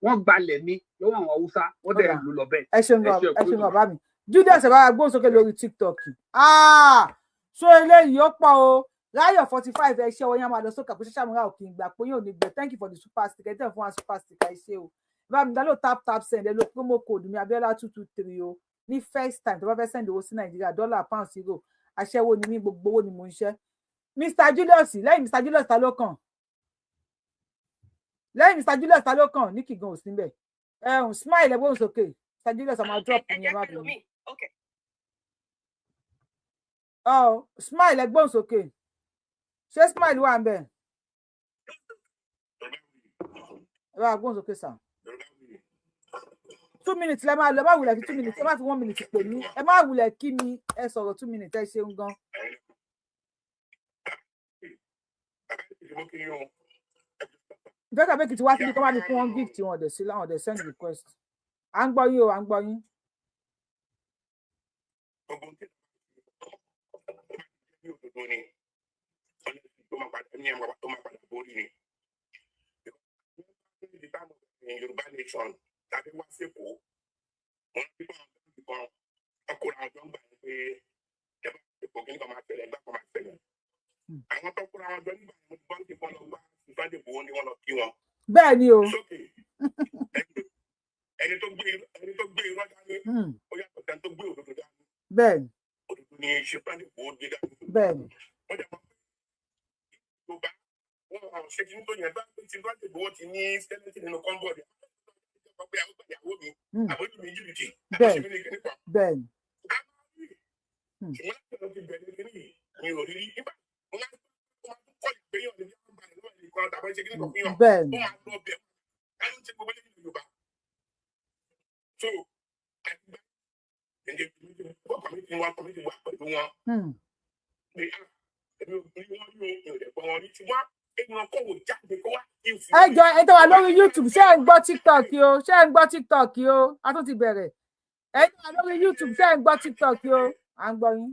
wọ́n gbalẹ̀ ní lọ́wọ́ àwọn Haúsá, wọ́n dẹ̀ lù lọ bẹ́ẹ̀. Ẹ ṣeun, ẹ ṣeun bàbá mi. Julius, ẹ bá gbóhùn sókè lórí TikTok. Ah, so eléyìí ó pọ̀ o. Ráyọ̀ 45, ẹ ṣe ọwọ́ yẹn máa lọ sókè àpò ṣẹṣẹ àmúra òkè ìgbà pé yóò ní gbẹ. Thank you for the super sticker. Ẹ tẹ̀ fún wa super sticker, ẹ ṣe o. Bá mi dá lò tap tap send, ẹ lo promo code mi, Abiola 223 o, ní first time tó bá fẹ́ send owó sí Nàìjíríà, dọ́là, pound, euro. Aṣẹ́wó ni mí, gbogbo owó ni mò ń ṣẹ́. Mr Julius, lẹ́yìn Mr Julius, ta ló kàn? Lẹ́yìn Mr Julius, ta ló kàn? Ní kìgan ò sí níbẹ̀. Ẹ̀hún, Smile, ẹ gbóhùn sókè. Mr Julius, ọmọ drop ní, ẹ má bínú. Ọ Smile, ẹ gbóhùn sókè. Ṣé Smile wà ń bẹ̀? Ẹ bá gbóhùn sókè sir. 2 minutes lẹ máa lọ. Ẹ má wulẹ̀ fi 2 minutes, ẹ má fi 1 minute pè mí, ẹ má wulẹ̀ kí mi, ẹ sọ̀rọ̀ 2 minutes. Ẹ ṣeun gan. Ìfẹ́ tàbí Èkìtì wá síbi kọ́ bá ní fún wọn gift, wọn ọ̀dẹ̀ sí láwọn ọ̀dẹ̀ send request. À ń gbọ́ yín o, à ń gbọ́ yín. Yorùbá nation tàbí wá sẹ́kọ̀ọ́, wọn ti bá àwọn kan ọkùnrin àwọn jọ ń gbà pé ẹ bá èkó kí nǹkan máa ṣẹlẹ̀, ẹgbẹ́ kan máa ṣẹlẹ̀. Àwọn tó kóra wọn jọ nígbà yẹn, mo ti bọ́ lọ wá Sunday Igboho ni wọ́n lọ kí wọn. Bẹ́ẹ̀ ni o. Ẹni tó gbé irọ́ dání, ó yàtọ̀ sẹ́ni tó gbé òdodo dání. Bẹ́ẹ̀ ni. Òdodo ni ṣe Sunday Igboho gbé dání. Bẹ́ẹ̀ ni. Wọ́n jẹ́ pé Yorùbá wọn ṣe kí n tó yẹn bá ti Sunday Igboho ti ní sẹ́lẹ̀tì nínú kọ́ńbọ̀dì pé àwọn ìyàwó mi àbójú mi jìbìtì àbójú mi ní kíní kan. Bẹ́ẹ̀ ni. Ṣùgbọ́n láti ọ̀nà ti bẹ̀rẹ̀ kíní yìí mi ò rí rí nígbà mo máa ń kọ́ ìgbéyàn níbi àwọn balẹ̀ lọ́wọ́ nìkan tàbí ṣe kíní kan fún yàn. Bẹ́ẹ̀ ni. Ó máa lọ bẹ̀ ká ló ń ṣe gbogbo lẹ́yìn Yorùbá. So àtìgbà ǹjẹ́ wọ́n kọ̀mítì wa kọ̀mítì wa pẹ̀lú wọn. Pé èmi ò rí wọn rí o, mi ò dẹ̀ gbọ́ wọn rí, ṣùgbọ́n ẹ jọ, ẹ tó wà lórí YouTube, ṣé ẹ ń gbọ́ TikTok o? Ṣé ẹ ń gbọ́ TikTok o? A tún ti bẹ̀rẹ̀. Ẹ tó wà lórí YouTube, ṣé ẹ ń gbọ́ TikTok o? À ń gbọ́ yín.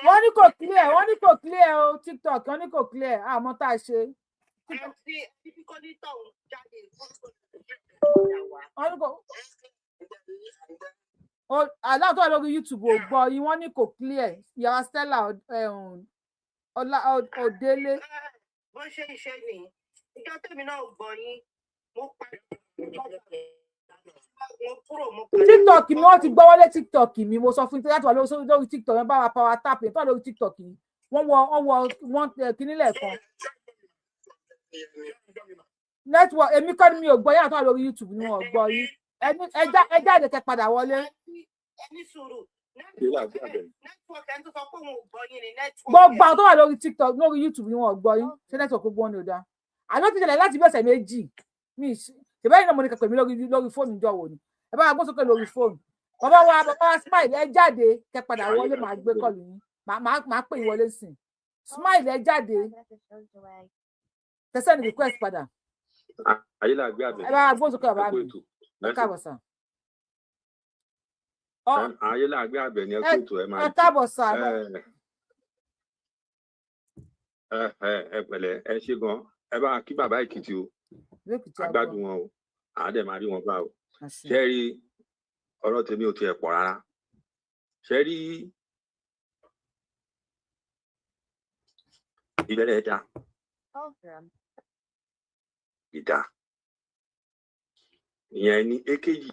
Wọ́n ní kò clear, wọ́n ní kò clear o. TikTok, wọ́n ní kò clear. Àmọ́ tá a ṣe. Wọ́n ní kò aláwọ̀ tó wà lórí YouTube ò gbọ́ yín, wọ́n ní kò clear. Yàrá Stella Ọlá Òdélé. Bó ṣe ń ṣe nìyí, ìjọ tèmi náà gbọ́ yín, mo pa mo kúrò mo pa. TikTok mi, wọ́n ti gbọ́ wọlé TikTok mi. Mo sọ fún yín láti wà lórí TikTok yẹn, bá wa power tap yẹn tó wà lórí TikTok yìí. Wọ́n wọ wọ́n kíní lẹ́ẹ̀kan. Network èmi kọ́ ni mi ò gbọ́ yín, àti wà lórí YouTube ni wọ́n gbọ́ yín. Ẹ jáde kẹ́ padà wọlé. Gbogbo àwọn tó wà lórí TikTok, lórí YouTube ni wọn gbọ́ yín. Ṣé network gbogbo wọn ni ò dáa? Àló ti ṣẹlẹ̀ láti bí ọ̀sẹ̀ méjì mi ṣèbẹ́ yìí náà, mo ní kẹ́kọ̀ọ́ mi lórí fóònù ìjọ wò ni. Ẹ bá wa gbọ́ sókè lórí fóònù. Bàbá wa Smile, ẹ jáde kẹ́ padà wọlé, màá gbé kọ́ọ̀lù yín, màá pè yín wọlé sìn. Smile, ẹ jáde, tẹsán ní request padà. Ẹ bá wa gbọ́ sókè, bàbá mi, ẹ káàbọ̀ sà. Ayé làgbé àbẹ̀ ni, ẹ kó ètò, ẹ máa ẹ káàbọ̀ sà. Ẹ pẹ̀lẹ́, ẹ ṣé gan. Ẹ bá kí bàbá Èkìtì o, àgbàdùn wọn o, àá dẹ̀ máa rí wọn bá o. Ṣé rí ọ̀rọ̀ tèmi ò tiẹ̀ pọ̀ rárá. Ṣé rí ìbẹ̀rẹ̀ ẹ̀dá ìdá ìyẹn ní èkejì.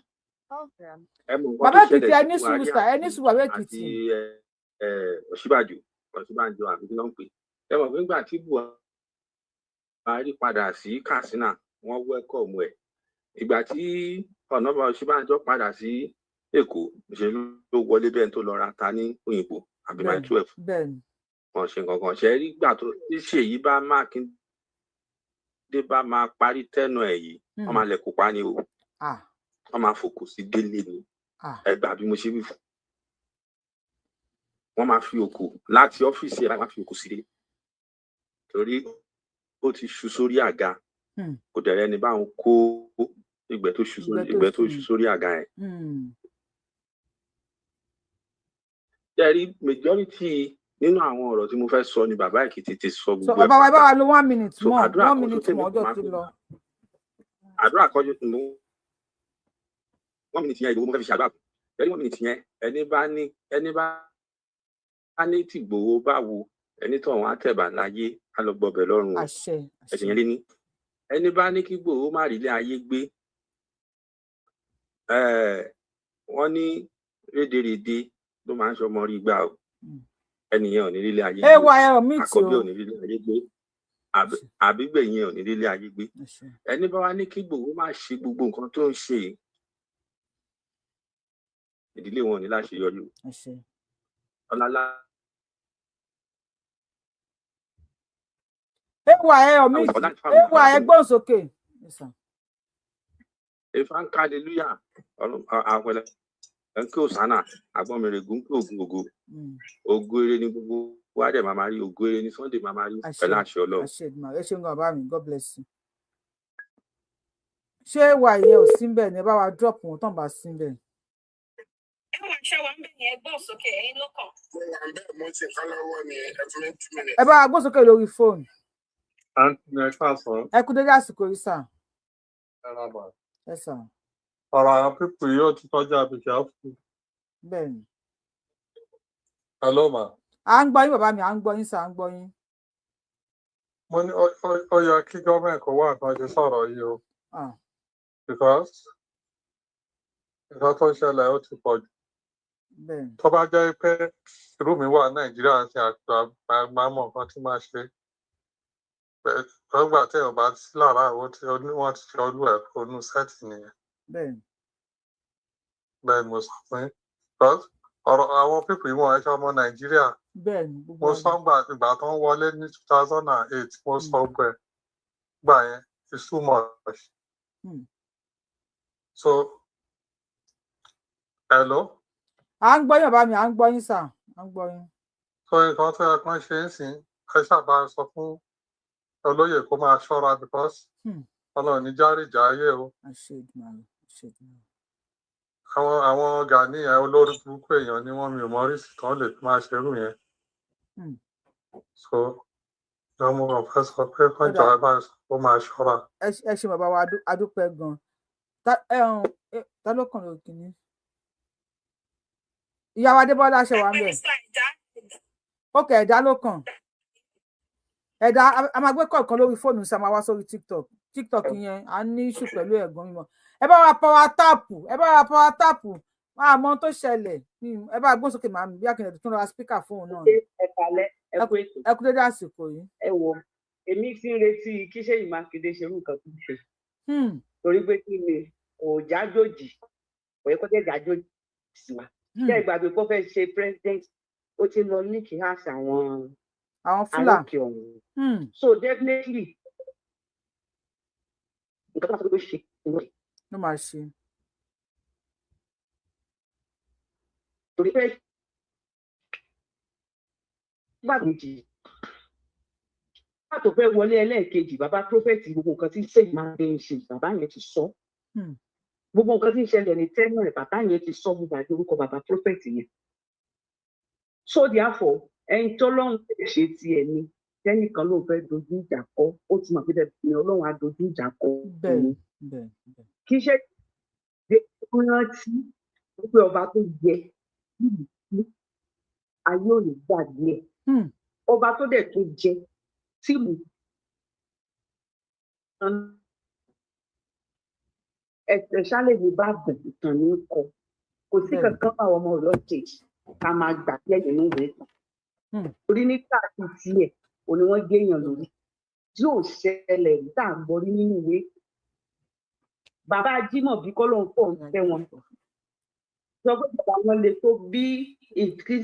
Bàbá Èkìtì, ẹ ní sùúrù sà, ẹ ní sùúrù bàbá Èkìtì. Àti Ọ̀ṣínbàjò àbí kí ló ń pè é, mọ̀ pé nígbà tí Buhari padà sí Katsina, wọ́n wẹ́kọ̀mù ẹ̀. Ìgbà tí ọ̀nàbà Ọ̀ṣínbàjò padà sí Èkó, ṣe ló wọlé bẹ́ẹ̀ tó lọ ra ta ní Òyìnbó àbí Mile 12. Wọ́n ṣe nǹkan kan. Ṣe rí gbà tó Ṣèyí bá Mákindé bá máa parí tẹ́nu ẹ̀ yìí, wọ́n máa lẹ̀ kópa ni o, wọ́n máa fòkò sí délé ni. Ẹ gbà bí mo ṣe wí fún wọ́n máa fi òkò láti ọ́fíìsì ẹ̀, máa fi òkò sí délé, torí ó ti ṣu sórí àga, kò dẹ̀rẹ́ ni báwọn kó ìgbẹ́ tó ṣu sórí àga yẹn. Jẹ́rí majority nínú àwọn ọ̀rọ̀ tí mo fẹ́ sọ ni bàbá Èkìtì ti sọ gbogbo ẹ̀. Bàbá wa, ẹ bá wa lo 1 minute more, 1 minute more, ọjọ́ ti lọ. Àdúrà kan mo 1 minute yẹn, ìdòwò mo fẹ́ fi ṣàdúrà fún ẹni 1 minute yẹn. Ẹni bá ní tìgbòho bá wo ẹni tó àwọn àtẹ̀bà láyé á lọ gbọbẹ̀ lọ́rùn o, ẹ̀sìn yẹn lé ní. Ẹni bá ní kí Gbòho má rí ilé ayé gbé, wọ́n ní rédèrèdè ló máa ń ṣọmọ rí gbà o. Ẹnìyẹn ò ní rí ilé ayé gbé, àkọ́bí ò ní rí ilé ayé gbé, Àbígbẹ̀yìn ẹ̀ ò ní délé ayé gbé. Ẹni bá wá ní kí Ìgbòho má ṣe gbogbo nǹkan tó ń ṣe yìí, ìdílé wọn ò ní láṣeyọrí o. Ọlálá. Ewa ẹ ọmí ewa ẹ gbóhùn sókè. Ifá ń ká hallelujah, àpẹẹrẹ ń kí òsánà, àgbọnmìrègún ń kí ògùn ògo. Ògo eré ni gbogbo wa dẹ̀ máa máa rí, ògo eré ni Sunday máa máa rí pẹ̀lú àṣẹ Ọlọ́run. Ẹ ṣeun gan bàbá mi, God bless you. Ṣé wà ìyẹn ò sí bẹ́ẹ̀ ni ẹ bá wa drop wọn tán bá sí bẹ́ẹ̀. Ẹ bá wa gbóhùn sókè lórí fóònù. Ẹ kú dédé àsìkò yìí sà. Ẹ sà. Ọ̀rọ̀ àwọn pípù yóò ti kọjá àbíkẹ́ fún. Bẹ́ẹ̀ni. Hello ma. À ń gbọ́ yín bàbá mi, à ń gbọ́ yín sà, à ń gbọ́ yín. Mo ní ó yẹ kí gọ́ọ̀mẹ̀ntì kó wá nǹkan ṣe sọ̀rọ̀ yìí o. Because nǹkan tó ń ṣẹlẹ̀ ó ti pọ̀ jù. Bẹ́ẹ̀ni. Tó bá jẹ́ pé irú mi wà Nàìjíríà àti àgbà mọ̀ nǹkan tí máa ṣe. Lọ́gbà tí èèyàn bá sí lára àwọn tí wọ́n ti ṣe ọdún ẹ̀ onú sẹ́ẹ̀tì nìyẹn. Bẹ́ẹ̀ni. Bẹ́ẹ̀ni mo sọ fún yín. Ọ̀rọ̀ àwọn pípù yìí wọ́n ẹ̀ṣọ́ ọmọ Nàìjíríà. Bẹ́ẹ̀ni. Mo sọ ìgbà tó ń wọlé ní 2008 mo sọ pé gbà yẹn it's too much. So hello. À ń gbọ́ yín bàbá mi, à ń gbọ́ yín sà, à ń gbọ́ yín. So nǹkan tó yẹ kán ṣe ń sìn ẹ ṣàbá sọ fún olóyè kó máa ṣọ́ra because Ọlọ́run ní járíjà ayé o. Àwọn Gani yẹn olórí burúkú èèyàn ni wọ́n, mi ò mọ oríṣi tán lè fi máa ṣerú yẹn. So ìyá mo kàn fẹ́ sọ pé kán jọ ẹ bá kó máa ṣọ́ra. Ẹ ṣe bàbá wa, adúpẹ́ gan. Ta ló kàn lókè ní? Ìyàwó Adébọ́lá ṣe wà ń bẹ̀. Ókè ẹ̀dá ló kàn. Ẹ̀dá a máa gbé kọ̀ọ̀kan lórí fóònù sí, a máa wá sórí TikTok. TikTok yẹn a ní ìṣù pẹ̀lú ẹ̀gbọ́n mímọ́. Ẹ bá wa power tap, ẹ bá wa power tap, máa mọ ohun tó ṣẹlẹ̀. Ẹ bá gbóhùn sókè màmí bí akínyẹ̀ tún ra spíkà fóònù náà. Ẹ kalẹ̀, ẹ kú ètò. Ẹ kú dédé àsìkò yìí. Ẹ wo, èmi ti ń retí kí Ṣèyí Mákindé ṣerú nǹkan tó ń ṣe. Torí pé kí ni kò jájòjì, kò yẹ kó tẹ̀ jájòjì sí wa. Ṣé ìgbàgbé kó fẹ́ ṣe president, ó ti lọ ní kí á ṣàwọn àwọn fúlà so definitely nǹkan tó máa sọ pé ṣe ló máa ṣe. Torí pé gbàgbéjì nígbà tó fẹ́ wọlé ẹlẹ́ẹ̀kejì bàbá prophet gbogbo nǹkan tí Ṣèyí Mákindé ń ṣe bàbá yẹn ti sọ, gbogbo nǹkan tí ń ṣẹlẹ̀ ní tẹ́lẹ̀ rẹ̀ bàbá yẹn ti sọ, gbogbo àti orúkọ bàbá prophet yẹn. So therefore ẹni tọ́lọ́run ṣe tiẹ̀ ni tẹ́nìkan ló fẹ́ dojú ìjà kọ, ó ti mọ̀ pé ni Ọlọ́run á dojú ìjà kọ òun. Kì í ṣe rántí pé ọba tó yẹ ayé ò ní gbàgbé ẹ̀, ọba tó dẹ̀ tó jẹ tìlù ẹsẹ̀ ṣálẹ̀ ní bá bẹ̀ ìtàn ní kọ, kò sí kankan báwọn ọmọ Ọ̀yọ́ state ká máa gbà sí ẹ̀yìn ní ìwé ìtàn. Torí nígbà tí tiẹ̀ ò ní wọ́n géèyàn lórí tí ò ṣẹlẹ̀ tá à ń gbọ́ rí nínú ìwé. Bàbá Ajímọ̀bí kọ́ ló ń pọ̀ ń fẹ́ wọn sọ pé bàbá wọn le tó bí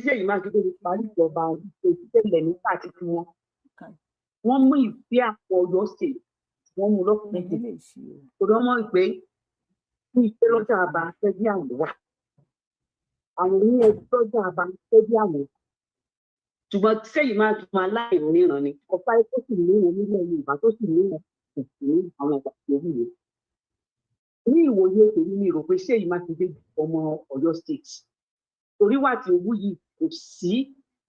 Ṣèyí Mákindé ti parí ìjọba tó ṣẹlẹ̀ nígbà tí wọn wọ́n mú ìfẹ́ àpò Ọ̀yọ́ state wọ́n mú lọ́kùnrin torí wọ́n mọ̀ pé ní ìfẹ́ lọ́jà àbá fẹ́ bí àwọn wà, àwọn ní ẹbí lọ́jà àbá fẹ́ bí àwọn. Ṣùgbọ́n Ṣèyí Mákindé máa láì níran ni ọ̀pá tó sì níran nílẹ̀ Yorùbá tó sì níran kò sí ní àwọn ìgbà tó wù yẹn. Ní ìwòye tèmi mi rò pé Ṣèyí Mákindé ọmọ Ọ̀yọ́ state torí wà tí owó yìí kò sí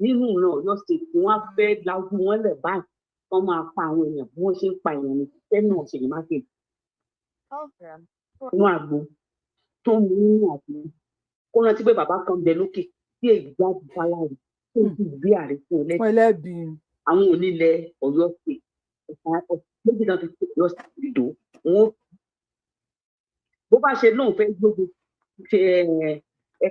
nínú ìran Ọ̀yọ́ state tí wọ́n fẹ́ lajú wọn lẹ̀ báyìí wọ́n máa pa àwọn èèyàn bí wọ́n ṣe ń pa èèyàn ní tẹ́nà Ṣèyí Mákindé. Inú àgbo tó ń mú nínú àgbo kó rántí pé bàbá kan bẹ lókè tí èyí jáde fáláre tó sì gbé ààrẹ fún ẹlẹ́bi. Àwọn onílẹ̀ Ọ̀yọ́ state méjì náà ti Ọ̀yọ́ state dò wọn bó bá ṣe lóun fẹ́ gbógun ṣe ẹ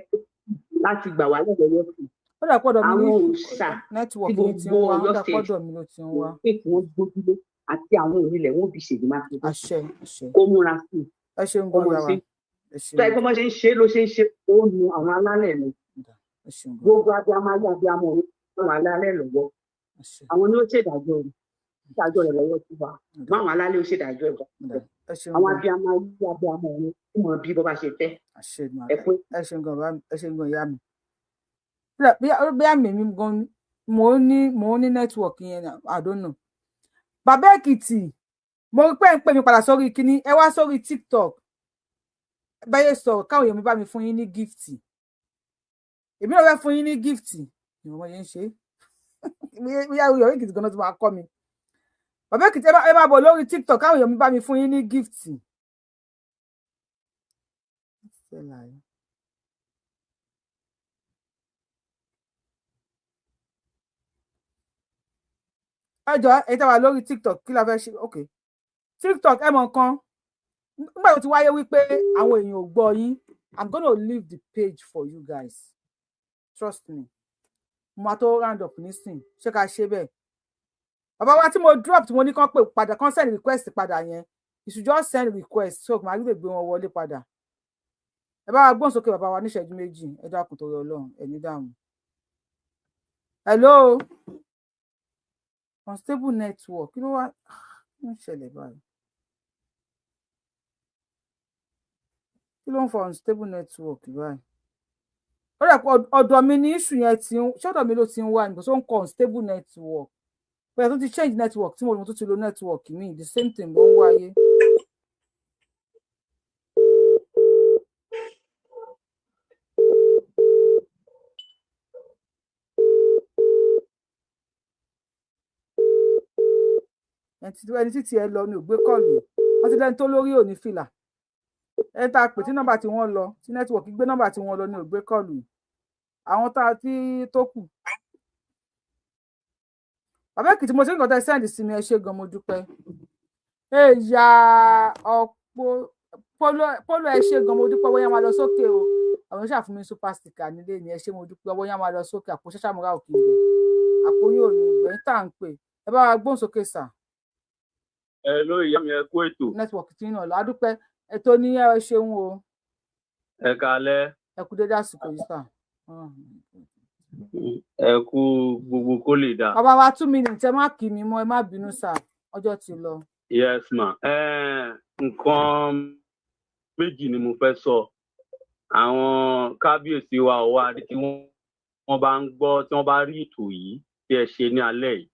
láti gbà wá lọ́wọ́ Ọ̀yọ́ state Ó dà pọ̀dọ̀ mi Àwọn ní òòṣà tí network yìí ti ń gbogbo wá, ó Ọ̀yọ́ dà State pọ̀dọ̀ mi ló ti ń wá. pé kí wọ́n gbójúlé àti àwọn onílẹ̀ wọn bí Ṣèyí Mákindé. Àṣẹ, àṣẹ. Kó múra sí i. Ẹ ṣeun Kó gan mọ̀ yàrá. sí. Ẹ ṣeun. Tó ẹ pé bọ́n ṣe ń ṣe ló ṣe ń ṣe, ó nu àwọn alálẹ̀ ni. Ẹ ṣeun gan. Gbogbo abiyamọ ayé, abiyamọ òun, àwọn alálẹ̀ lọ́wọ́. Àwọn ni ó ṣèdájọ́ rẹ̀. Ṣèdájọ́ rẹ̀ lọ́wọ́ sí wa. Báwọn alálẹ̀ ó ṣèdájọ́ rẹ̀. Ẹ ṣeun Àwọn gan. abiyamọ ayé, abiyamọ òun ó mọ bí bọ́ bá ṣe fẹ́. Àṣẹ Ẹ pé. Ẹ ṣeun gan bàbá mi, ẹ ṣeun gan ìyá mi. Bí àmì mi gan mò ń ní network yẹn, I don't know. Bàbá Èkìtì, mo rí pé ń pè mí padà sórí kinní, ẹ wá sórí TikTok. Báyé sọ̀rọ̀ káwọn èèyàn mi bá mi fún yín ní gift. Èmi náà fẹ́ fún yín ní gift. Ìwọ̀n ọmọ yẹn ń ṣe é. Bóyá Ọ̀yọ́ Èkìtì gan-an ti máa kọ́ mi. Bàbá Èkìtì, ẹ máa bọ̀ lórí TikTok káwọn èèyàn mi bá mi fún yín ní gift. Ẹ jọ ẹ tá wà lórí TikTok, kí la fẹ́ ṣe? Ok, TikTok, ẹ mọ̀ nǹkan, nígbà tó ti wáyé wípé àwọn èèyàn ò gbọ́ yín, I'm gonna leave the page for you guys, trust me. Mo máa tó round up nísìn. Ṣé ká ṣe bẹ́ẹ̀? Bàbá wa tí mo drop, tí mo ní kán pè padà, kán send request padà yẹn, you should just send request so màá lè gbé wọn wọlé padà. Ẹ bá wa gbóhùn sókè, bàbá wa, níṣẹ́jú 2, ẹ dákun torí Ọlọ́run, ẹ ní dààmú. Hello, unstable network, kí ló wá ń ṣẹlẹ̀ báyìí? Kí ló ń fa unstable network báyìí? Ó dà pé ọ̀dọ̀ mi ní issue yẹn ti ń, ṣé ọ̀dọ̀ mi ló ti ń wá ní? Because ó ń kọ unstable network. Bóyá tó ti change network tí mo tún ti lo network mi, the same thing ló ń wáyé. Ẹni tí tiẹ̀ lọ ni ò gbé call. Wọ́n ti lẹ́ni tó lórí òní fìlà. Ẹni tá a pè tí nọ́mbà tí wọ́n lọ, tí network gbé nọ́mbà tí wọ́n lọ ni ò gbé call. Àwọn tá a ti tó kù. Bàbá Èkìtì, mo ṣe nǹkan tẹ́ send sí mi, ẹ ṣé gan, mo dúpẹ́. Èyà ọ̀pọ̀ polo, ẹ ṣé gan, mo dúpẹ́. Bóyá máa lọ sókè o. Àwọn ṣáà fún mi super sticker nílé ni, ẹ ṣé, mo dúpẹ́. Bóyá máa lọ sókè, àpò ṣàṣàmúra òkè ibẹ̀, àpò yóò ní ìgbẹ́ tá à ń pè. Ẹ bá wa gbóhùn sókè sà. Ẹ ló ìyá mi, ẹ kú ètò. Network tí ń nà lọ, adúpẹ́. Ètò ní, ẹ ṣeun o. Ẹ kalẹ́. Ẹ kú dédé àsìkò yìí sà. Ẹ kú gbogbo kó lè dáa. Bàbá wa, 2 minutes, ẹ má kì mí mọ́, ẹ má bínú sà, ọjọ́ ti lọ. Yes ma, nǹkan méjì ni mo fẹ́ sọ. Àwọn kábíyèsí wa ọwọ́ adé tí wọ́n bá ń gbọ́, tí wọ́n bá rí ètò yìí tí ẹ ṣe ní alẹ́ yìí,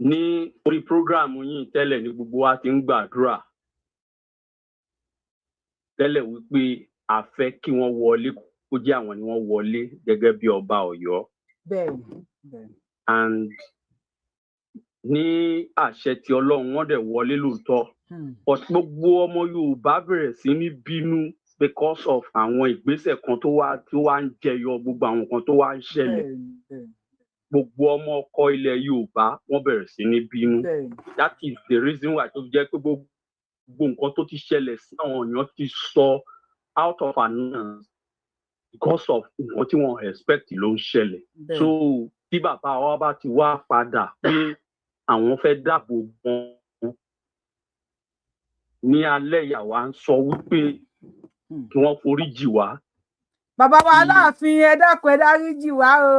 ní orí prógráàmù yìí tẹ́lẹ̀ ní gbogbo wa ti ń gbàdúrà tẹ́lẹ̀ wípé a fẹ́ kí wọ́n wọlé, kó jẹ́ àwọn ni wọ́n wọlé gẹ́gẹ́ bí ọba Ọ̀yọ́. Bẹ́ẹ̀ni. And ní àṣẹ ti Ọlọ́run, wọ́n dẹ̀ wọlé lóòótọ́, but gbogbo ọmọ Yorùbá bẹ̀rẹ̀ sí ní bínú because of àwọn ìgbésẹ̀ kan tó wá ń jẹyọ, gbogbo àwọn kan tó wá ń ṣẹlẹ̀. Gbogbo ọmọ ọkọ ilẹ̀ Yorùbá, wọ́n bẹ̀rẹ̀ sí ní bínú. That is the reason why tó fi jẹ́ pé gbogbo nǹkan tó ti ṣẹlẹ̀ sí àwọn èèyàn ti sọ out of annoyance because of nǹkan tí wọ́n expect ló ń ṣẹlẹ̀. So tí bàbá wa bá ti wá padà pé àwọn fẹ́ dáàbò bò ní alẹ́, ìyàwó à ń sọ wípé kí wọ́n forí jì wá. Bàbá wa Aláàfin, ẹ dákun, ẹ dáríjì wá o.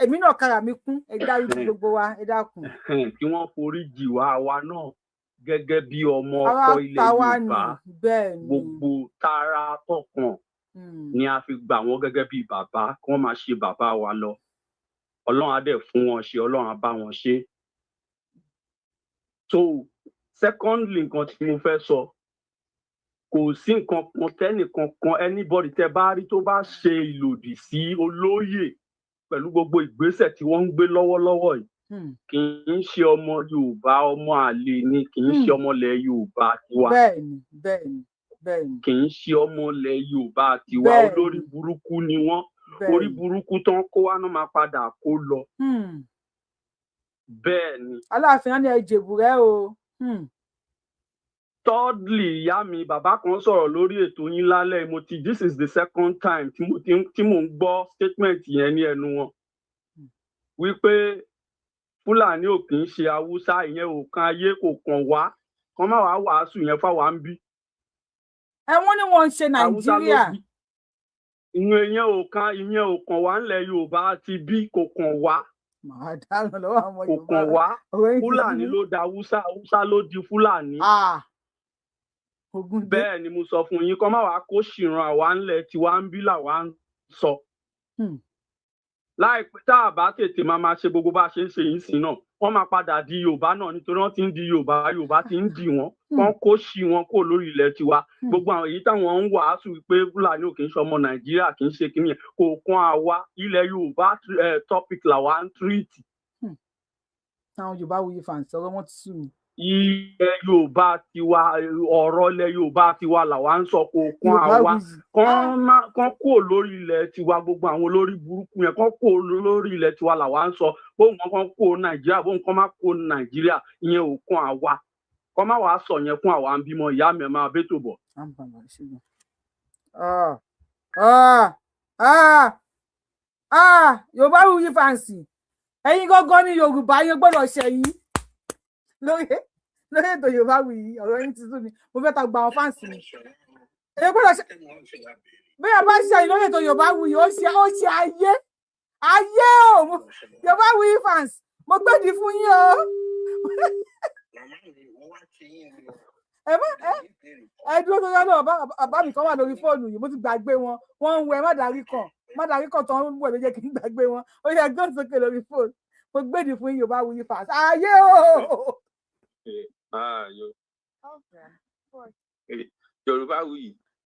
Èmi náà kára mi kún, ẹ dáríjì gbogbo wa, ẹ dákun. Kí wọ́n forí jì wá, àwa náà gẹ́gẹ́ bí ọmọ ọkọ ilẹ̀ Yorùbá, gbogbo tara tọkàn ni a fi gbà wọ́n gẹ́gẹ́ bí bàbá, kí wọ́n máa ṣe bàbá wa lọ. Ọlọ́run á dẹ̀ fún wọn ṣe, Ọlọ́run á bá wọn ṣe. So secondly, nǹkan tí mo fẹ́ sọ, kò sí nǹkan kan tẹ́nìkan kan, anybody tẹ́ bá rí tó bá ṣe ìlòdì sí olóyè pẹ̀lú gbogbo ìgbésẹ̀ tí wọ́n ń gbé lọ́wọ́lọ́wọ́ yìí, kì í ṣe ọmọ Yorùbá, ọmọ àlè ni, kì í ṣe ọmọ ilẹ̀ Yorùbá tiwa. Bẹ́ẹ̀ni, bẹ́ẹ̀ni, bẹ́ẹ̀ni. Kì í ṣe ọmọ ilẹ̀ Yorùbá tiwa. Olórí burúkú ni wọ́n. Orí burúkú tán kó wá náà máa padà kó lọ. Bẹ́ẹ̀ ni. Aláàfin á ní ẹ jèbù rẹ o. Tó Thirdly, ìyá mi, bàbá kan sọ̀rọ̀ lórí ètò yín lálẹ́. Mo ti, this is the second time tí mo ti tí mò ń gbọ́ statement yẹn ní ẹnu wọn, wípé Fúlàní ò kì í ṣe Haúsá. Ìyẹn ò kan ayé, kò kàn wá. Kàn má wàá wàásù yẹn fáwa ń bí. Ẹ wọ́n ní wọ́n ń ṣe Haúsá ló Nàìjíríà. bí ìyẹn, ò kan, ìyẹn ò kàn wá ńlẹ̀ Yorùbá ti bí, kò kàn wá. Màá dáràn lọ́wọ́ àwọn Kò Yorùbá. kàn wá. Ọ̀rọ̀ yín ti Fúlàní sú. ló da Haúsá, Haúsá ló di Fúlàní. Ogun dé. Bẹ́ẹ̀ ni mo sọ fún yín. Kọ́ má wàá kó ṣìràn àwa ńlẹ̀ tiwa ń bí làwa ń sọ. Láìpẹ́, tá a bá tètè máa ṣe gbogbo bá a ṣe ń ṣe yìí sí náà, wọ́n máa padà di Yorùbá náà, nítorí wọ́n ti ń di Yorùbá, Yorùbá ti ń di wọ́n. Wọ́n kó sí wọn kó lórí ilẹ̀ tiwa. Gbogbo àwọn èyí táwọn ń wàásù pé Fúlàní ò kì í ṣọmọ Nàìjíríà, kì í ṣe kíní yẹn, kò kan àwa. Ilẹ̀ Yorùbá topic làwa ń treat. Àwọn Yorùbá Wuyi fans, ọ̀rọ̀ wọn ti sú mi. Ilẹ̀ Yorùbá tiwa, ọ̀rọ̀ ilẹ̀ Yorùbá tiwa làwa ń sọ, kò kan Yorùbá àwa. Wuyi. Kán kúrò lórí ilẹ̀ tiwa. Gbogbo àwọn olórí burúkú yẹn, kán kúrò lórí ilẹ̀ tiwa làwa ń sọ. Bóun kán kúrò Nàìjíríà, bóun kán má kúrò Nàìjíríà, ìyẹn ò kan àwa. Kán má wàá sọ yẹn fún àwa ń bímọ. Ìyá mi, ẹ máa bẹ́tò bọ̀. Ah, ah, ah, ah, Yorùbá Wuyi fans, ẹ̀yin gángan ní Yorùbá yẹn gbọ́dọ̀ ṣẹ̀yìn lórí ètò Yorùbá Wuyi. Ọ̀rọ̀ yín ti sú mi. Mo fẹ́ ta gba àwọn fans mi. Èyí gbọ́dọ̀ ṣe bí a bá ṣe lórí ètò Yorùbá Wuyi, ó ṣe ayé ayé o. Yorùbá Wuyi fans, mo gbèdì fún yín o. Ẹ má ẹ dúró tó yá náà. Bàbá mi kan wà lórí fóònù yìí, mo ti gbàgbé wọn. Wọn ń wẹ má darí kan, má darí kan tó ń wẹ ló jẹ́ kí n gbàgbé wọn. Ó yẹ gbọ́n sókè lórí fóònù. Mo gbèdì fún yín, Yorùbá Wuyi fans, ayé o. Ah, Yorùbá Wuyi.